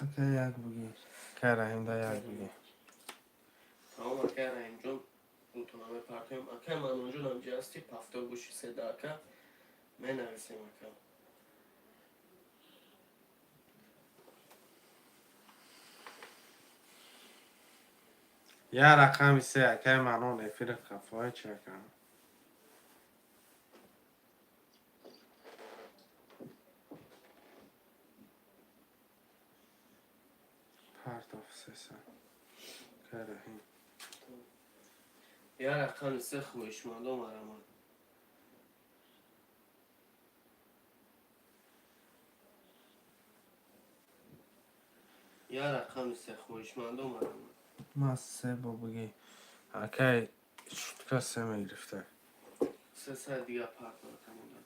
Акай, як бугӣ. Акай Раҳимда як бугӣ. Тамом, акай Раҳимҷон, пултона мепартоем. Акай Манонҷон, ҳамҷи ҳасти? Пафтор боши, седа, ака, менависем, ака. Я рақами се, акай Манон, эфири қафои чи, ака? Партов сеса, акай Раҳим. Я рақами се, хоҳишмандо, марамад. Я рақами се, хоҳишмандо, марамад. Ма се бо бугӣ, акай Шутка се мегирифта. Се сай дига партова тамода.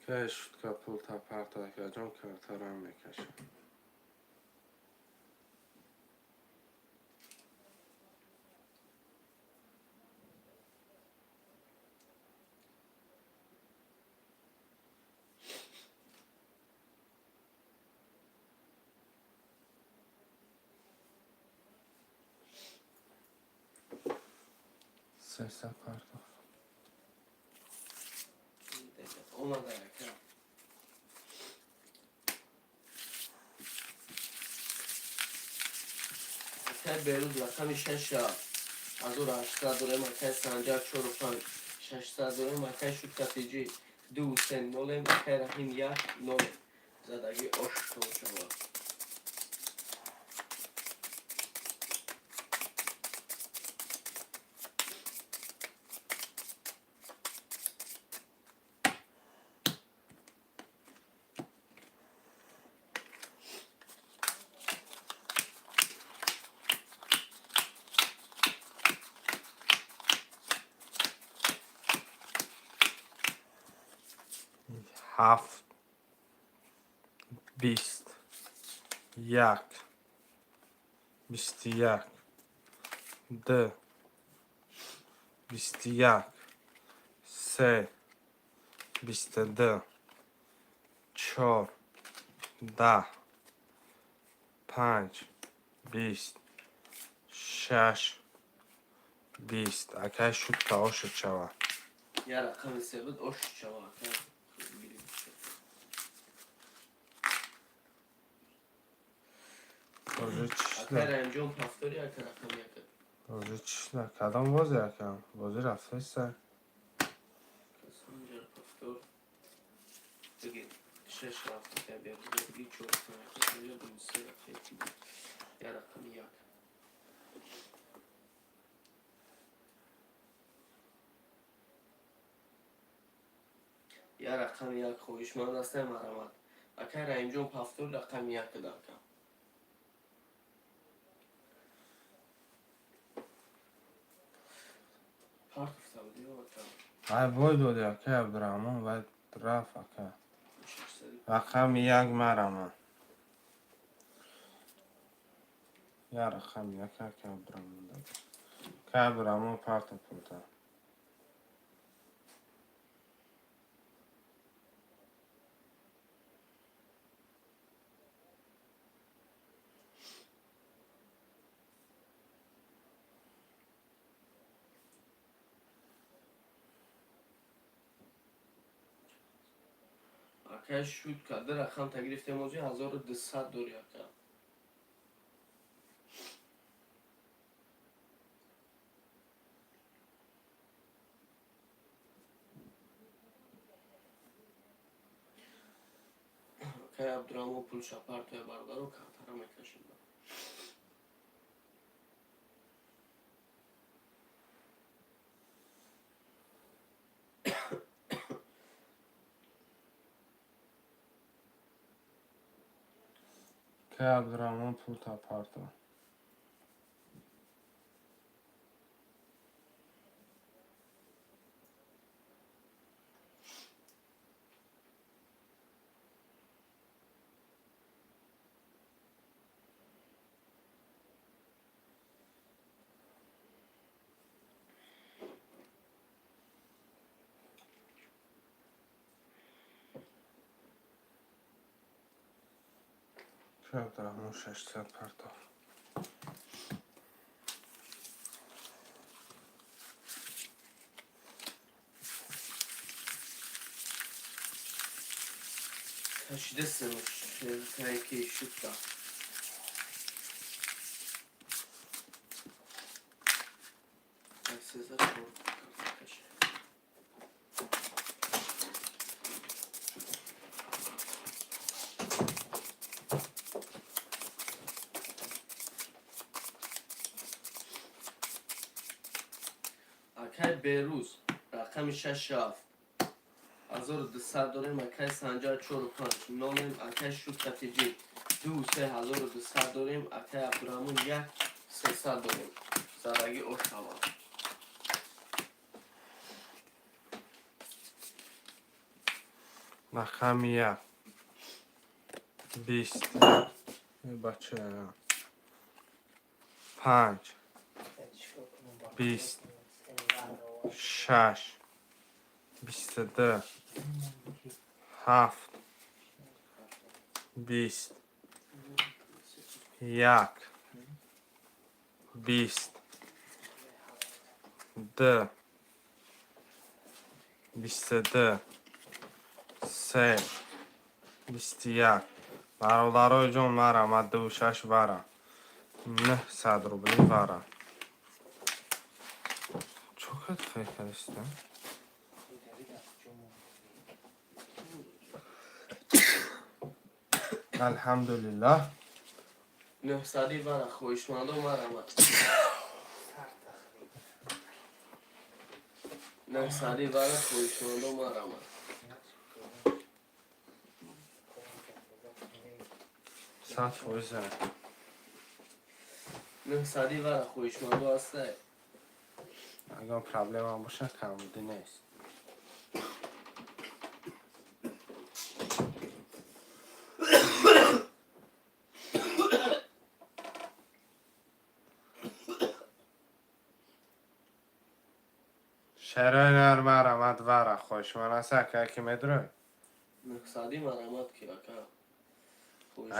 Акай Шутка пул та парто, акаҷон, картарам мекашам. Сеса партов. Омада, ака. Акай Беруз, рақами шаша 1800 дорем. Акай Санҷар, чору панҷ, 600 дорем. Акай Шуткатиҷи, ду, се, нолем. Акай Раҳим, як, нолем. Задаги оштон шава. Ҳафт, 20, як, 21, ду, 21, се, 22, чор, 10, панҷ, 20, шаш, 20. Акай, шутка ошуд шавад. Я рақами се буд, ош шава, акай. Бозӣ Акай чишла? Раимҷон, повтори, ака, рақами яка. Бозӣ чишла? Кадом бозӣ, акам? Бозӣ рафтеста. Санҷар, повтор. Бигир. Шаш рафт, акай, Берӯз. Бигир, чор, панҷ, ду, се, акай. Я рақами як. Я рақами як, хоҳишманд ҳастем, марҳамат. Акай Раимҷон, повтор рақами як када, ака. Партофта будӣ, ака? Ай, вой доди, акай Абдураҳмон, вай рафт, ака. 600. Рақами як, марама. Я рақами як, ака Абдураҳмон дод. Акай Абдураҳмон, парта пулта. Акай, шуд карда, рақам та гирифтем, ози 1200 дори, ака. Акай Абдураҳмон, пулша партоя, бародаро, картара мекашем. Акай Абдураҳмон, пулта парто. Акай Абдураҳмон, 600 партов. Кашидасем ки шудка. Сеза, чор каши. Акай Берӯз, рақами шаш, ҳафт, 1200 дорем. Акай Санҷар, чору панҷ нолем. Акай Шутка тиҷи, ду, се, 1200 дорем. Акай Абдураҳмон, як, 300 дорем. Задагӣ ош шава. Рақами як, 20, бача, панҷ, 20, шаш, 22, ҳафт, 20, як, 20, ду, 22, се, 21. Бародарои ҷон, марама, дуву шаш вара, 900 рубли вара. Чо кард, хай кардиста? Алҳамдулиллаҳ. 900-и вара, хоҳишмандо, марҳамат. 900-и вара, хоҳишмандо, марҳамат. 100%. 900-и вара, хоҳишмандо ҳастай. Агар проблема бошад, камбудӣ нест. Шерои нар марамат вара хоҳишманд аст, акай, ки медурой? Нуҳсадӣ марамат ки, ака.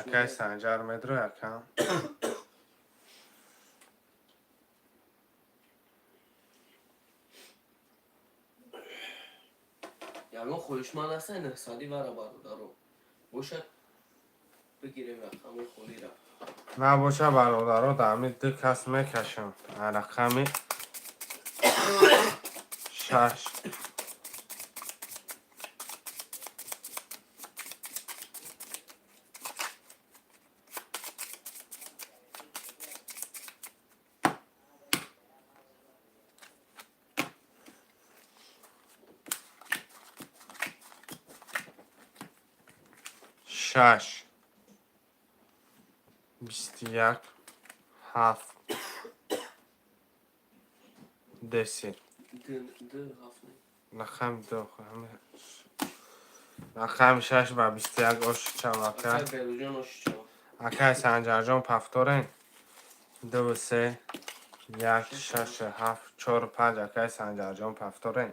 Акай Санҷар, медурой, ака? Ягон хоҳишманд аста, нуҳсадӣ вара, бародаро, бошад, бигирем рақами холира. Набоша, бародаро, дар ҳами ду кас мекашам. Рақами шаш. Шаш, 21, ҳафт, десит. Ду ҳафт. Рақами ду, рақами шаш ба 21 ошучавака. Акай Беруҷон, ошучава. Акай Санҷарҷон, повторен. Ду, се, як, шаш, ҳафт, чор, панҷ. Акай Санҷарҷон, повторен.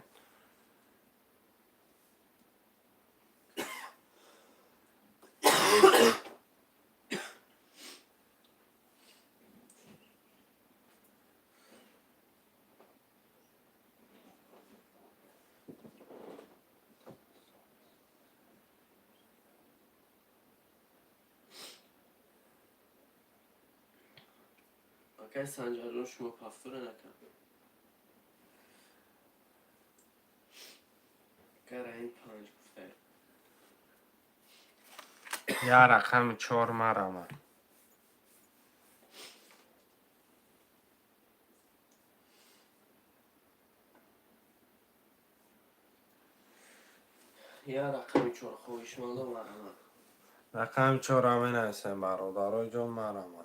Акай Санҷарҷон, шумо повторен, ака. Акай Раҳим панҷ гуфтае. Я рақами чор марама. Я рақами чор, хоҳишмандо, марҳамат. Рақами чорро менависем, бародарои ҷон, марама.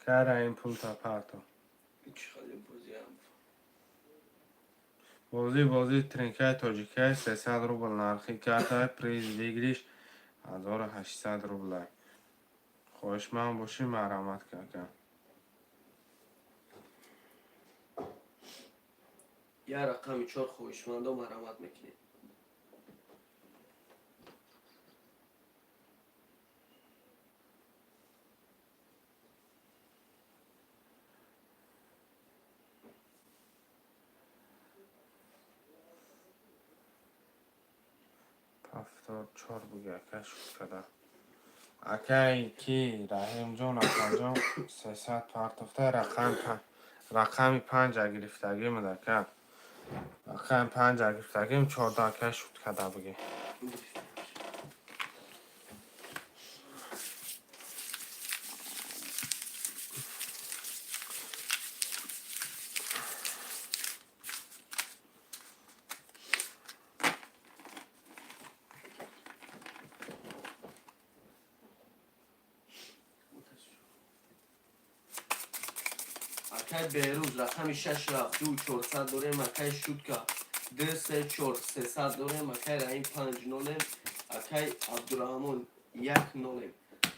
Кара ин пулта парто. Чӣ хеле бозиам. Бозӣ, бозии тринкаи тоҷикай, 300 рубл нархи карта, приз выигрыш 1800 рублай. Хоҳишманд бошӣ, марҳамат, кака. Я рақами чор, хоҳишмандо, марҳамат мекунем. Повтор чор буги, ака, шуд када. Акай ки Раҳимҷон, акаҷон, 300 партофта, рақами панҷа гирифтагим, ака. Рақами панҷа гирифтагим, чорда, ака, шуд када буги. Акай Берӯз, рақами шаш рафт, ду чорсад дорем. Акай Шутка, ду се чор, 300 дорем. Акай Раҳим, панҷ нолем. Акай Абдураҳмон, як нолем.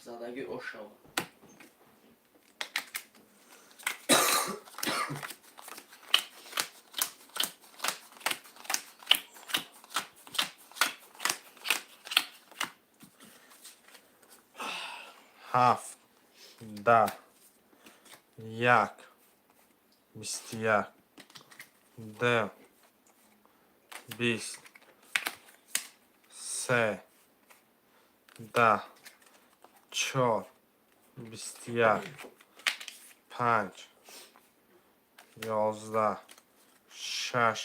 Задагӣ ошава. Ҳафт, 10, як, 21, ду, 20, се, 10, чор, 21, панҷ, 11, шаш,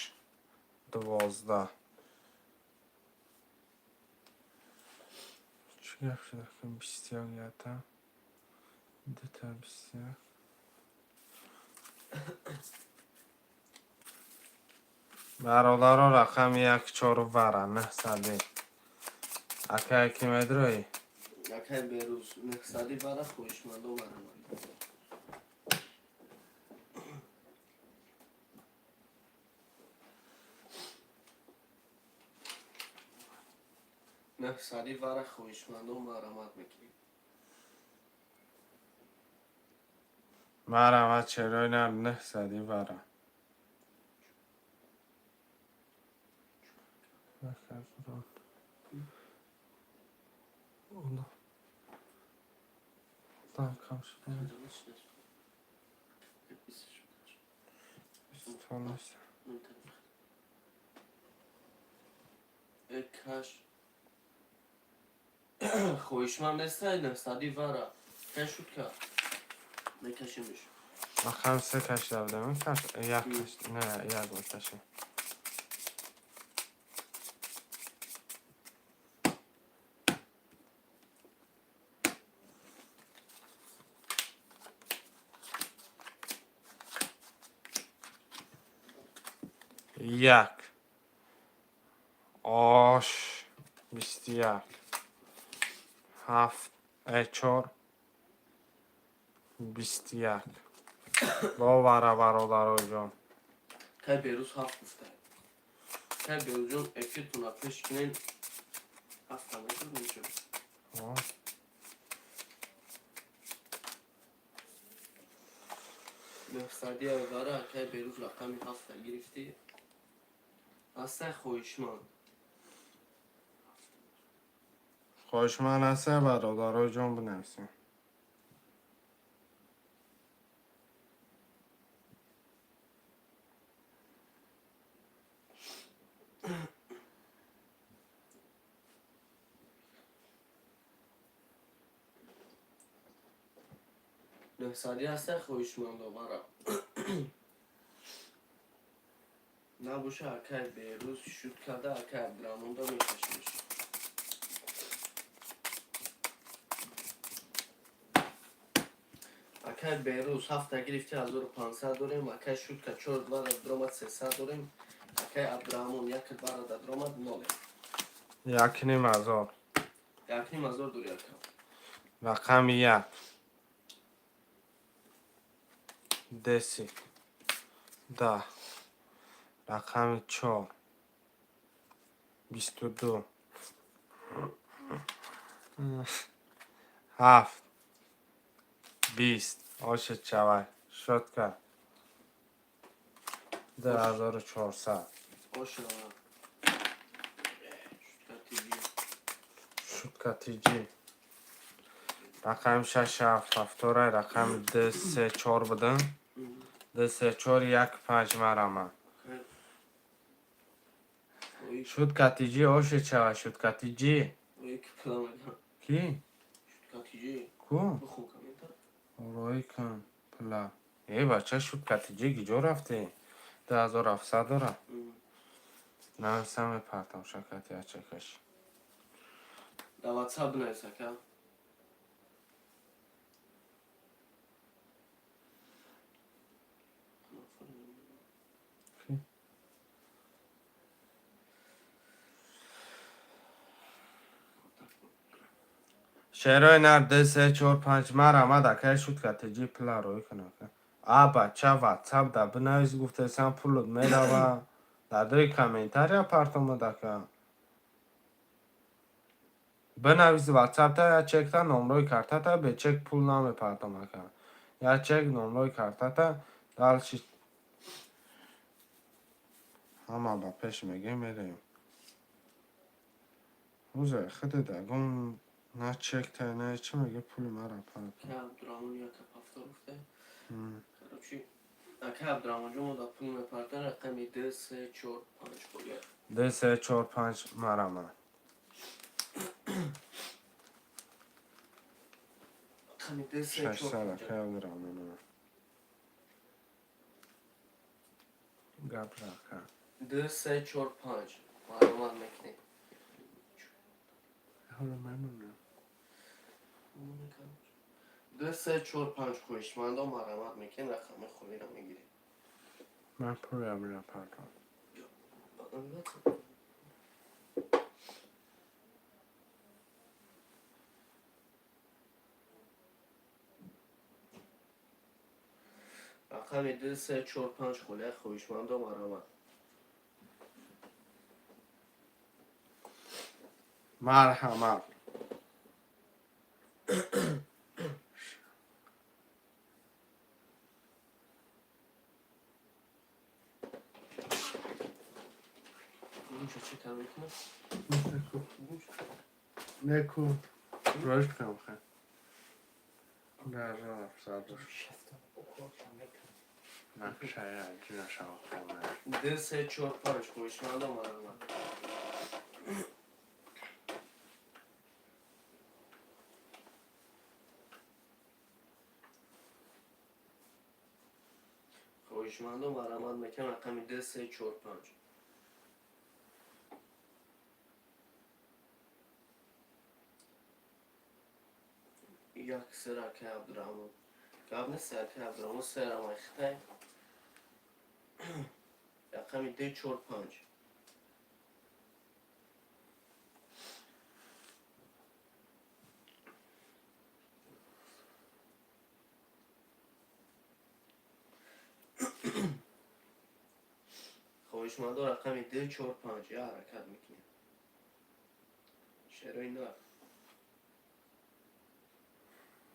12. Чӣ гап шуд, ака? 21 ята, дута 21. Бародаро, рақами як чору вара, нӯҳсади. Акай, ки медурӯӣ? Акай Берӯз, нӯҳсади вара, хоҳишмандо, марҳамат. Нӯҳсади вара хоҳишмандон марамат мекунем. Марамат, чарои на, нӯҳсади вара. Кам шуда. Тонест. Каш хоҳишманд нестай, нӯҳсади вара. Кай шуд ка? Мекашемш. Рақами се кашида будем. Як каш, не, як мекашем. Як. Ош. 21. Ҳафт. Чор. 21. Бовара, бародароҷон. Кай Берӯз ҳафт гуфта. Кай Берӯзҷон, эфиртона пеш кунен. Ҳафта мекунем. О. Нӯҳсади вара, кай Берӯз рақами ҳафта гирифтӣ. Ҳастай хоҳишманд. Хоҳишманд ҳаста, бародароҷон, бинависем. Нӯҳсадӣ ҳастай хоҳишмандо вара. Набоша, акай Берӯз шуд карда, акай Абдураҳмонда мекашемш. Акай Берӯз ҳафта гирифти, 1500 дорем, акай шудка чор вара дромад, 300 дорем, акай Абдураҳмон як вара дромад, нолем. 1500. 1500 дори, ака. Рақами як. 10. 10. Рақами чор. 22. Ҳафт. 20. Ошед шавай. Шотка. 2400. Оша. Шудка тиҷи. Шутка тиҷи. Рақами шаш, ҳафт, ҳафторай, рақами д, се, чор будам. Д, се, чор, як, панҷ, марама. Ои. Шутка тиҷи, ошед шавай, шутка тиҷи. Ои, ки пила мегам. Ки? Шутка тиҷи. Ку? Бихун коммента. Орои кун пила. Э, бача, шутка тиҷи гиҷо рафтӣ? 2700 дора. Нависам, мепартам шакати ячакаш. Дар WhatsApp бинавис, ака. Ки? Шерои нар, д, се, чор, панҷ, марамад, акай шутка тиҷи, пила роӣ кун, ака. А, бача, WhatsApp да бинавис, гуфтесам, пулут мерава. Дар дори комментария партомад, ака. Бинавис WhatsApp-та як чекта номрои картата, бе чек пул намепартом, ака. Як чек номрои картата, дальше ҳама ба пеш мегем, мерем. Ҳуза худат ягон на чекта, на чӣ меге, пули мара партом. Акай Абдураҳмон як ҳафта гуфта. Короче, акай Абдураҳмонҷон, мо дар пул мепарта, рақами д, се, чор, панҷ бояд. Д, се, чор, панҷ, марама. Рақами д, се, чор, 600 панҷ. Акай Абдураҳмон. Гап рака. Д, се, чор, панҷ. Маълумот мекунем. Ҳоло мемонам. Д, се, чор, панҷ, хоҳишмандо марҳамат мекунем, рақами холиро мегирем. Ман пулам напартом. Албатта. Рақами д, се, чор, панҷ холия, хоҳишмандо марҳамат. Марҳамат. Гумша чӣ кар мекунад? Гумша. Неку. Рош кам хай. Да, сабр. Нақшая ҷинаша. 2, 3, 4, 5 хоҳишмандо, марҳамат. Хоҳишмандо, марҳамат мекунам, рақами 2, 3, 4, 5. Як сир, акай Абдураҳмон. Гап нест, акай Абдураҳмон, серамай хитай. Рақами 2, 4, 5. Хоҳишмандо, рақами 2, 4, 5, я ҳаракат мекунем. Шерои нар.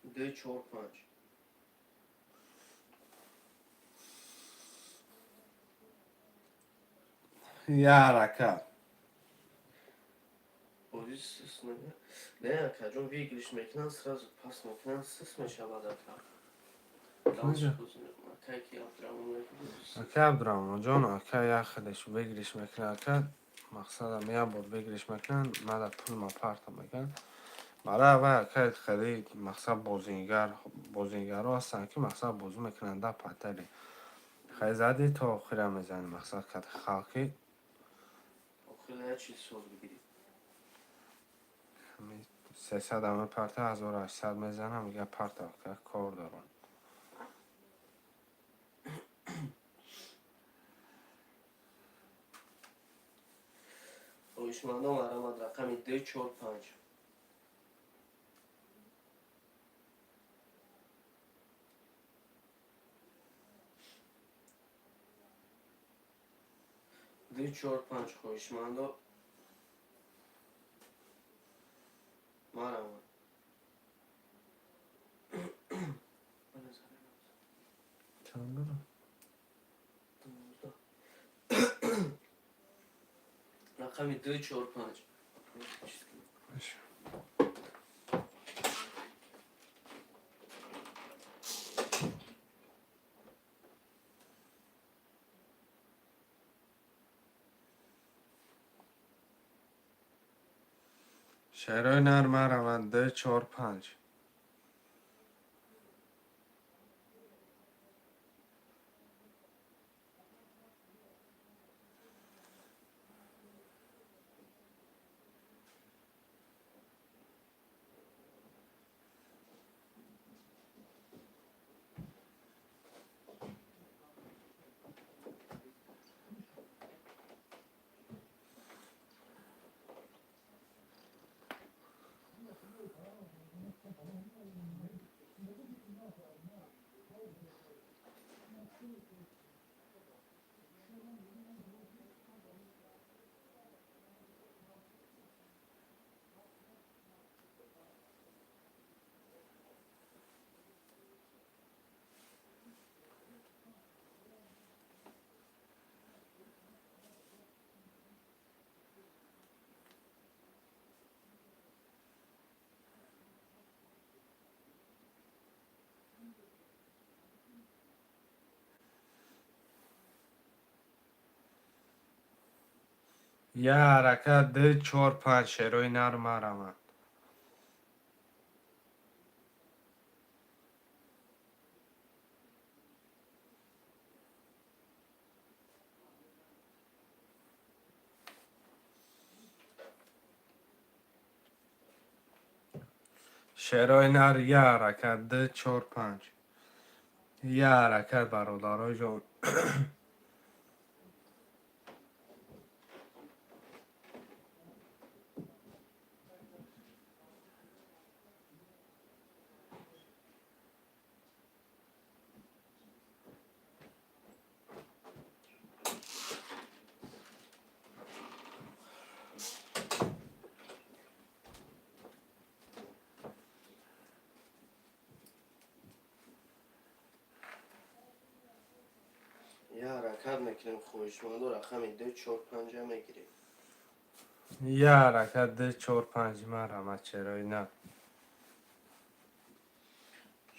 2, 4, 5. Я ҳаракат. Бозӣ сус не? Не, акаҷон, выигрыш мекунанд, сразу пас мекунанд, сус мешавад, ака. Куҷо? Акай ки Абдураҳмон мекунад. Ака Абдураҳмонҷон, ака, як хелеш выигрыш мекунад, ака, мақсадам як бор выигрыш мекунанд, мада пул ма парта мекунанд. Барои вай, ака, хеле мақсад бозингар бозингарҳо ҳастанд, ки мақсад бозӣ мекунанд да патари. Хеле зади то охира мезанӣ, мақсад кати халқи. Охира як чиз соз бигирӣ. 300 мепарта, 1800 мезанам, мега парта, ака, кор дорам. Хоҳишмандо, марҳамат, рақами 2, 4, 5. 2, 4, 5, хоҳишмандо, марҳамат. Чанд дорам? 12. Рақами 2, 4, 5. Баша. Шерои нар, марҳамат, 2, 4, 5. Я ҳаракат, 2, 4, 5, шерои нар, марҳамат. Шерои нар, я ҳаракат, 2, 4, 5. Я ҳаракат, бародарои ҷон. Я ҳаракат мекунем, хоҳишмандо, рақами ду, чор, панҷа мегирем. Я ҳаракат, ду, чор, панҷ, марҳамат, шерои нар.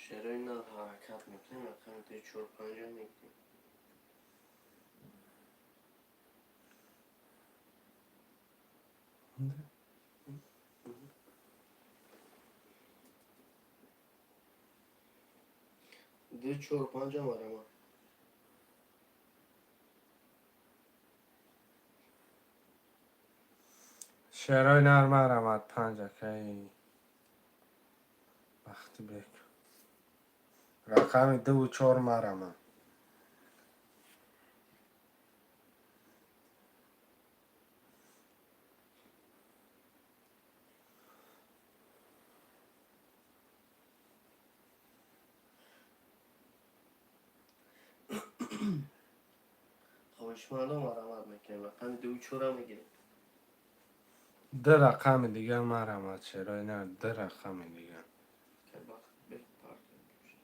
Шерои нар, ҳаракат мекунем, рақами ду, чор, панҷа мегирем. Ду, чор, панҷа, марҳамат. Шерои нар, марҳамат, панҷ, акаи Бахтибек. Рақами дуву чор, марҳамат. Хоҳишмандо, марҳамат мекунем, рақами дуву чора мегирем. Ду рақами дигар, марҳамат, шерои нар, ду рақами дигар. Акай Бахтибек, партия бошад.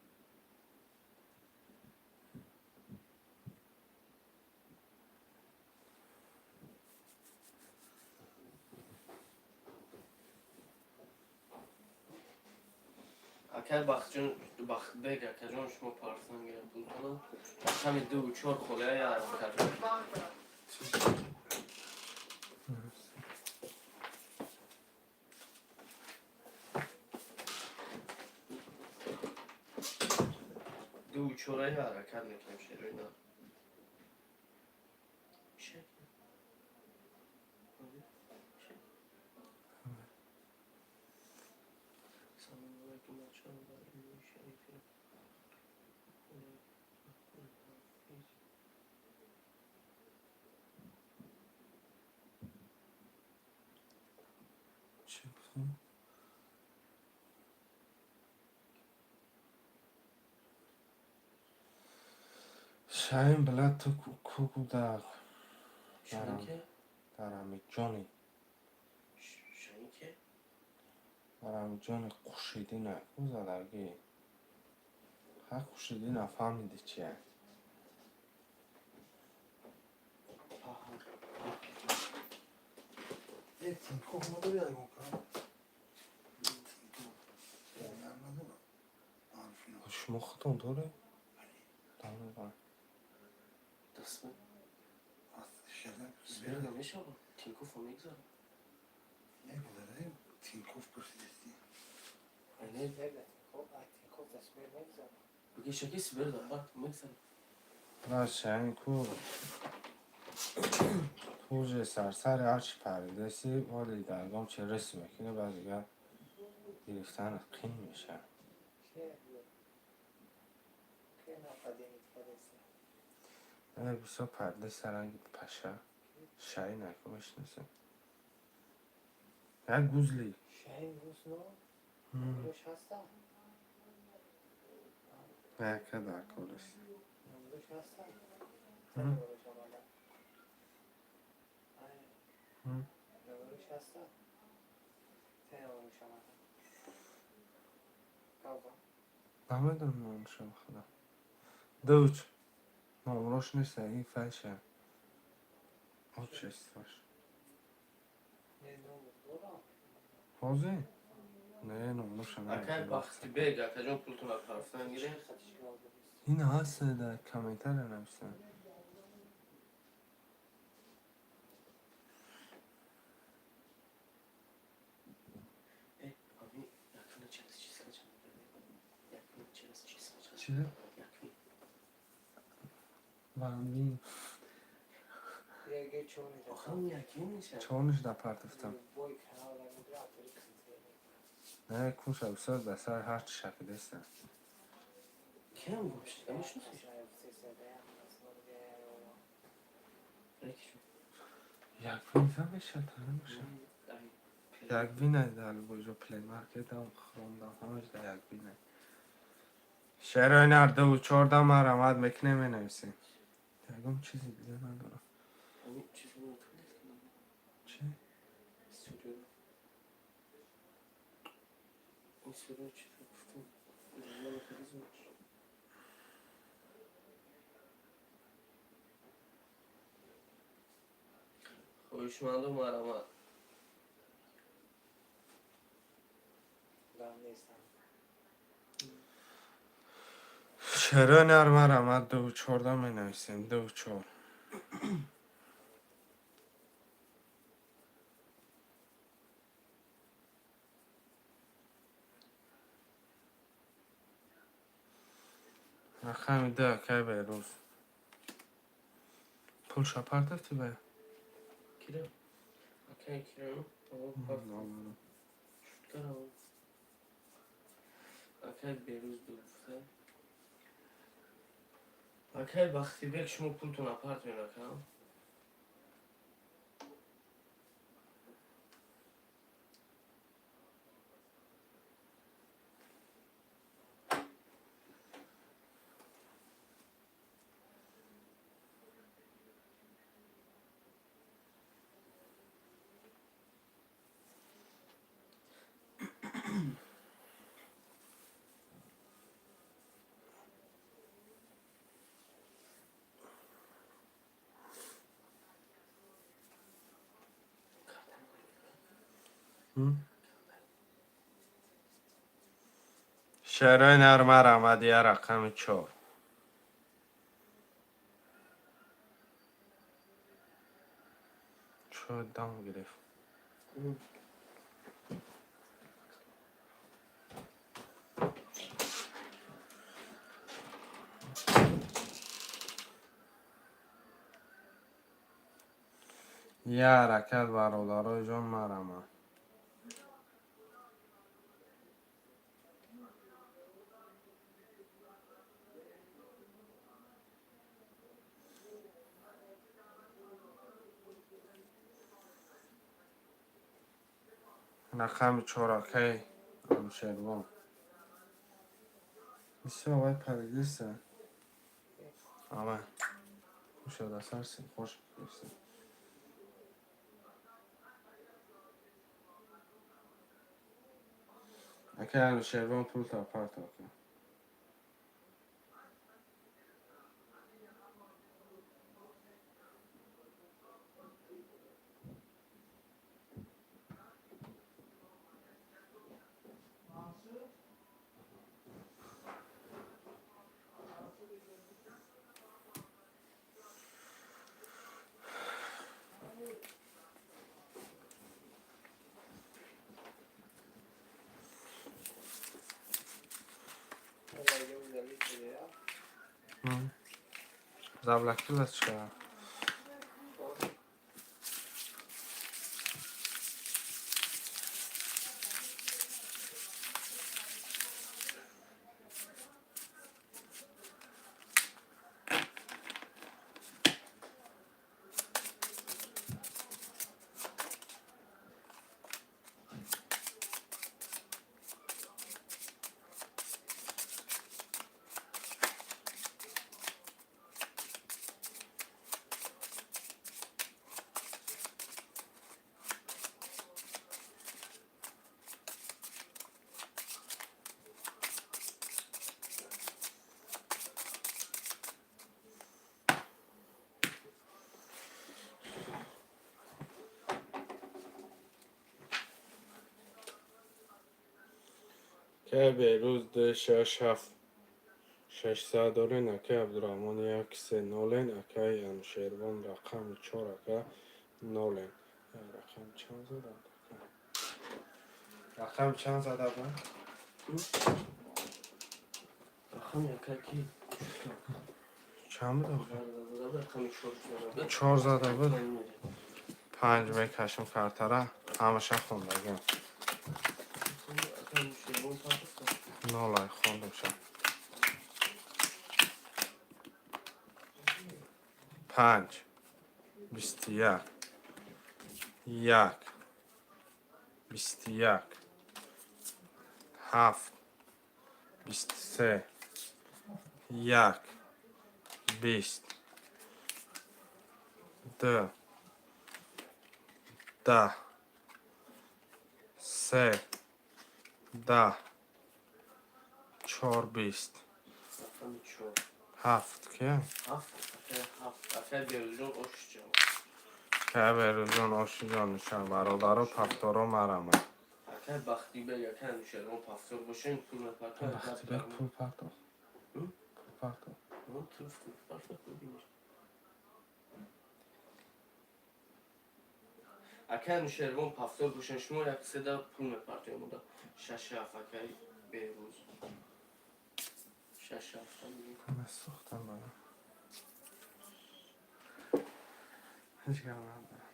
Акай Бахтҷон, Бахтбек акаҷон, шумо парсан гирем пултона. Рақами дуву чор холия, я ҳаракат мекунем. Дуву чора, я ҳаракат мекунем, шерои нар. Чӣ? Чӣ? Салому алайкум, бачаҳо, дар ин шарифи. Ҳофиз. Чӣ гуфтем? Шаҳин билад, ту ку кӯдак. Шаҳин ке? Дар ҳамиҷони. Шаҳин ке? Дар ҳамиҷони Қушидина ку задагӣ. Ха, Қушидина фаҳмиди чия? Аҳа. Тинькофф надори ягон кам? Тинькофф. Надорам. Шумо худтон доред? Дамеба. Дастма. Аз шеда. Сбер намешава. Тинькофф мегзара. Мегузара, Тинькофф пурсидести. Айне. Бигӣ шаки Сбер да бак мегзара. Брат, шаҳин ку тоже сарсари ҳарчи паридаси, вале даргом чи рис мекунӣ, баъд дигар гирифтанат қин мешавад. Бисёр паридаси, ранги паша. Шаҳин аку мешинасед? Як гузли. Яка дар кор аст. М? М? Намедонам номашо, ба худо. Дуч. Номрош нест, ин файша. Отчество ш. Ҳозир? Не, номроша Акай намедонам. Бахтибек акаҷон, пултонро партофтан гирем. Ин ҳаст, дар комментария нависам. Э, ами якуна через числа чанд мегардем? Якуна через числа чанд? Чӣ? Якуни. Бандин. Охир он якуни мешавад. Чорниш да партофтам. Не, кунша бисёр дар сари ҳарчи шакидеста. Киам вообще? Намешиносиш? Якишо. Яквин мешавад, намешавад. Ай. Яквина дар боҷо Плей Маркетам хондам, ҳамаш дар яквина. Шерои нар, дуву чорда, марҳамат мекунем, менависем. Ягон чизи дига надорам. Ами чизи натонед кунам. Чӣ? Студио. Ин студио чизи гуфтам. Ман хеле зуд. Хоҳишманду, марҳамат. Дам нестам. Чаро нар, марҳамат, дуву чорда менависем, дуву чор. Рақами ду, акай Берӯз. Пулша партофтӣ ба? Кира? Акай кира? Шуткара. Акай Берӯз ду гуфта. Акай Бахтибек, шумо пултон апартоен, ака. Шарои нар, марҳамат, я рақами чор. Чо дам гирифт? Я ҳаракат, бародарои ҷон, марҳамат. Рақами чор, акай Анушервон. Бисёр вай паргиса. Ама. Хуш дасарси, хош гирифти. Акай Анушервон, пулта парто, ака. Заблокировать чё? Акай Берӯз, ду, шаш, ҳафт, шашсад дорен. Акай Абдураҳмон, як, се, нолен. Акай Анушервон, рақами чор, ака, нолен. Рақам чанд зада? Рақам чанд зада буд? Рақами акай ки? Чанд буд охир? Рақами чор зада буд. Чор зада буд. Панҷ мекашем картара. Ҳамаша хондагиам. Акай Анушервон партофта. Нолай хондумша. Панҷ, 21, як, 21, ҳафт, 23, як, 20, ду, 10, се, 10, чор, 20. Рақами чор. Ҳафт ки? Ҳафт, акай ҳафт. Акай Берӯзҷон, ошча. Акай Берӯзҷон, ошиҷон нишон, бародаро, повторо марама. Акай Бахтибек, акай Анушервон, повтор бошен, пул мепартоем. Бахтибек пул партохт. Пул партохт. Партохт, бибиниш. Акай Анушервон, повтор бошен, шумо як седа пул мепартоем уда. Шаш ҳафт, акай Беҳрӯз. Шаш ҳафт. Сӯхтам бара. Ҳеҷ гап надорам.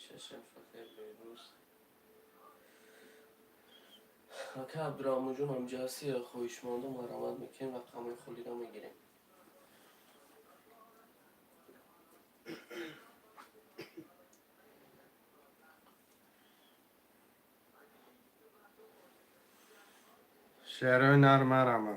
Шаш ҳафт, акай Беҳрӯз. Ака Абдураҳмонҷон, ҳамҷаҳасти хоҳишмандо марҳамат мекунем, рақамҳои холиро мегирем. Шерои нар марама.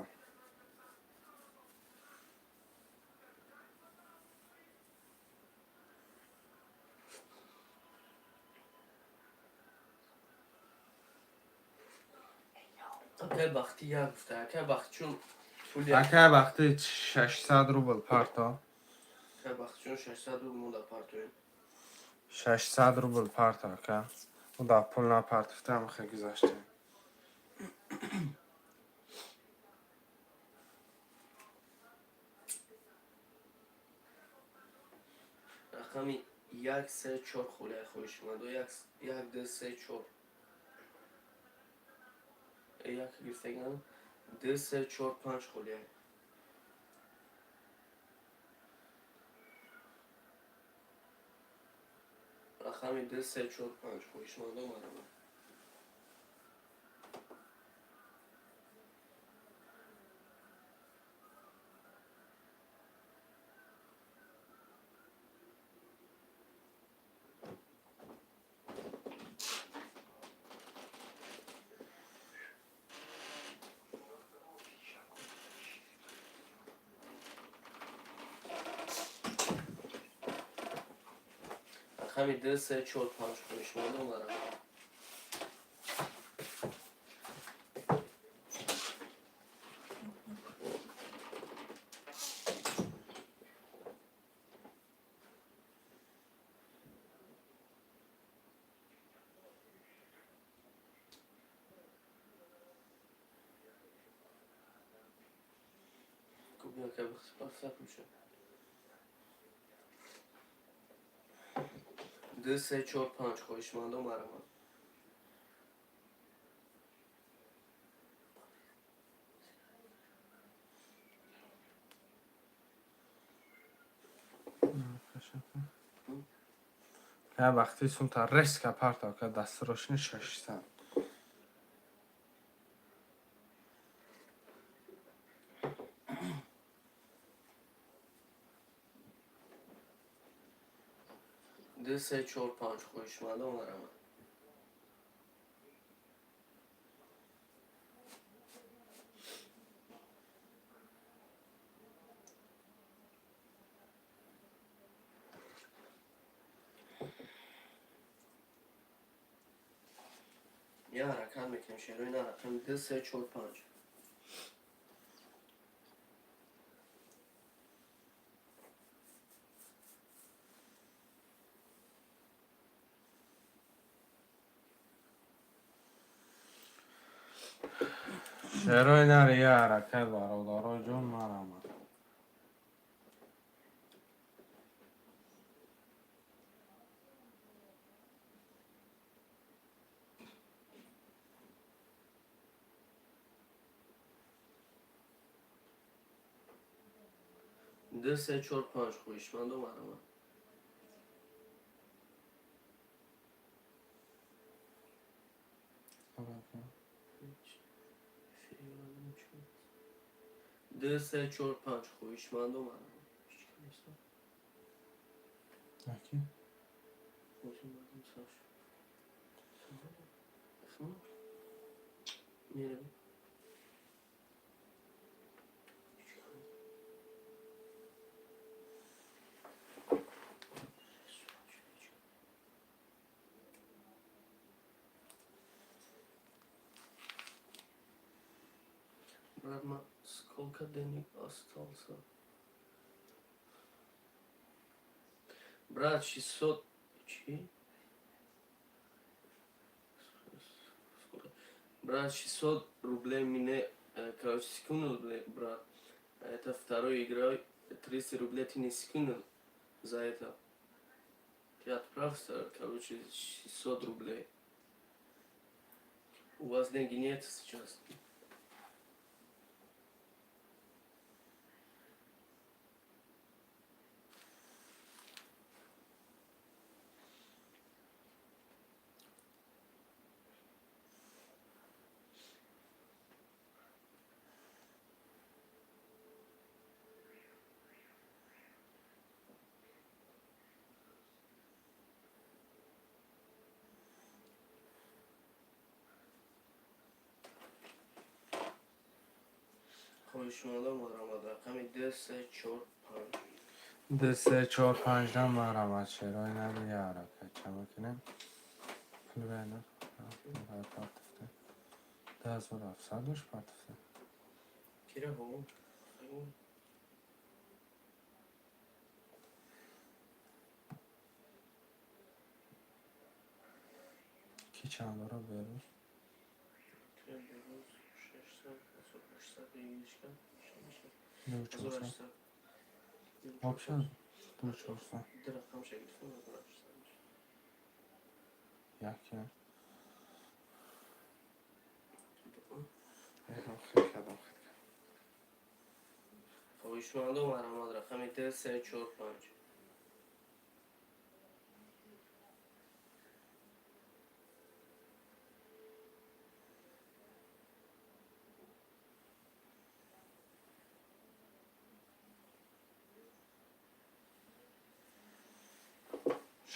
Акай Бахтӣ як гуфта. Акай Бахтичун пули Акай Бахтӣ, 600 рубл парто. Акай Бахтичун, 600 рубл монда партоем. 600 рубл парто, ака. Уда пул напартофтам, хе гузаштем. Рақами як, се, чор холия, хоҳишмандо. Як, ду, се, чор. Як гирифтаган. Ду, се, чор, панҷ холия. Рақами ду, се, чор, панҷ, хоҳишмандо марҳамат. Рақами ду, се, чор, панҷ, хоҳишмандо марҳамат. Куб, ака Бахти, парфта пулша. Ду, се, чор, панҷ, хоҳишмандо марҳамат. Акай Бахтӣ, сумта резко парто, ака, дастрошни 600. Ду, се, чор, панҷ, хоҳишмандо марҳамат. Я ҳаракат мекунем, шерои на. Рақами ду, се, чор, панҷ. Шерои нари, я ҳаракат, бародаро ҷон, марҳамат. Ду, се, чор, панҷ, хоҳишмандо марҳамат. Ду, се, чор, панҷ, хоҳишмандо марҳамат. Ҳеҷ кам нест. Аки? Ҳозир мардум сар шуд. Меравем. Ҳеҷ кам нест. Брат, ма сколько денег остался? Брат, 600. Чи? Брат, 600 рублей мне, короче, скинул, брат. Это второй игра, 300 рублей ты не скинул за это. Ты отправься, короче, 600 рублей. У вас деньги нет сейчас. Хоҳишмандон, марҳамат, рақами 2, 3, 4, 5. 2, 3, 4, 5 дан марҳамат, шерои нари, я ҳаракат ча мекунем. Пул байна партифта. 2700 дош партифта. Кира ҳо? Ки чанд дора берӯз? Кира берӯз 600, 1800 гиришка. Ду чорсад. 1800. Вообще 2400. Ду рақамша гирифтам, 1800. Як я. Хел кардам. Хоҳишмандон, марҳамат, рақами 2, 3, 4, 5.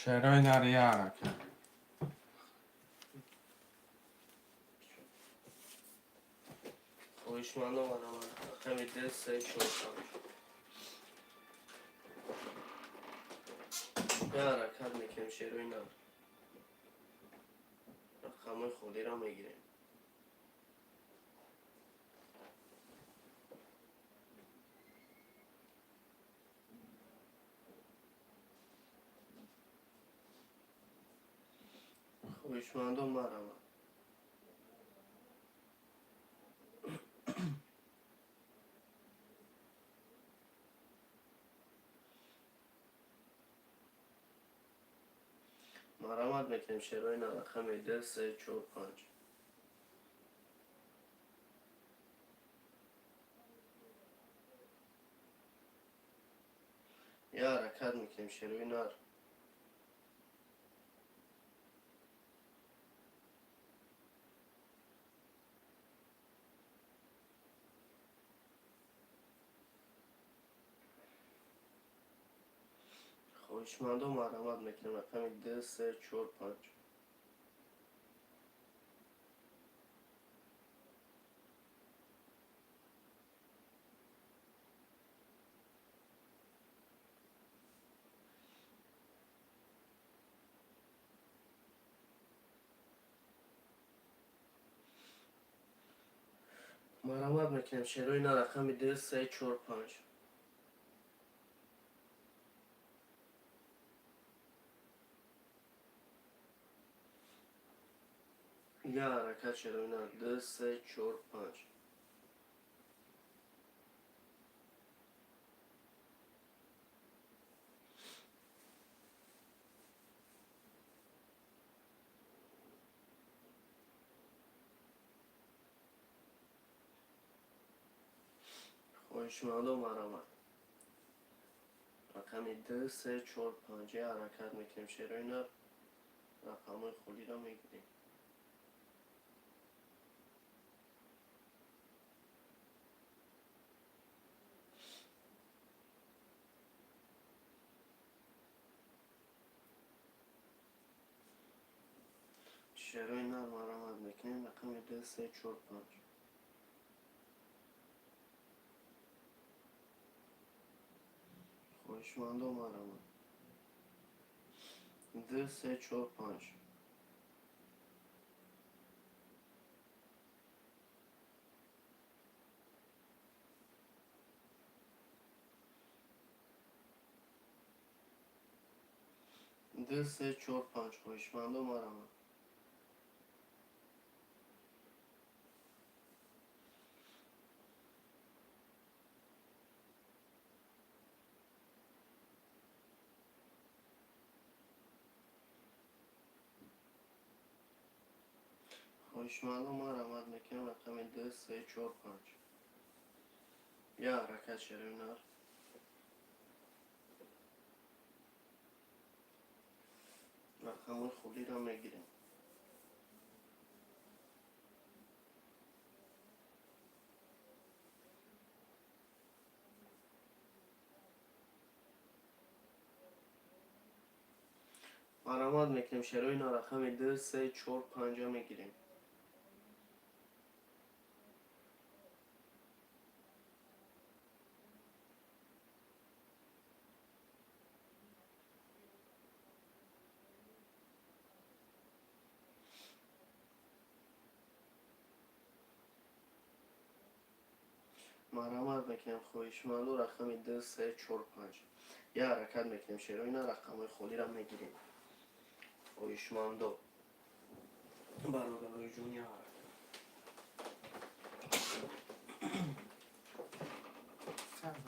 Шерои нари, я ҳаракат. Хоҳишмандон, марҳамат, рақами 2, 3, 4, 5. Я ҳаракат мекунем, шерои нар. Рақамҳои холиро мегирем. Хоҳишмандон, марҳамат. Марҳамат мекунем, шерои нар, рақами 2, 3, 4, 5. Я ҳаракат мекунем, шерои нар. Хоҳишмандон, марҳамат мекунем, рақами 2, 3, 4, 5. Марҳамат мекунем, шерои нар, рақами 2, 3, 4, 5. Я ҳаракат, шерои нар, 2, 3, 4, 5. Хоҳишмандон, марҳамат, рақами 2, 3, 4, 5. Я ҳаракат мекунем, шерои нар, рақамҳои холиро мегирем. Шерои нар, марҳамат мекунем, рақами 2, 3, 4, 5. Хоҳишмандон, марҳамат, 2, 3, 4, 5. Ду, се, чор, панҷ. Хоҳишмандо, марҳамат. Хоҳишмандо, марҳамат мекунем, рақами ду, се, чор, панҷ. Я ҳаракат, шерои нар. Рақамҳои холиро мегирем. Марҳамат мекунем, шерои нар, рақами ду, се, чор, панҷа мегирем. Марҳамат мекунем, хоҳишманду, рақами ду, се, чор, панҷ. Я ҳаракат мекунем, шерои нар, рақамҳои холиро мегирем. Хоҳишмандо, бародарои ҷон, я ҳаракат. Чанд?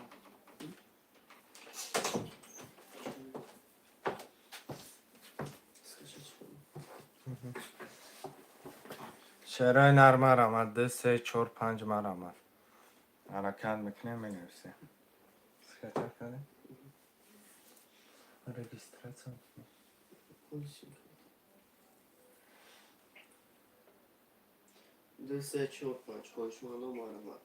Шерои нар, марҳамат, ду, се, чор, панҷ, марҳамат. Ҳаракат мекунем, менависем. Скачать кардем? Регистрация. Ду, се, чор, панҷ. Хоҳишмандо, марҳамат.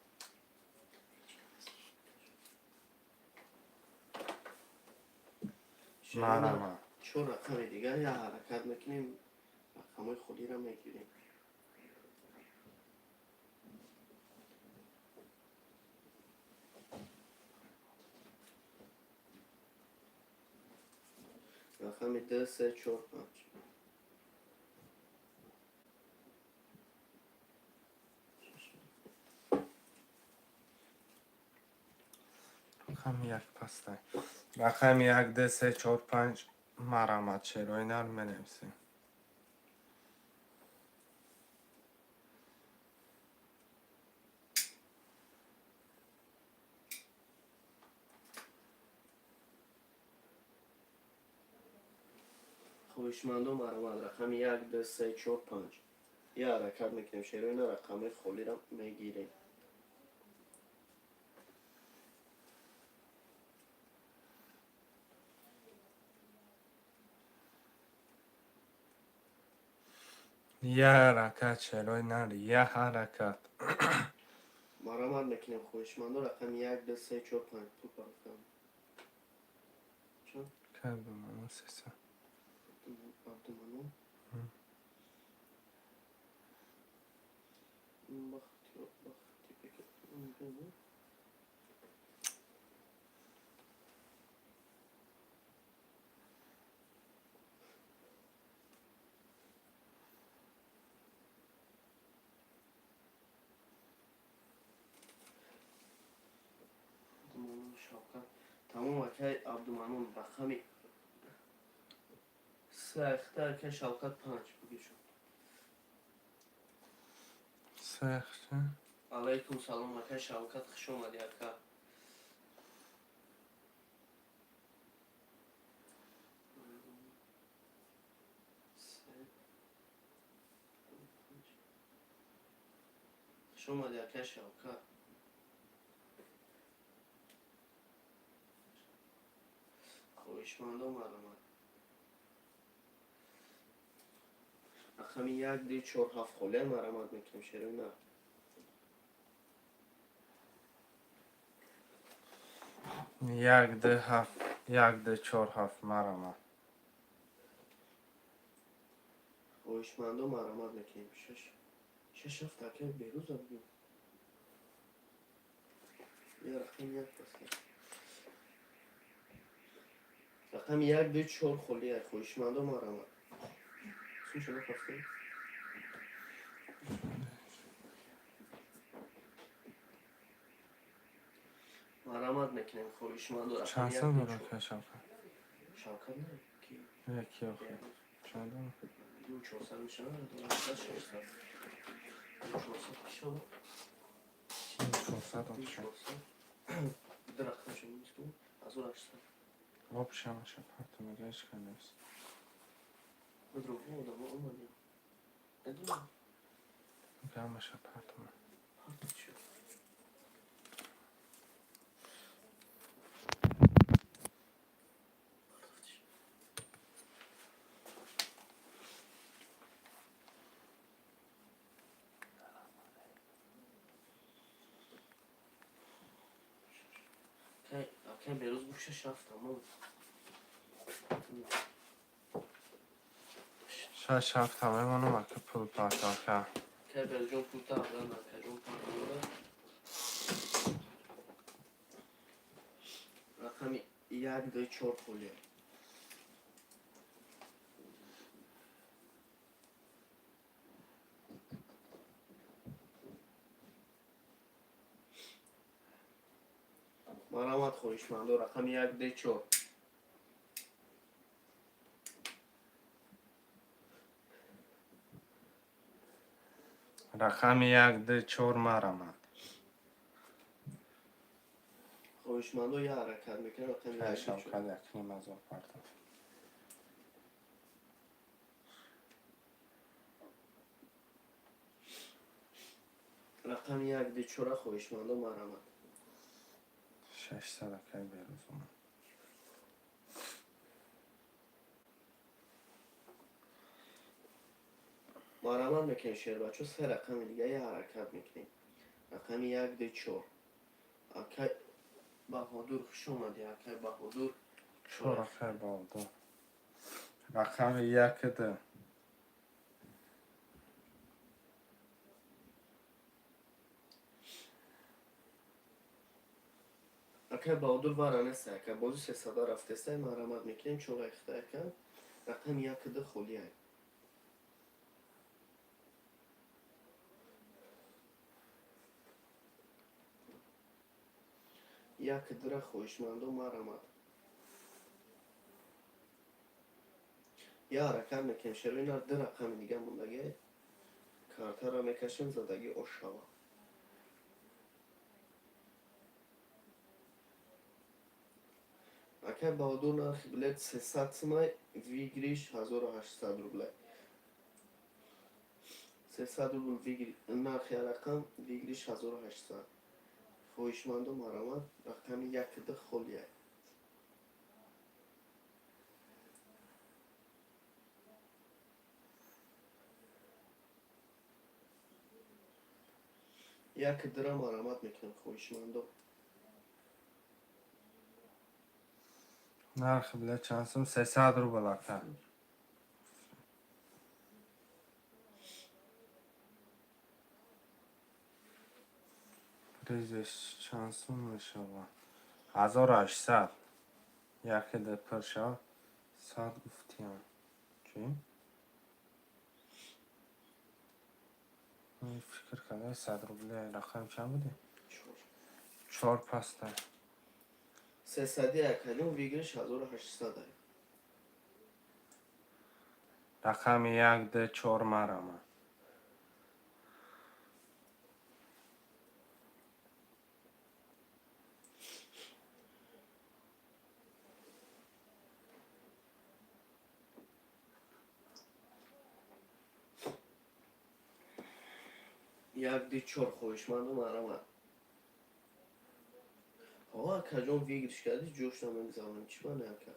Марҳамат. Чор рақами дигар, я ҳаракат мекунем, рақамҳои холиро мегирем. Рақами ду, се, чор, панҷ. Рақами як пастай. Рақами як, ду, се, чор, панҷ, марҳамат, шерои нар, менависем. Хоҳишмандо, марҳамат, рақами як, ду, се, чор, панҷ. Я ҳаракат мекунем, шерои нар, рақамҳои холиро мегирем. Я ҳаракат, шерои нар, я ҳаракат. Марҳамат мекунем, хоҳишмандо, рақами як, ду, се, чор, панҷ. Пул партофтам. Чанд? Кардам, сеса. Абдуманон. Бахтиёр, Бахтибек. Абдуманон Шавкат. Тамом, акай Абдуманон, рақами се, ахта, акай Шавкат, панҷ бигир. Сехча. Алайкум салом, акай Шавкат, хуш омадӣ, ака. Се, панҷ. Хуш омадӣ, акай Шавкат. Хоҳишмандо, марҳамат. Рақами як, ду, чор, ҳафт холия, марҳамат мекунем, шерои нар. Як, ду, ҳафт, як, ду, чор, ҳафт, марҳамат. Хоҳишмандо, марҳамат мекунем. Шаш, шаш, ҳафт, акай Берӯза бигӯ. Я рақами як паст. Рақами як, ду, чор холия. Хоҳишмандо, марҳамат. Сум шумо пастем? Марҳамат мекунем, хоҳишмандо, рақами Чанд як, сол ду, дорад чор. акай Шавкат? Шавкат не? Ки? Яки охир. Чандум? Ду 400 мешавад, 800, 600. Ду 400 мешавад. 400 Ду общем. 400. Ду рақамшо нисту. 1800. Общем аша парто мега ҳеч кар нест. Бадро, одамо омадем. Надонам. Ҳамаша парто. Парто чӣ? Партофтиш. Акай Бероз гуфт шаш ҳафт тамом. Шаш ҳафт мемонам, ака пул парто ака. Акай Бероҷон, пулта аввал акайҷон партовода. Рақами як, ду, чор холия. Марҳамат, хоҳишмандо, рақами як, ду, чор. Рақами як, ду, чор марамад. Хоҳишмандо, як ҳаракат мекунем, рақами Кай як, ду, чор. Шавкат якним ҳазор партофт. Рақами як, ду, чора, хоҳишмандо, марҳамат. 600 акай Бероз омад. Марҳамат мекунем, шербачо, се рақами дига як ҳаракат мекунем. Рақами як, ду, чор. Акай Баҳодур, хуш омадӣ, акай Баҳодур. Чор, акай Баҳодур. Рақами як, ду. Акай Баҳодур, вара неста, ака, бози сесада рафтеста. Марҳамат мекунем, чор рақиқа, ака. Рақами як, ду холия. Як, дура, хоҳишмандо, марҳамат. Як ҳаракат мекунем, шеро, ина ду рақами дига мондагӣ. Картаро мекашем, задагӣ ошава. Акай Баҳодур, нархи билет 300 сумай, выигрыш 1800 рублай. 300 рубл нархи рақам, выигрыш 1800. Хоҳишмандо, марҳамат, рақами як, ду холия. Як, дура марҳамат мекунем, хоҳишмандо. Нархи билет чанд сум? 300 рубл, ака. Призеш чанд сум мешавад? 1800. Яке ду пур шав. Сад гуфтиям. Чӣ? Фикр карда, 100 рубли рақам чанд буди? Чор. Чор паста. Сесади, акаҷон, выигрыш 1800. Рақами як, ду, чор марама. Як, ду, чор, хоҳишманду, марҳамат. Ҳо, акаҷон, выигрыш кардӣ, ҷош намегзаронем, чӣ мане, ака?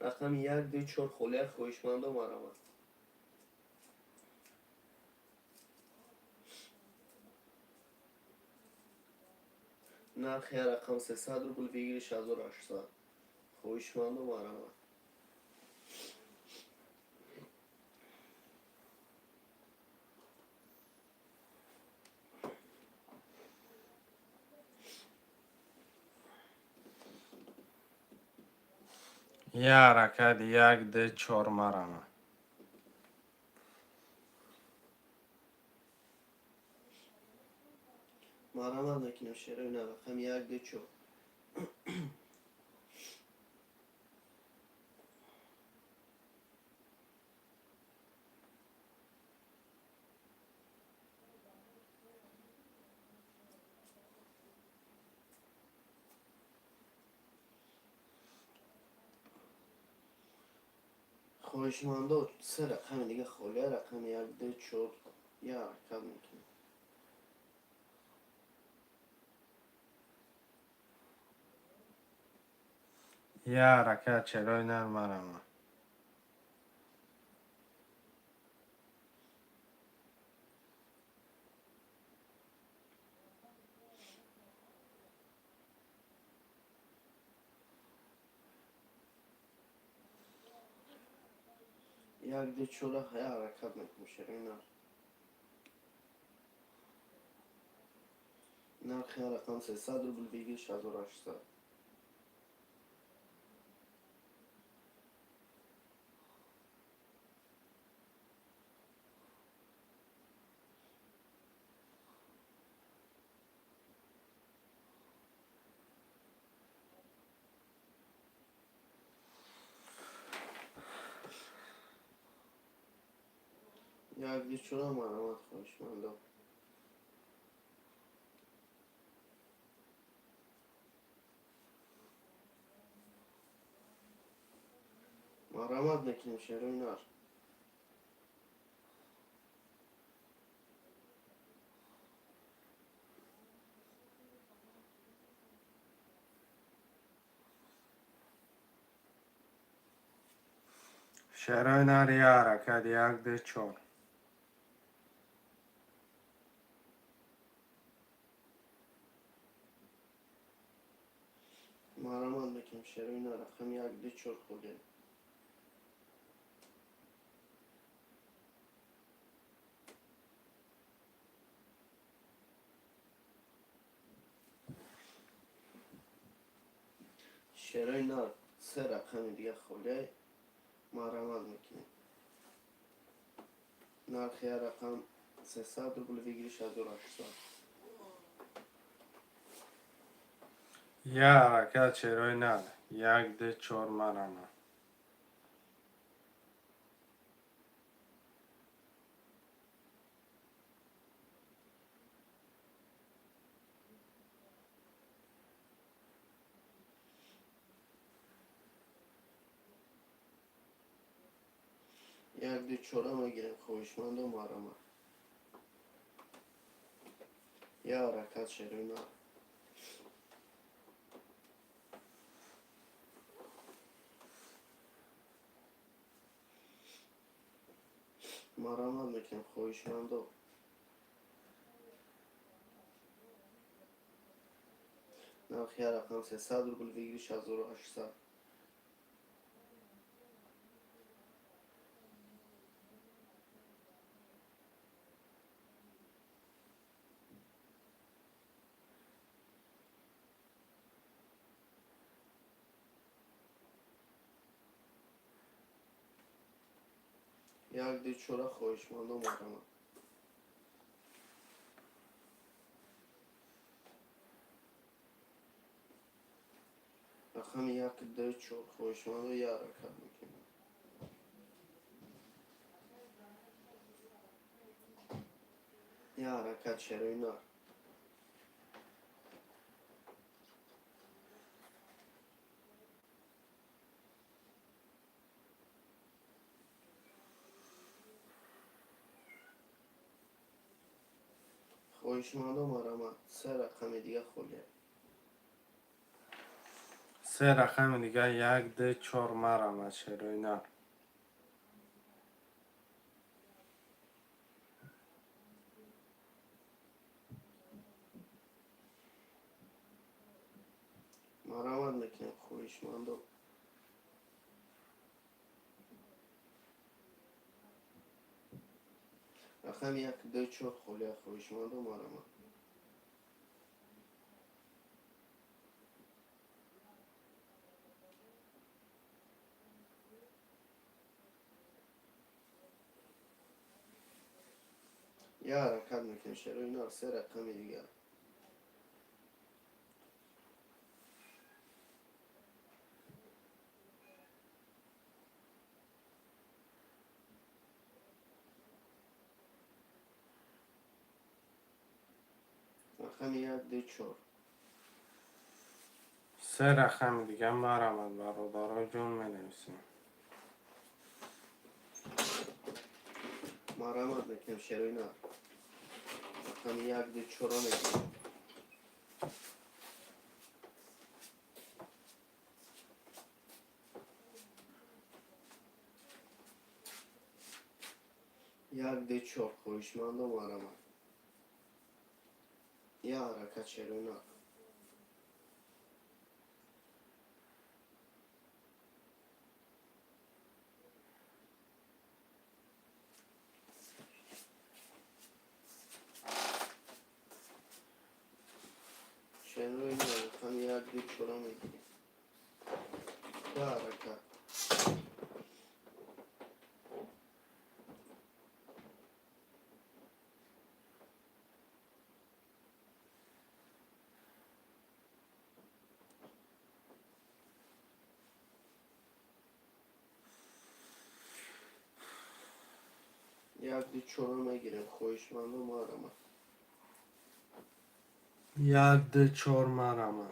Рақами як, ду, чор холия, хоҳишмандо, марҳамат. Нархи ҳар рақам 300 рубл, выигрыш 1800. Хоҳишманду, марҳамат. Як ҳаракат, як, ду, чор марама. Марҳамат мекунем, шерои нар, рақами як, ду, чор. Хоҳишмандо, се рақами дига холия, рақами як, ду, чор, як ҳаракат мекунем. Я ҳаракат, шерои нар, марама. Як, ду, чора як ҳаракат мекунем, шерои нар. Нархи ҳар рақам 300 рубл, выигрыш 1800. Як, ду, чора, марҳамат, хоҳишмандо. Марҳамат мекунем, шерои нар. Шерои нар, я ҳаракат, як, ду, чор. Марҳамат мекунем, шерои нар, рақами як, ду, чор холия. Шерои нар, се рақами дига холия, марҳамат мекунем. Нархи ҳар рақам 300 рубл, выигрыш 1800. Я ҳаракат, шерои нар, як, ду, чор, марама. Як, ду, чора мегирем, хоҳишмандо, марҳамат. Я ҳаракат, шерои нар. Марҳамат мекунем, хоҳишмандо. Нархи ҳар рақам 300 рубл, выигрыш 1800. Як, ду, чора, хоҳишмандо, марҳамат. Рақами як, ду, чор, хоҳишмандо, як ҳаракат мекунем. Як ҳаракат, шерои нар. Хоҳишмандо, марҳамат, се рақами дига холия. Се рақами дига, як, ду, чор, марама, шерои нар. Марҳамат мекунем, хоҳишмандо. Рақами як, ду, чор холия, хоҳишмандо, марҳамат. Як ҳаракат мекунем, шерои нар, се рақами дигар. Рақами як, ду, чор. Се рақами дига марамад, бародарои ҷон, менависем. Марамад мекунем, шерои нар. Рақами як, ду, чорро мегирем. Як, ду, чор, хоҳишмандо, марамад. Я ҳаракат, шерои нар. Шерои нар, рақами як, ду, чорро мегирем. Я ҳаракат. Як, ду, чорро мегирем, хоҳишмандо, марамад. Як, ду, чор, марамад.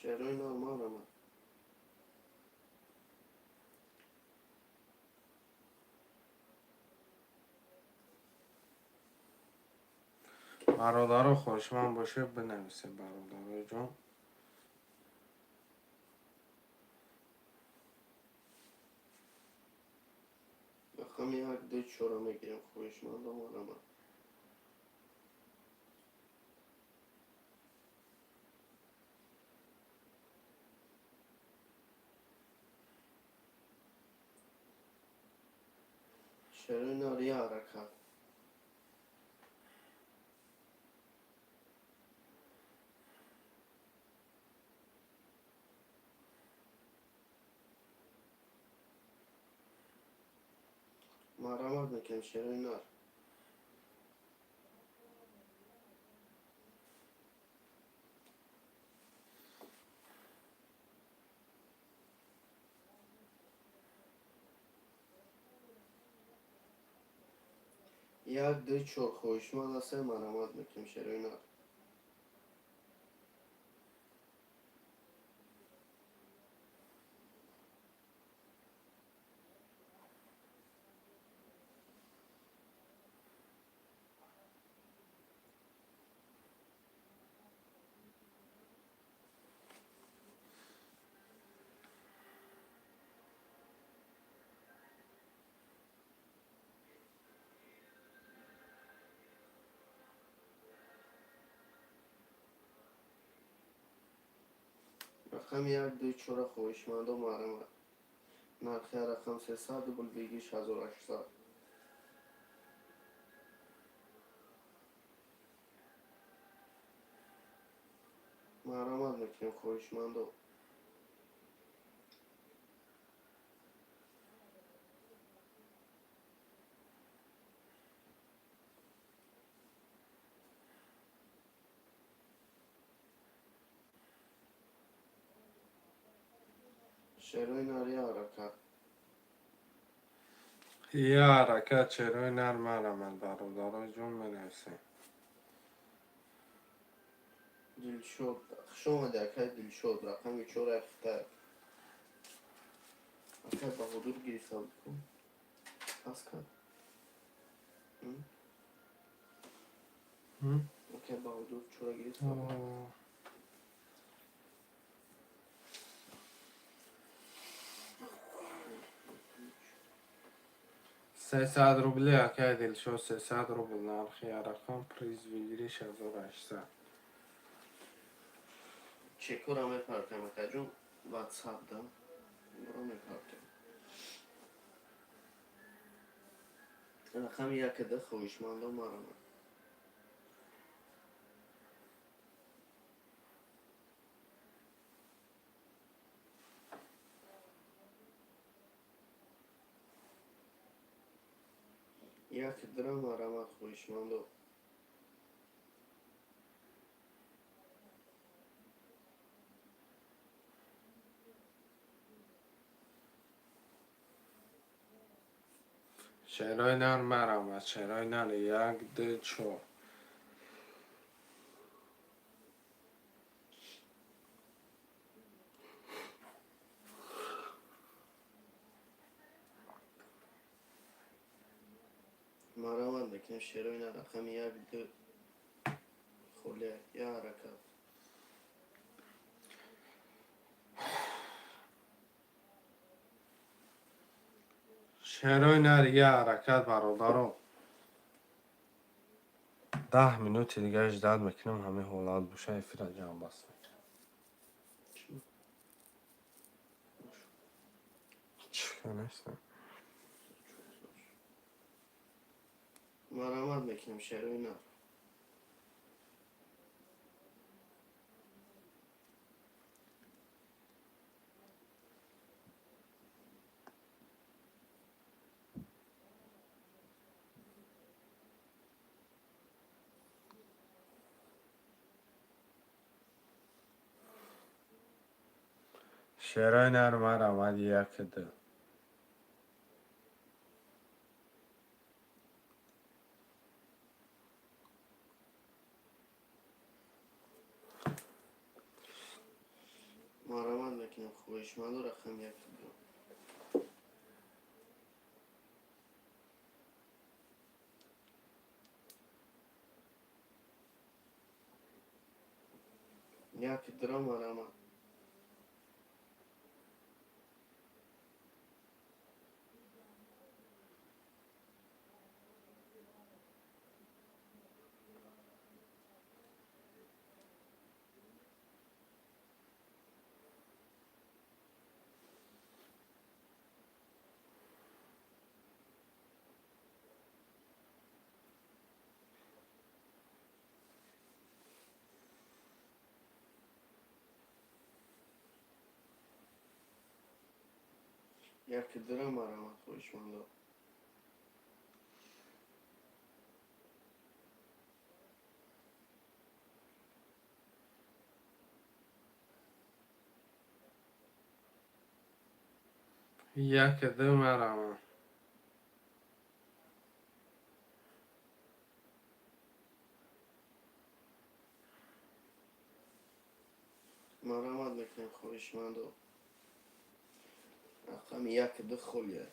Шерои нар, марамад. Бародаро, хоҳишманд бошед, бинависед, бародарои ҷон. Рақами як, ду, чорро мегирем, хоҳишмандо, марамад. Шерои нар, я ҳаракат. Марамад мекунем, шерои нар. Як, ду, чор, хоҳишманд ҳастем, марамад мекунем, шерои нар. Рақами як, ду, чора, хоҳишмандо, марамад. Нархи рақам 300 рубл, бегиш 1800. Марамад мекунем, хоҳишмандо. Шерои нар, я ҳаракат. Я ҳаракат, шерои нар, марамад, бародарои ҷон, менависем. Дилшод, хуш омади, акай Дилшод. Рақами чор, яхта. Акай Баҳодур гирифта буд ку? Пас кард? Акай Баҳодур чора гирифта буд. О. 300 рубли, акай Дилшод, 300 рубл нархи рақам, приз выигрыш 1800. Чекора мепартем, акаҷон, ватсап да. Буро мепартем. Рақами якада, хоҳишмандо, марамад. Як дра, марамад, хоҳишмандо. Шерои нар марама, шерои нар як, ду, чор. Марамад мекунем шерои нар рақами як, ду, холия, як ҳаракат. Шерои нар як ҳаракат, бародаро. 10 минути дига ждать мекунем, ҳамин ҳолат боша, эфира ҷамъбаст мекунем. Чӣ нестам? Марамад мекунем шерои нар. Шерои нар марамад як, ду. Марамад мекунем хоҳишманду рақами як, ду. Як дура марамад. Як дура марамад хоҳишмандо. Як, ду марамад. Марамад мекунем хоҳишмандо. Рақами як, ду холия.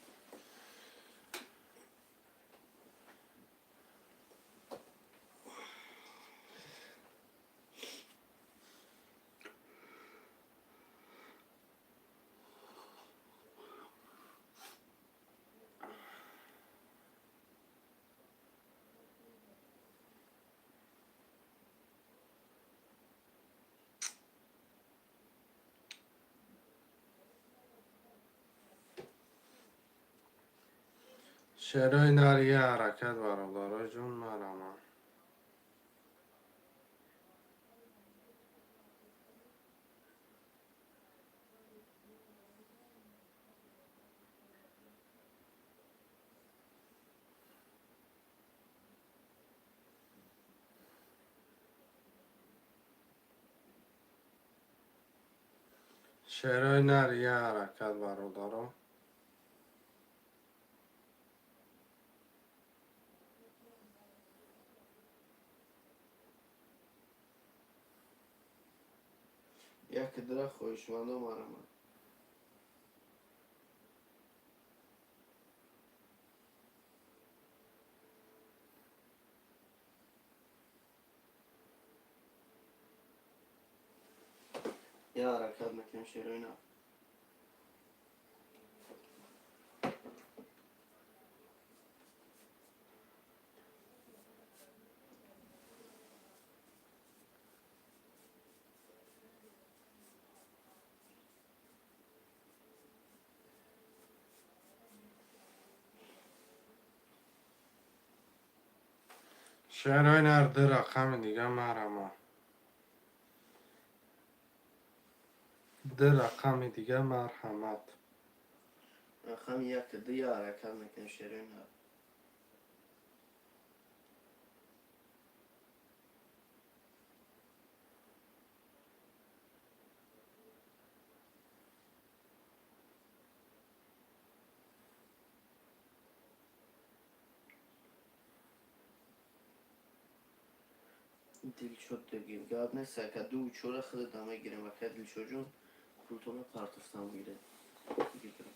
Шерои нар як ҳаракат, бародаро ҷон, марамад. Шерои нар як ҳаракат, бародаро. Як дура хоҳишмандо марамад. Як ҳаракат мекунем шерои нар. Шерои нар ду рақами дига марамад. Ду рақами дига марҳамат. Рақами як, ду, як ҳаракат мекунем шерои нар. Дилшод дегим. Гап нест, ака, ду чора худата мегирем, ака Дилшодҷон, пултона партофтан бигирем. Бигирем.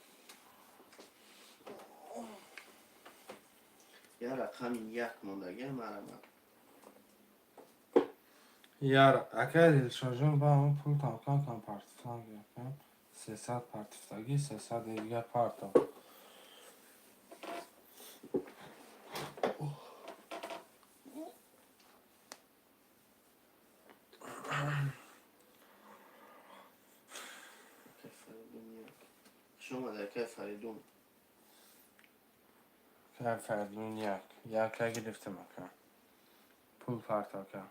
Я рақами як мондагӣ марамад. Яр, ака Дилшодҷон, ба он пул там кам кам партофтан гирифтам. 300 партофтагӣ, 300 дига партов. Акай Фаридун як. Хуш омадӣ, акай Фаридун. Ака Фаридун як. Яка гирифтам, ака. Пул парто, ака.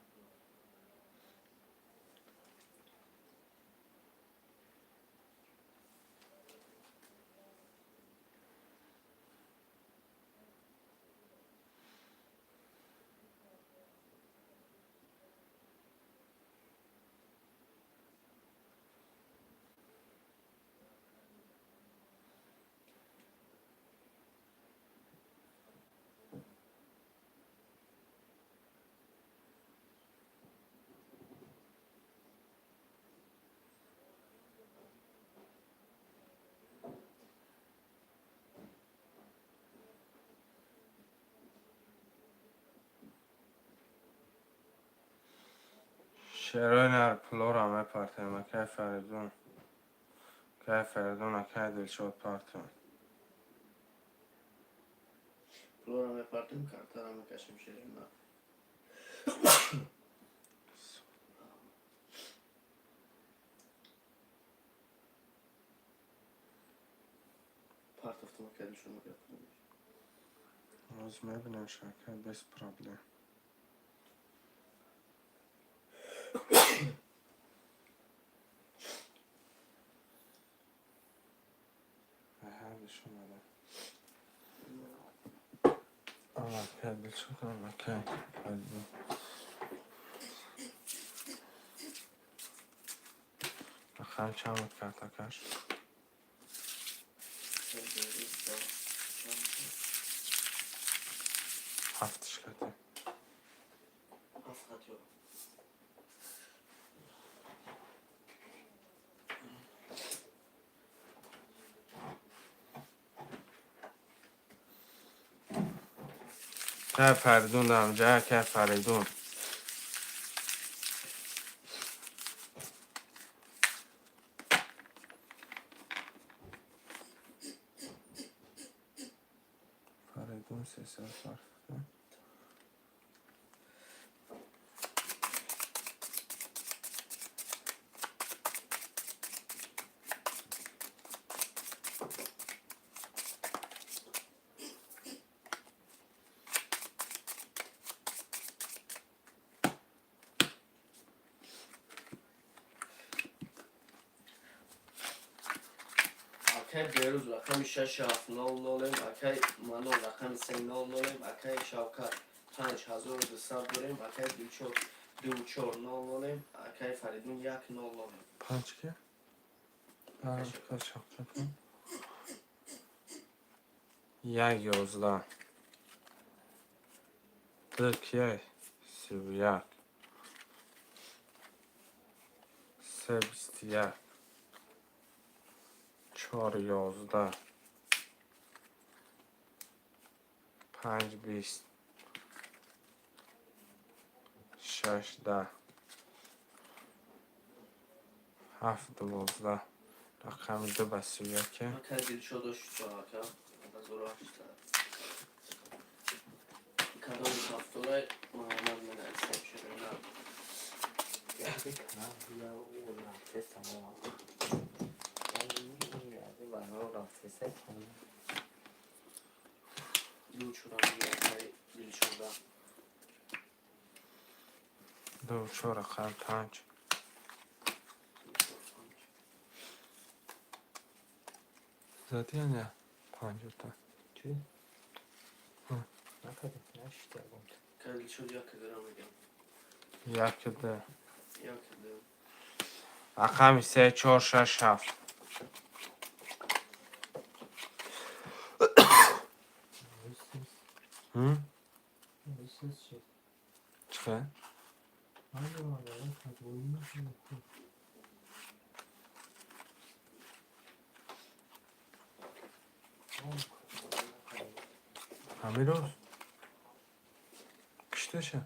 Шерои нар пулора мепартем, акай Фаридун. Акай Фаридун, акай Дилшод партем. Пулора мепартем, картара мекашем, шерина. Партофтам, акай Дилшод, магар пул. Ҳоз мебинем, ака, без проблем. Ҳардуш омада. Акай Дилшод, акай Фаридун. Рақам чанд буд картакаш? Ҳафтиш кати. Ҳафт хат ё. Акай Фаридун дамҷа, акай Фаридун. Фаридун 300 партофта. Акай Берӯз рақами 6700-ем, акай Манон рақами 300-ем, акай Шавкат 5200 дорем, акай Дилшод 2400-ем, акай Фаридун 100-ем. Панҷ ки? Акай Шавкат. Як 11. Ду кияй? 31. Се 21. Чор 11. Панҷ 20. Шаш 10. Ҳафт 12. Рақами ду ба 31-е. Акай Дилшод ошто ака 1800. Кадоми ҳафторай Муҳаммад менависем ширина. Яъне канал я рафтеса мо. Яъне баро рафтеса канал. Ду чора меги акай Дилшода. Ду чор рақам панҷ. 5. Задӣ я не? Панҷота. Чӣ? Накардем, нашид ягон. Акай Дилшод як грам мегам. Як ду. Як ду. Рақами се чор шаш ҳафт. М? Чӣ хел? Надорам, ягон хатоӣ нашуда. Ҳамин рӯз кишташа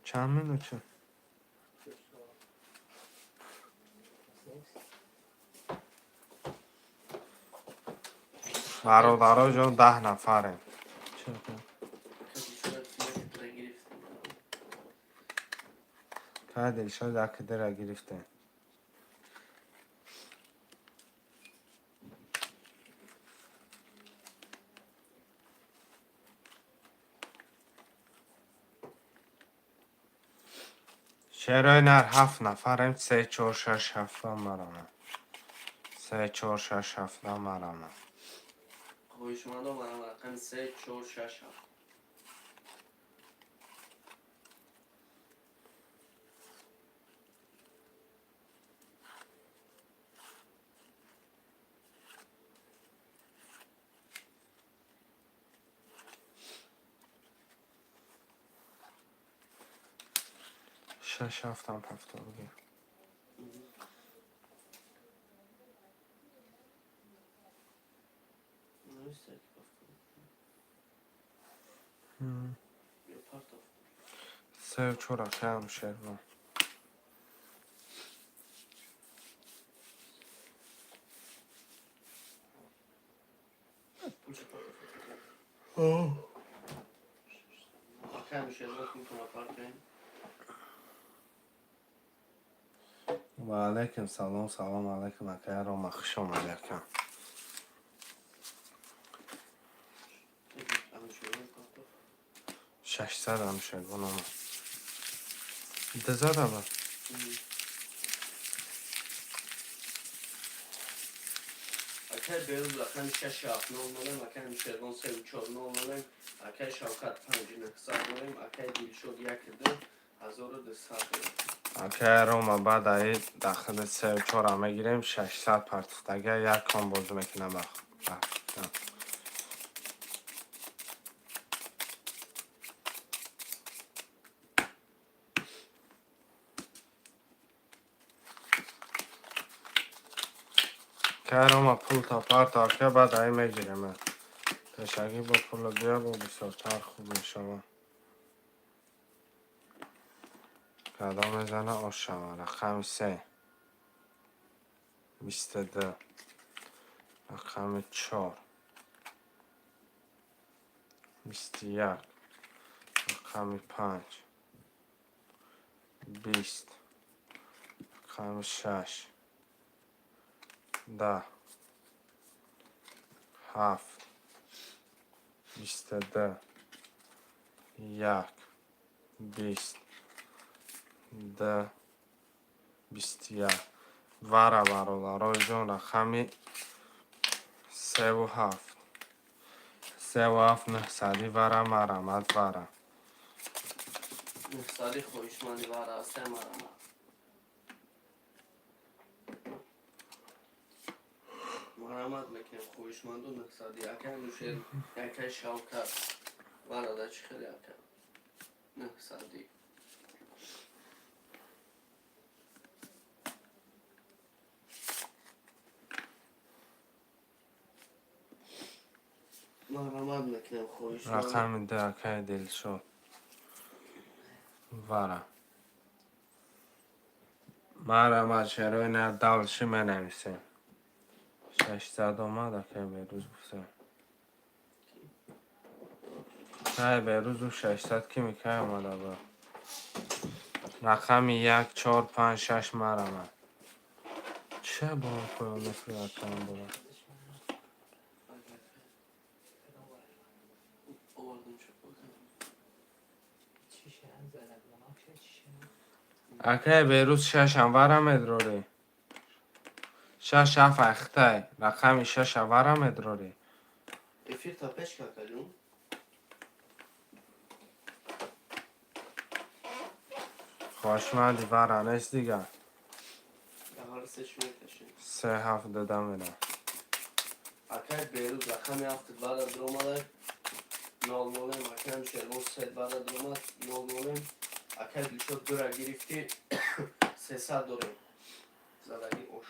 чанд минут шуд? Бародаро ҷон, 10 нафарем. Чӣ кунем? Кадишора гирифтем. Кай Дилшод яке дира гирифтем. Шерои нар, ҳафт нафарем, се, чор, шаш, ҳафта марама. Се, чор, шаш, ҳафта марама. Хоҳишмандо, марама, рақами се, чор, шаш, ҳафт. Шаш, ҳафтам ҳафтодги. Нависта ки ҳафтод. Ё партоф. Сею чор, акаям Шервон. Пулша партоф. Акаям Шервон, пултона партоем. Ва алайкум салом, салом алайкум, акая Рома, хуш омадӣ, ака. Анушервон партоф. 600 Анушервон омад. Дизада ба. Акай Беруз, рақами шаш, ҳафт, нол нолем, акай Анушервон, сею чор, нол нолем, акай Шавкат, панҷ, нӯҳсад дорем, акай Дилшод, як, 2200 дорем. Акая Рома, баъд аи дахили сею чора мегирем, 600 партофтага, як кон бозӣ мекунам ба. Ба. Акая Рома, пул та парто, ака, баъд аи мегирем. Пешагӣ бо пуло биё, бо бисёртар хуб мешавад. Кадом мезана, ош шава. Рақами се. 22. Рақами чор. 21. Рақами панҷ. 20. Рақами шаш. 10. Ҳафт. 22. Як. 20. Д. 21. Вара, бародарои ҷон, рақами севу ҳафт. Севу ҳафт, нӯҳсади вара, марамад вара. Нӯҳсади хоҳишманди вара се, марама. Марамат мекунем, хоҳишманду нӯҳсади. Акай Нушер, акай Шавкат. Варада чӣ хеле, ака? Нӯҳсади. Марамат мекунем, хоҳишманд. Рақами ду, акай Дилшод. Вара. Марамат, шерои на дальше менависем. 600 омад, акай Берӯз гуфтем. Кай Берӯзу 600 ки микай омада буд. Рақами як, чор, панҷ, шаш, марамат. Че бо поён мефурӯяд кам була? Овардам чо. Чӣ шан задак монак чӣ шан? Акай Берӯз, шашам вара медрорӣ. Шаш, ҳафт айхтай. Рақами шаша вара медрорӣ. Эфир та пеш какалюм. Хоҳишманди вара нест дигар. Ҳар се чӣ мекашем? Се, ҳафт дода мерам. Акай Берӯз, рақами ҳафт вара дуромада. Нол нолем, акай Шервон, се вара дуромад. Нол нолем. Акай Дилшод дура гирифтӣ, 300 дорем. Задаги ош.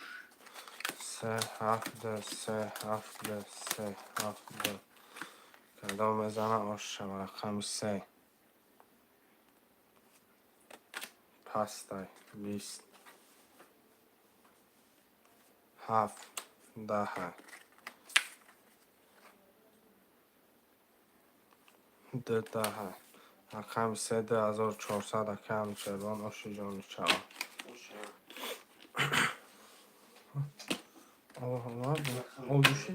Се, ҳафт, ду, се, ҳафт, ду, се, ҳафт, ду. Кадом мезана ош шава? Рақами се. Пастай. 20. Ҳафт. Даҳа. Ду даҳа. Рақами се 2400 акай Анушервон оши ҷони чава. Ош. Обҷӯшӣ?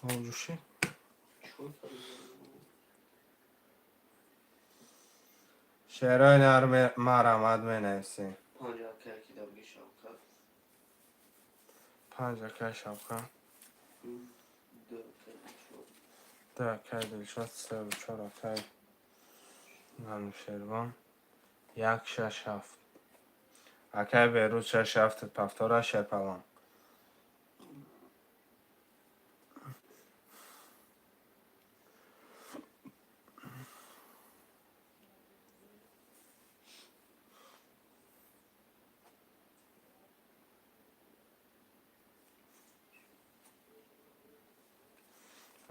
Обҷӯшӣ? Чикор кардем? Шерои нар марамад менависӣ. Панҷ акай ки дабги Шавкат. Панҷ акай Шавкат. Ду акай Дилшод. Ду акай Дилшод, севу чор акай Анушервон. Як, шаш, ҳафт. Акай Берӯз шаш ҳафту повтора шерпалон.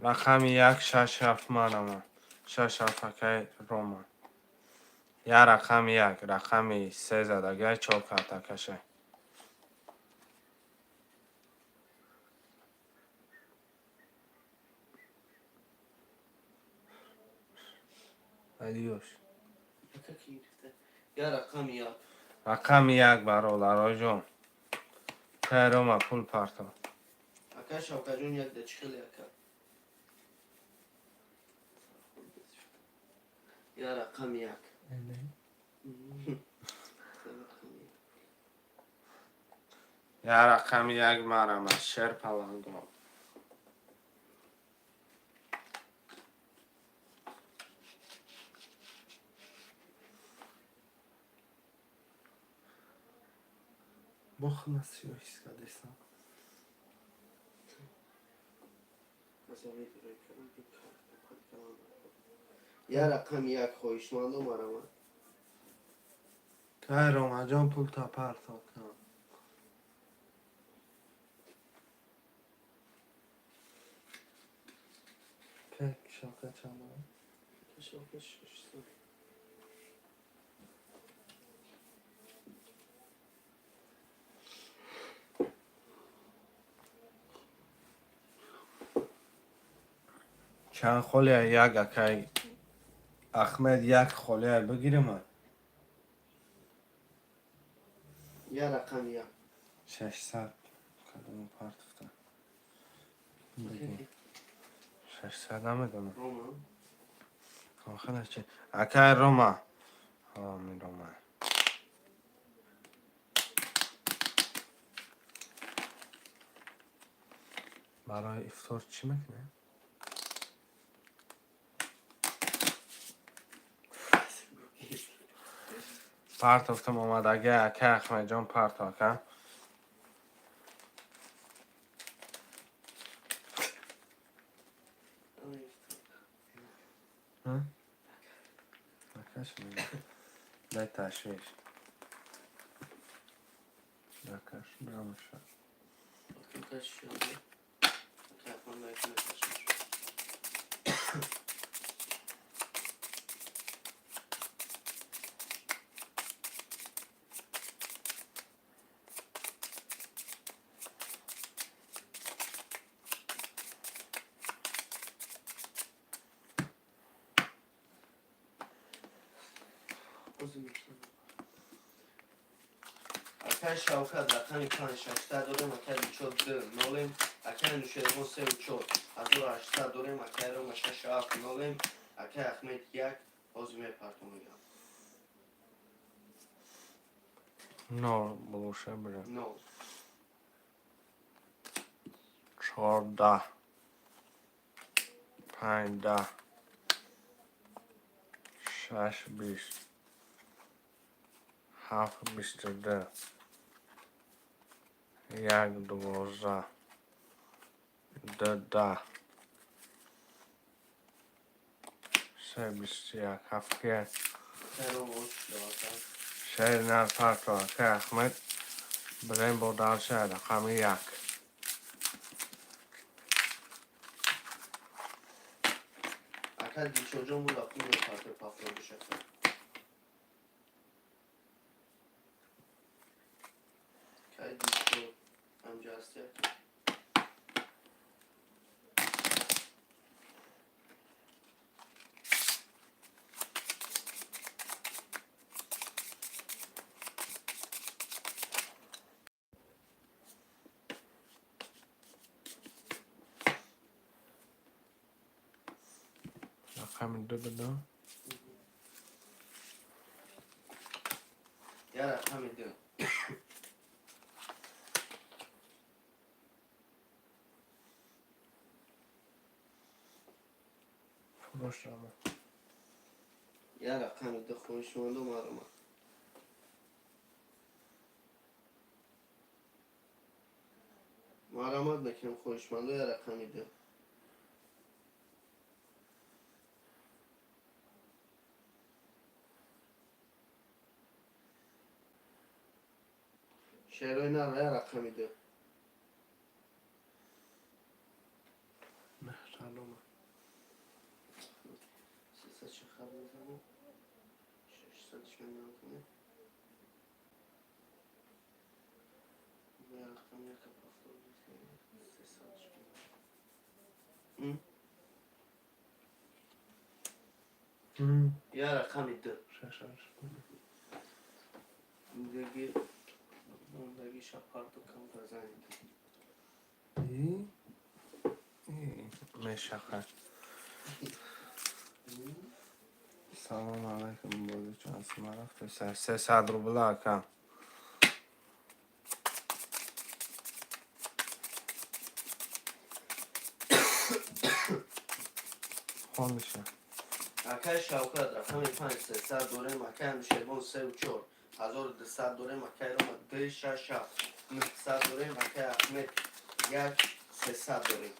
Рақами як шаш ҳафт манама. Шаш ҳафт акай Рома. Я рақами як, рақами се задагай чор картакашай. Алиёш. Ака ки гирифта? Я рақами як. Рақами як бародароҷон. Кай Рома пул парто. Акай Шавкатҷон як да чӣ хеле ака? Я рақами як. Эне. Я рақами як марама шер палангон. Бохна сиё ҳис кардестам. Я рақами як хоҳишмандо марама. Кай Ромаҷон пул та парто кан. Пек Шавкат чанд дорад? Шавкат 600. Чанд холия як акай Ахмед як холия бигирим? Я рақами як. 600 кадому партофта. Бигир. 600 намедонам. Рома. Охираш чи? Акай Рома. Ҳами Рома. Барои ифтор чӣ мекунем? Партофтам омадаги акай Ахмедҷон парто ака. Акаш мегӯ. Дай ташвиш. Акаш намеша. Акай шавкат. Акай Ахмад накунад. Акай Шавкат рақами панҷ шашта дорем, акай Дилшод ду нолем, акай Нушервон севу чор 1800 дорем, акай Рома шашу ҳафт нолем, акай Ахмед як ҳозир мепартом мегам. Нол болоша бира. Нол. 14. Панҷ даҳ. Шаш 20. Ҳафт 22. Як 12. Ду даҳ. 3,21, ҳафтия. Акай Рома, ош шавака. Шеъри нар парто, акай Ахмед. Бирем бо дальше, рақами як. Акай Дилшодҷон буд, акун мепартои пафтор бишака. Акай Дилшод ҳамҷа ҳасти, ака? Рақами ду бидо. Я рақами ду. Фурӯш рама. Я рақами ду, хоҳишмандо, марома. Марамат мекунем, хоҳишмандо, я рақами ду. Шерои нар, я рақами ду. Меҳталома. 300 чӣ хаб мезанем? 600 мемонем. Я рақами яка пафтор 300. Я рақами ду. Шашаш. Ондаги ондаги шапарду камтар занед. Мешаха. Салом алайкум, бозӣ чанд сума рафта? 300 рубла, ака. Хониша. Акай Шавкат, рақами панҷ, 300 дорем, акай Анушервон, сеу чор, 1200 дорем, акай Рома, ду шаш ҳафт, 900 дорем, акай Ахмед, як 300 дорем.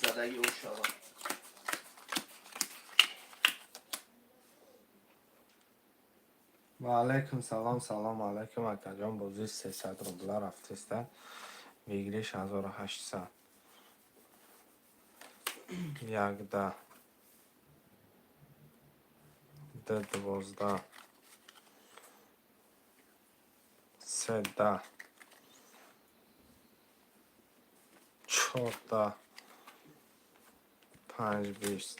Задаги ӯ шава. Ва алайкум салом, салом алайкум, акаҷон, бозӣ 300 рубла рафтеста. Выигрыш 1800. Якда. Д 12. Седа. Чорда. Панҷ бист.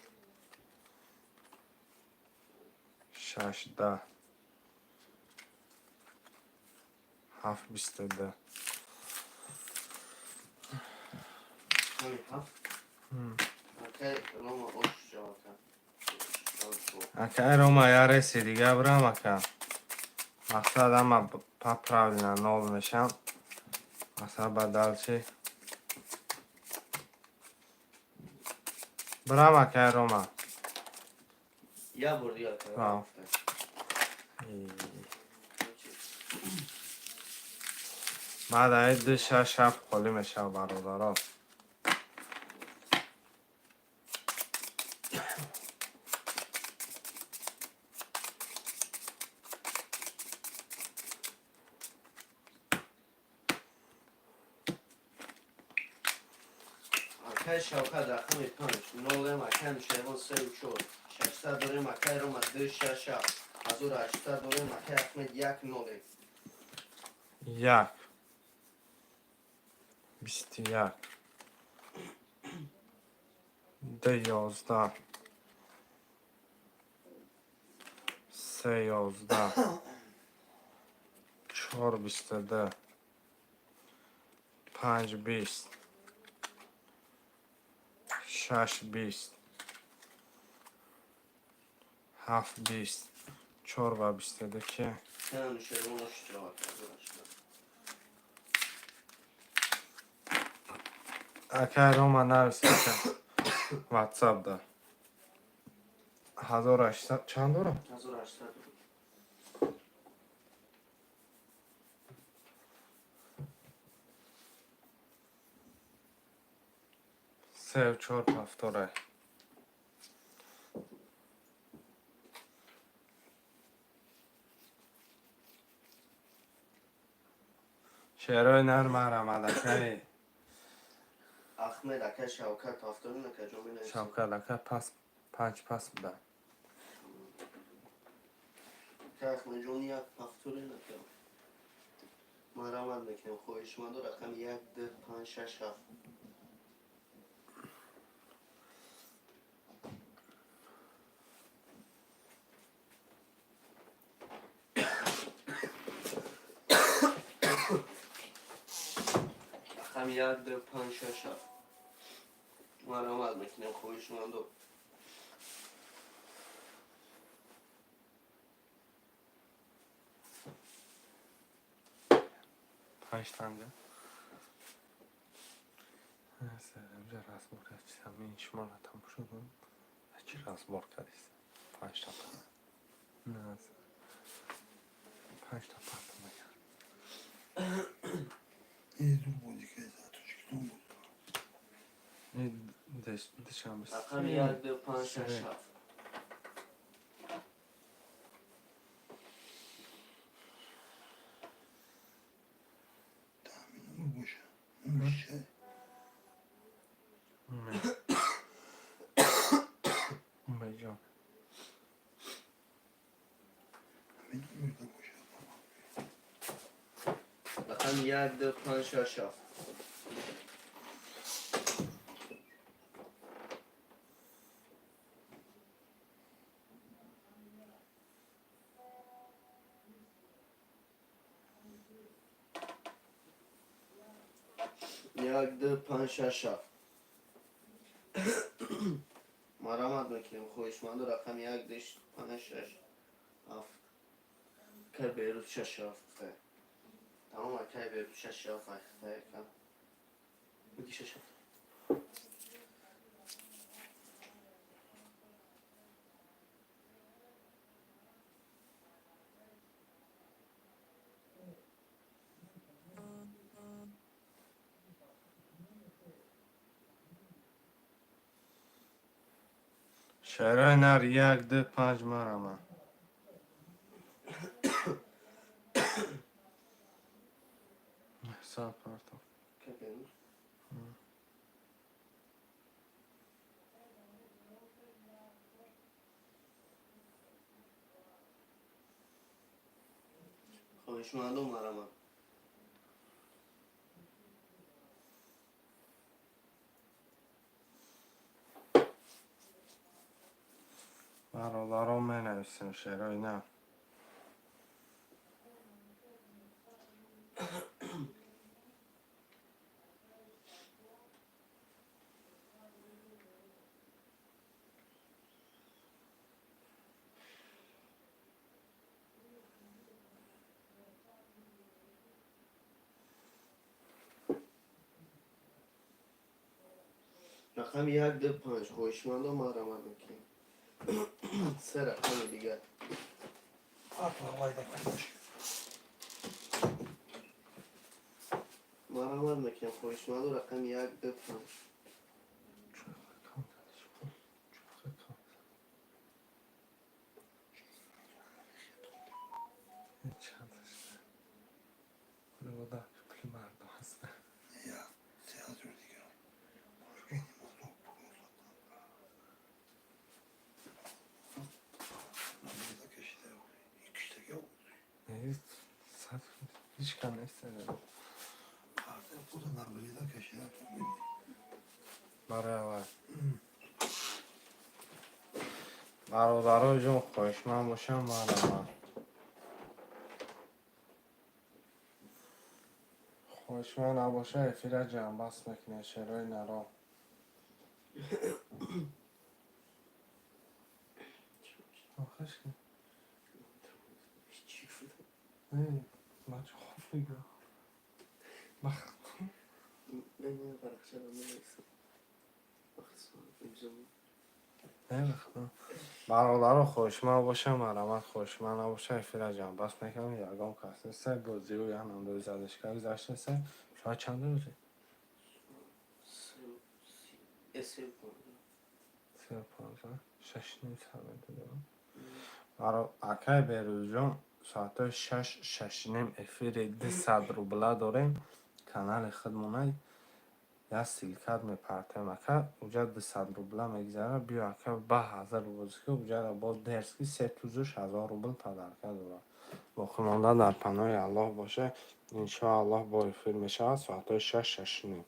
Шашда. Ҳафт бисту ду. Рақами ҳафт. Акай Рома, ош шава, ака. Акай Рома, я реси дига бирам, ака. Мақсад ама па правильно нол мешам. Мақсад ба дальше. Бирам, акай Рома. Я бор дига, ака. Ав. Баъд ай ду шаш ҳафт холӣ мешав, бародаро. Акай Шавкат, рақами панҷ, нолем, акай Анушервон, сеу чор, 600 дорем, акай Рома, ду шаш ҳафт, 1800 дорем, акай Ахмед, як нолем. Як. 21. Д 11. Се 11. Чор 22. Панҷ бист. Шаш бист. Ҳафт бист. Чор ва 22 ки? Акай Анушервон, ош шава, ака, 1800. Акай Рома, навис, ака. WhatsApp да. 1800 чанд дорам? 1800. Сеу чор ҳафторай. Шерои нар марамад, акаи. Ахмед, акай Шавкат, ҳафторин, акаҷон, менависем. Шавкат ака, пас панҷ пас буда. Акай Ахмедҷон, як ҳафторин, ака. Марамад мекунем, хоҳишмандо, рақами як, ду, панҷ, шаш, ҳафт. Рақами як, ду, панҷ, шаш, ҳафт. Марамад мекунем, хоҳишмандо. Панҷ танга. Инҷа разбор кард. Шумо тамошо кун. Чи разбор кардист? Панҷта панҷта парта магар. Зур бозӣ кард, Тоҷикистон буд. Душанбе. Рақами як, ду, панҷ, шаш, ҳафт. Таъмин боша. Муша. Умеҷон. Ҳамин умрда боша. Рақами як, ду, панҷ, шаш, ҳафт. Як, ду, панҷ, шаш, ҳафт. Марамад мекунем, хоҳишмандо, рақами як, ду, панҷ, шаш, ҳафт. Акай Берӯз, шаш, ҳафт. Тамом, акай Берӯз, шаш, ҳафт, ака. Бигӣ шаш, ҳафт. Шерои нар, як, ду, панҷ, марама. Ҳисоб партов. Акай Берӯз. Хоҳишмандо, марамад. Бародарон, менависем шерои нар. Рақами як, ду, панҷ, хоҳишмандо, марамад мекунем. Се рақами дигар. Артла вайда кардаш. Марамад мекунем, хоҳишмандо, рақами як, ду, панҷ. Кам задиш? Кам. Чанд шуда? Пули мардум ҳаст. Я 3000 дигар. Мошкини мазо пул зад. Кашида. Киштага. Сад ҳеҷ кам нест. Арта пул набрида кашида. Барои аввал. Бародарои ҷон, хоҳишманд бошам, марама. Хоҳишманд набоша, эфира ҷамъбаст мекунем, шерои наро. Охиш ки. Чӣ гуфтам? Не, ман чӣ хоб мегӯям. Вақт. Не, не, варақчаро менависам. Вақт соат имзо. Не, вақт. Бародаро, хоҳишманд бошам, марамат, хоҳишманд набоша, эфира ҷамъбаст мекунам. Ягон кас неста, бозиу як андози задашка гузаштаста. Соат чанд рӯзе? Се 15. 3:15, 6:30 сар медодем. Акай Берӯзҷон. Соатҳои 6, 6:30 эфири 200 рубла дорем. Канали худмонай як ссылка т мепартем, ака, уҷа 200 рубла мегзара. Биё, ака, ба ҳазар бозӣ ки уҷара боз дерски се тузуш 1000 рубл подарка дорад. Боқимонда дар паноҳи Аллоҳ боша. Иншоаллоҳ, бо эфир мешавад соатҳои 6, 6:30.